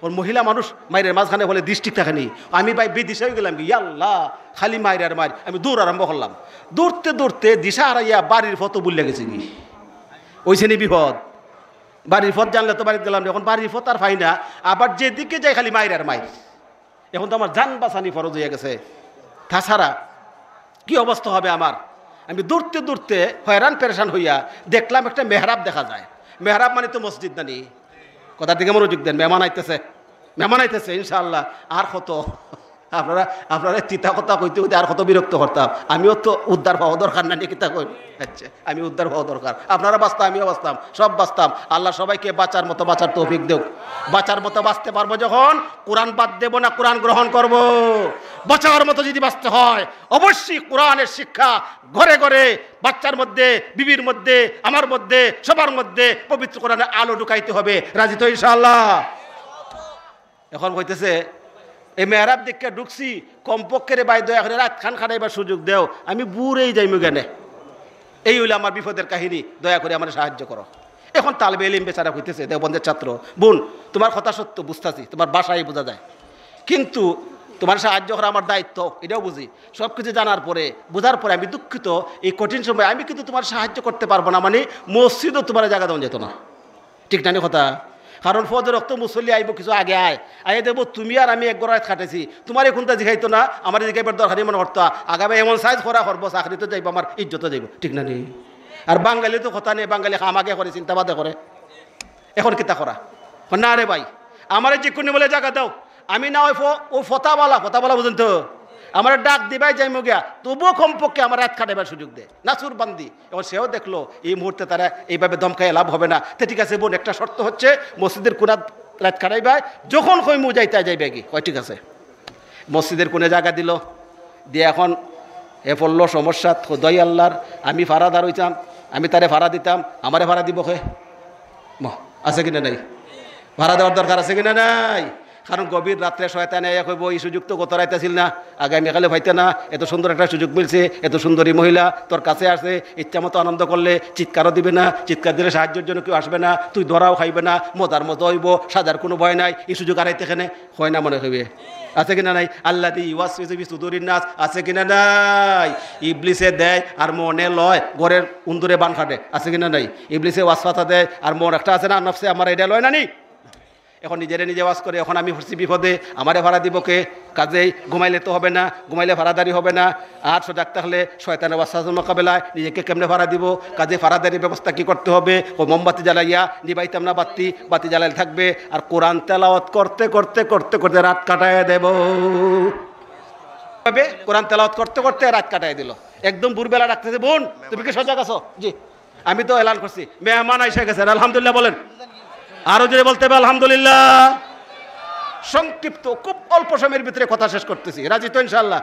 ওর মহিলা মানুষ মায়ের মাঝখানে বলে দৃষ্টি থাকে নি। আমি ভাই বিদিশা হয়ে গেলাম কি, "ইয়া আল্লাহ, খালি মায়ের আর মায়ের।" আমি দৌড় আরম্ভ করলাম। দৌড়তে দৌড়তে দিশা হারাইয়া বাড়ির পথ ভুলে গেছি কি, ওইছে নি বিপদ। বাড়ির পথ জানলে তো বাড়িতে গেলাম না, এখন বাড়ির পথ আর পাই না। আবার যেদিকে যাই খালি মায়ের আর মায়ের। এখন তো আমার জান বাঁচানি ফরজ হয়ে গেছে, তাছাড়া কি অবস্থা হবে আমার? আমি দৌড়তে দৌড়তে হয়রান পেরেশান হইয়া দেখলাম একটা মেহরাব দেখা যায়। মেহরাব মানে তো মসজিদ নানি? কথা দিকে মনোযোগ দেন, মেহমান আইতেছে, মেহমান আইতেছে ইনশাআল্লাহ। আর কত আপনারা, আপনারা তিতা কথা কইতে কইতে আর কত বিরক্ত করতাম। আমিও তো উদ্ধার পাওয়া দরকার নানি, কিতা কই? আচ্ছা, আমি উদ্ধার পাওয়া দরকার, আপনারা বাঁচতা, আমিও বাঁচতাম, সব বাঁচতাম। আল্লাহ সবাইকে বাঁচার মতো বাঁচার তৌফিক দেউক। বাঁচার মতো বাঁচতে পারবো যখন, কোরআন বাদ দেব না, কোরআন গ্রহণ করব। বাঁচার মতো যদি বাঁচতে হয়, অবশ্যই কোরআনের শিক্ষা ঘরে ঘরে, বাচ্চার মধ্যে, বিবির মধ্যে, আমার মধ্যে, সবার মধ্যে পবিত্র কোরআনের আলো ঢুকাইতে হবে। রাজি তো ইনশাআল্লাহ? এখন কইতেছে, এই মেহরাব দেখিয়া ঢুকছি, কমপক্ষে রে ভাই দয়া করে রাইত খান খাটাইবার সুযোগ দেও, আমি বুড়েই যাইমু গেনে। এই হইলো আমার বিপদের কাহিনী, দয়া করে আমারে সাহায্য করো। এখন তালবে ইলিম বেচারা কইতেছে, দেওবন্দের ছাত্র, বোন, তোমার কথা সত্য, বুঝতাছি, তোমার ভাষায় বোঝা যায়, কিন্তু তোমার সাহায্য করা আমার দায়িত্ব, এটাও বুঝি। সব কিছু জানার পরে, বুঝার পরে আমি দুঃখিত, এই কঠিন সময় আমি কিন্তু তোমার সাহায্য করতে পারবো না, মানে মসজিদও তোমার জায়গা দেওয়া যেত না। ঠিক নানি কথা? কারণ ফজর অক্ত মুসল্লি আইবো কিছু আগে আয়, আইয়া দেখবো তুমি আর আমি এক গড় রাইত খাটেছি, তোমার এখন তা জিখাইতো না, আমার জিখাইবার দরকারই মনে করতো। আগামী এমন সাইজ করা করবো, চাকরি তো যাইবো, আমার ইজ্জত যাইবো। ঠিক নানি? আর বাঙালি তো কথা নেই, বাঙালি কাম আগে করে, চিন্তা বাদে করে। এখন কিতা করা? কয়, না রে ভাই, আমারে যে কোনো বলে জায়গা দাও, আমি না ওই ফ-, ও ফতাওয়ালা, ফতাওয়ালা বুঝেন তো, আমারে ডাক দিবাই যাইমু গিয়া, তবুও কমপক্ষে আমার রাইত খাটাইবার সুযোগ দে, নাসুর বান্দি। এখন সেও দেখলো এই মুহূর্তে তারা এইভাবে ধমকাইয়া লাভ হবে না। তে ঠিক আছে বোন, একটা শর্ত হচ্ছে মসজিদের কোনাত রাইত খাটাইবায়, যখন কইমু যাইতে যাইবে কি? কয় ঠিক আছে। মসজিদের কোণে জায়গা দিল, দিয়ে এখন এ পড়লো সমস্যা, খোদাই আল্লাহর, আমি ফাড়াদার হইতাম, আমি তারে ফাড়া দিতাম, আমারে ফাড়া দিব কে? ম-, আছে কিনা নাই? ফাড়া দেওয়ার দরকার আছে কিনা নাই? কারণ গভীর রাত্রে শয়তানে আইয়া কইবো, "এই সুযোগ তো গত রাইত আছিল না, আগামীকালে পাইতে না, এত সুন্দর একটা সুযোগ মিলছে, এত সুন্দরী মহিলা তোর কাছে আসে, ইচ্ছা মতো আনন্দ করলে চিৎকারও দিবে না, চিৎকার দিলে সাহায্যের জন্য কেউ আসবে না, তুই ধরাও খাইবে না, মজার মজা হইবো, সাজার কোনো ভয় নাই, এই সুযোগ আড়াইতে কেনে?" হয় না মনে কইবে? আছে কিনা নাই? আল্লাযী ইউওয়াসউিসু ফি সুদুরিন নাস, আছে কিনা নাই? ইবলিসে দেয় আর মনে লয়, ঘরের উন্দুরে বান কাটে, আছে কিনা নাই? ইবলিসে ওয়াসওয়াসা দেয় আর মন একটা আছে না, নফসে আমার এটা লয় না নি? এখন নিজেরে নিজে ওয়াজ করে, এখন আমি পড়ছি বিপদে, আমারে ফাড়া দিব কে? কাজেই ঘুমাইলে তো হবে না, ঘুমাইলে ফাড়াদারি হবে না। আর সজাগ থাকলে শয়তানের ওয়াসওয়াসার মোকাবেলায় নিজেকে কেমনে ফাড়া দিব? কাজে ফাড়াদারির ব্যবস্থা কি করতে হবে? ও মোমবাতি জ্বালাইয়া নিবাইতাম না বাতি, বাতি জ্বালাইলে থাকবে। আর কোরআন তেলাওয়াত করতে করতে করতে করতে রাত কাটাইয়া দেব। ভাবে কোরআন তেলাওয়াত করতে করতে রাত কাটাই দিল। একদম ভোরবেলা ডাকতেছে, "বোন, তুমি কি সজাগ আছো?" "জি।" আমি তো এলান করছি, মেহমান আইসা গেছেন, আলহামদুলিল্লাহ বলেন। আরো জোরে বলতে হবে আলহামদুলিল্লাহ। সংক্ষিপ্ত, খুব অল্প সময়ের ভিতরে কথা শেষ করতেছি, রাজি তো ইনশাআল্লাহ?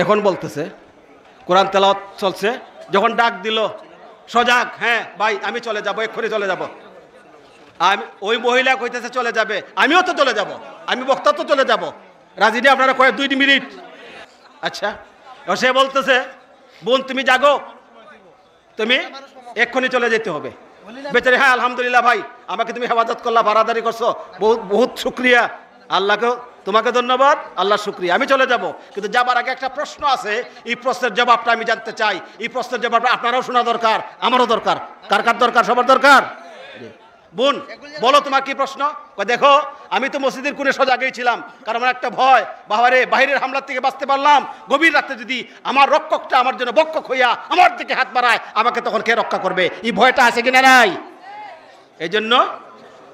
এখন বলতেছে, কোরআন তেলাওয়াত চলছে, যখন ডাক দিল, "সজাগ?" "হ্যাঁ ভাই, আমি চলে যাব, এক্ষুনি চলে যাব।" আমি, ওই মহিলা কইতেছে, "চলে যাবে, আমিও তো চলে যাব, আমি বক্তা তো চলে যাব।" রাজি নি আপনারা? কয়েক দুই মিনিট। আচ্ছা, ও সে বলতেছে, "বোন, তুমি জাগো, তুমি এক্ষুনি চলে যেতে হবে।" বেচারি, "হ্যাঁ, আলহামদুলিল্লাহ ভাই, আমাকে তুমি হেফাজত করলা, ফাড়াদারি করছো, বহুত বহুত শুক্রিয়া, আল্লাহকে, তোমাকে ধন্যবাদ, আল্লাহ শুক্রিয়া, আমি চলে যাব।" কিন্তু যাবার আগে একটা প্রশ্ন আছে, এই প্রশ্নের জবাবটা আমি জানতে চাই, এই প্রশ্নের জবাবটা আপনারাও শোনা দরকার, আমারও দরকার। কার কার দরকার? সবার দরকার। জি। "বোন, বলো তোমার কি প্রশ্ন?" কয়, "দেখো, আমি তো মসজিদের কোণে সজাগই ছিলাম, কারণ আমার একটা ভয়, বাবারে, বাইরের হামলার থেকে বাঁচতে পারলাম, গভীর রাতে যদি আমার রক্ষকটা আমার জন্য বক্ষক হইয়া আমার দিকে হাত বাড়ায়, আমাকে তখন কে রক্ষা করবে? এই ভয়টা আছে কিনা নাই? এই জন্য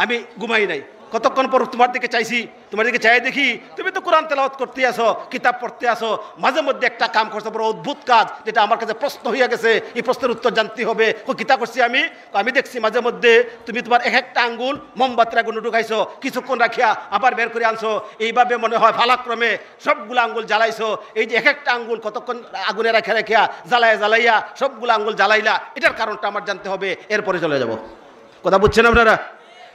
আমি ঘুমাই নাই।" কতক্ষণ পর তোমার দিকে চাইছি, তোমার দিকে চাই দেখি তুমি তো কোরআন তেলাওয়াত করতে আসো, কিতাব পড়তে আসো, মাঝে মধ্যে একটা কাম করছো, বড় অদ্ভুত কাজ, যেটা আমার কাছে প্রশ্ন হইয়া গেছে, এই প্রশ্নের উত্তর জানতে হবে। "ও, কিতা করছি আমি?" "আমি দেখছি মাঝে মধ্যে তুমি তোমার এক একটা আঙ্গুল মোমবাতির আগুনে ঢুকাইছো, কিছুক্ষণ রাখিয়া আবার বের করে আনছো, এইভাবে মনে হয় পালাক্রমে সবগুলা আঙ্গুল জ্বালাইছো। এই যে এক একটা আঙ্গুল কতক্ষণ আগুনে রাখিয়া রাখিয়া জ্বালাইয়া জ্বালাইয়া সবগুলা আঙ্গুল জ্বালাইলা, এটার কারণটা আমার জানতে হবে, এরপরে চলে যাব।" কথা বুঝছেন আপনারা?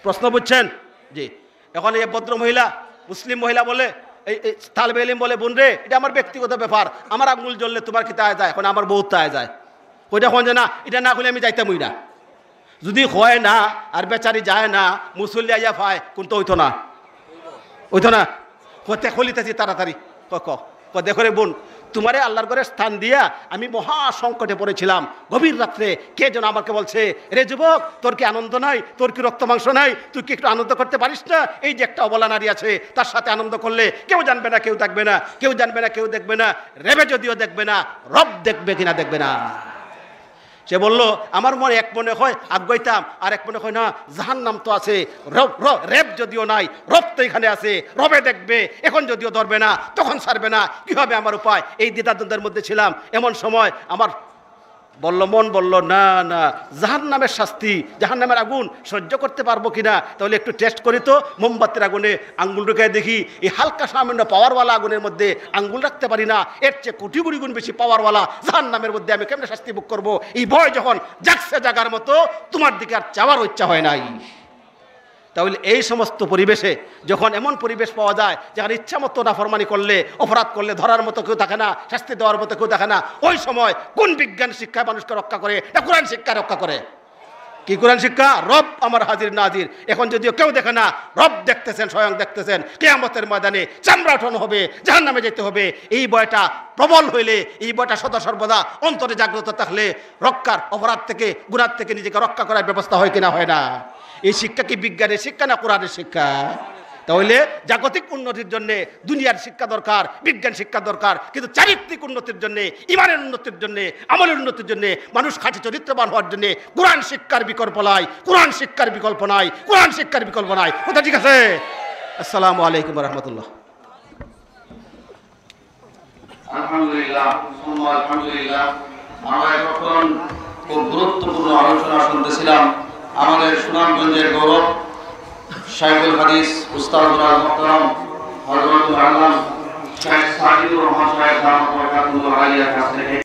প্রশ্ন বুঝছেন? জি। এখন এই ভদ্র মহিলা, মুসলিম মহিলা বলে, এই, এই তালবে ইলিম বলে, "বোন রে, এটা আমার ব্যক্তিগত ব্যাপার, আমার আঙ্গুল জ্বললে তোমার কিতা আয় যায়? এখন আমার বউত আয় যায়।" ওইটা কোন যে, "না, এটা না খুলে আমি যাইতামই না।" যদি হয় না আর বেচারি যায় না, মুসল্লি আইয়া পায়, কোন তো হইতো না, হইতো না। হতে খুলিতেছি তাড়াতাড়ি, ক, ক। কয়, "দেখো রে বোন, তোমারে আল্লাহর ঘরে স্থান দিয়া আমি মহা সংকটে পড়েছিলাম। গভীর রাত্রে কে যেন আমাকে বলছে, 'রে যুবক, তোর কি আনন্দ নাই? তোর কি রক্ত মাংস নাই? তুই কি একটু আনন্দ করতে পারিস না? এই যে একটা অবলা নারী আছে, তার সাথে আনন্দ করলে কেউ জানবে না, কেউ দেখবে না, কেউ জানবে না, কেউ দেখবে না, রবে যদিও দেখবে না, রব দেখবে কিনা দেখবে না।'" সে বলল, "আমার মনে এক মনে হয় আগুয়াইতাম, আর এক মনে হয় না, জাহান্নাম তো আছে, রব, র-, রব যদিও নাই, রব তো এখানে আছে, রবে দেখবে, এখন যদিও ধরবে না, তখন ছাড়বে না, কি হবে আমার উপায়?" এই দ্বিধাদ্বন্দ্বের মধ্যে ছিলাম। এমন সময় আমার বলল, মন বলল, "না, না, জাহান্নামের শাস্তি, জাহান্নামের আগুন সহ্য করতে পারবো কিনা, তাহলে একটু টেস্ট করি তো, মোমবাতির আগুনে আঙ্গুল ঢুকাই দেখি, এই হালকা সামান্য পাওয়ারওয়ালা আগুনের মধ্যে আঙ্গুল রাখতে পারি না, এর চেয়ে কোটি কোটি গুণ বেশি পাওয়ারওয়ালা জাহান্নামের মধ্যে আমি কেমনে শাস্তি ভোগ করবো?" এই ভয় যখন জাগছে জাগার মতো, তোমার দিকে আর চাওয়ার ইচ্ছা হয় নাই। তাহলে এই সমস্ত পরিবেশে যখন এমন পরিবেশ পাওয়া যায়, যেখানে ইচ্ছা মতো নাফরমানি করলে, অপরাধ করলে ধরার মতো কেউ থাকে না, শাস্তি দেওয়ার মতো কেউ থাকে না, ওই সময় কোন বিজ্ঞান শিক্ষায় মানুষকে রক্ষা করে? না কোরআন শিক্ষায় রক্ষা করে। কি কোরআন শিক্ষা? রব আমার হাজির নাজির। এখন যদিও কেউ দেখে না, রব দেখতেছেন, স্বয়ং দেখতেছেন। কিয়ামতের ময়দানে চামড়া উঠানো হবে, জাহান্নামে যেতে হবে। এই ভয়টা প্রবল হইলে, এই ভয়টা সদা সর্বদা অন্তরে জাগ্রত থাকলে রক্ষার, অপরাধ থেকে, গুনাহ থেকে নিজেকে রক্ষা করার ব্যবস্থা হয় কিনা হয় না? এই শিক্ষা কি বিজ্ঞানের শিক্ষা না কোরআনের শিক্ষা? তাহলে জাগতিক উন্নতির জন্য দুনিয়ার শিক্ষা দরকার, বিজ্ঞান শিক্ষা দরকার, কিন্তু চারিত্রিক উন্নতির জন্য, ইমানের উন্নতির জন্য, আমলের উন্নতির জন্য, মানুষ খাঁটি চরিত্রবান হওয়ার জন্য কোরআন শিক্ষার বিকল্প নাই, কোরআন শিক্ষার বিকল্প নাই, কোরআন শিক্ষার বিকল্প নাই। কথা ঠিক আছে? আসসালামু আলাইকুম ওয়া রাহমাতুল্লাহ। আলহামদুলিল্লাহ, সুম্মা আলহামদুলিল্লাহ। আমরা এতক্ষণ খুব গুরুত্বপূর্ণ আলোচনা শুনতেছিলাম। আমাদের সুনামগঞ্জের গৌরব, শাইখুল হাদিস, উস্তাদ মুহতারাম, হযরতুল আল্লাম শেখ সাজিদুর রহমান সাহেব দামাত বারাকাতুহুল আলিয়ার কাছ থেকে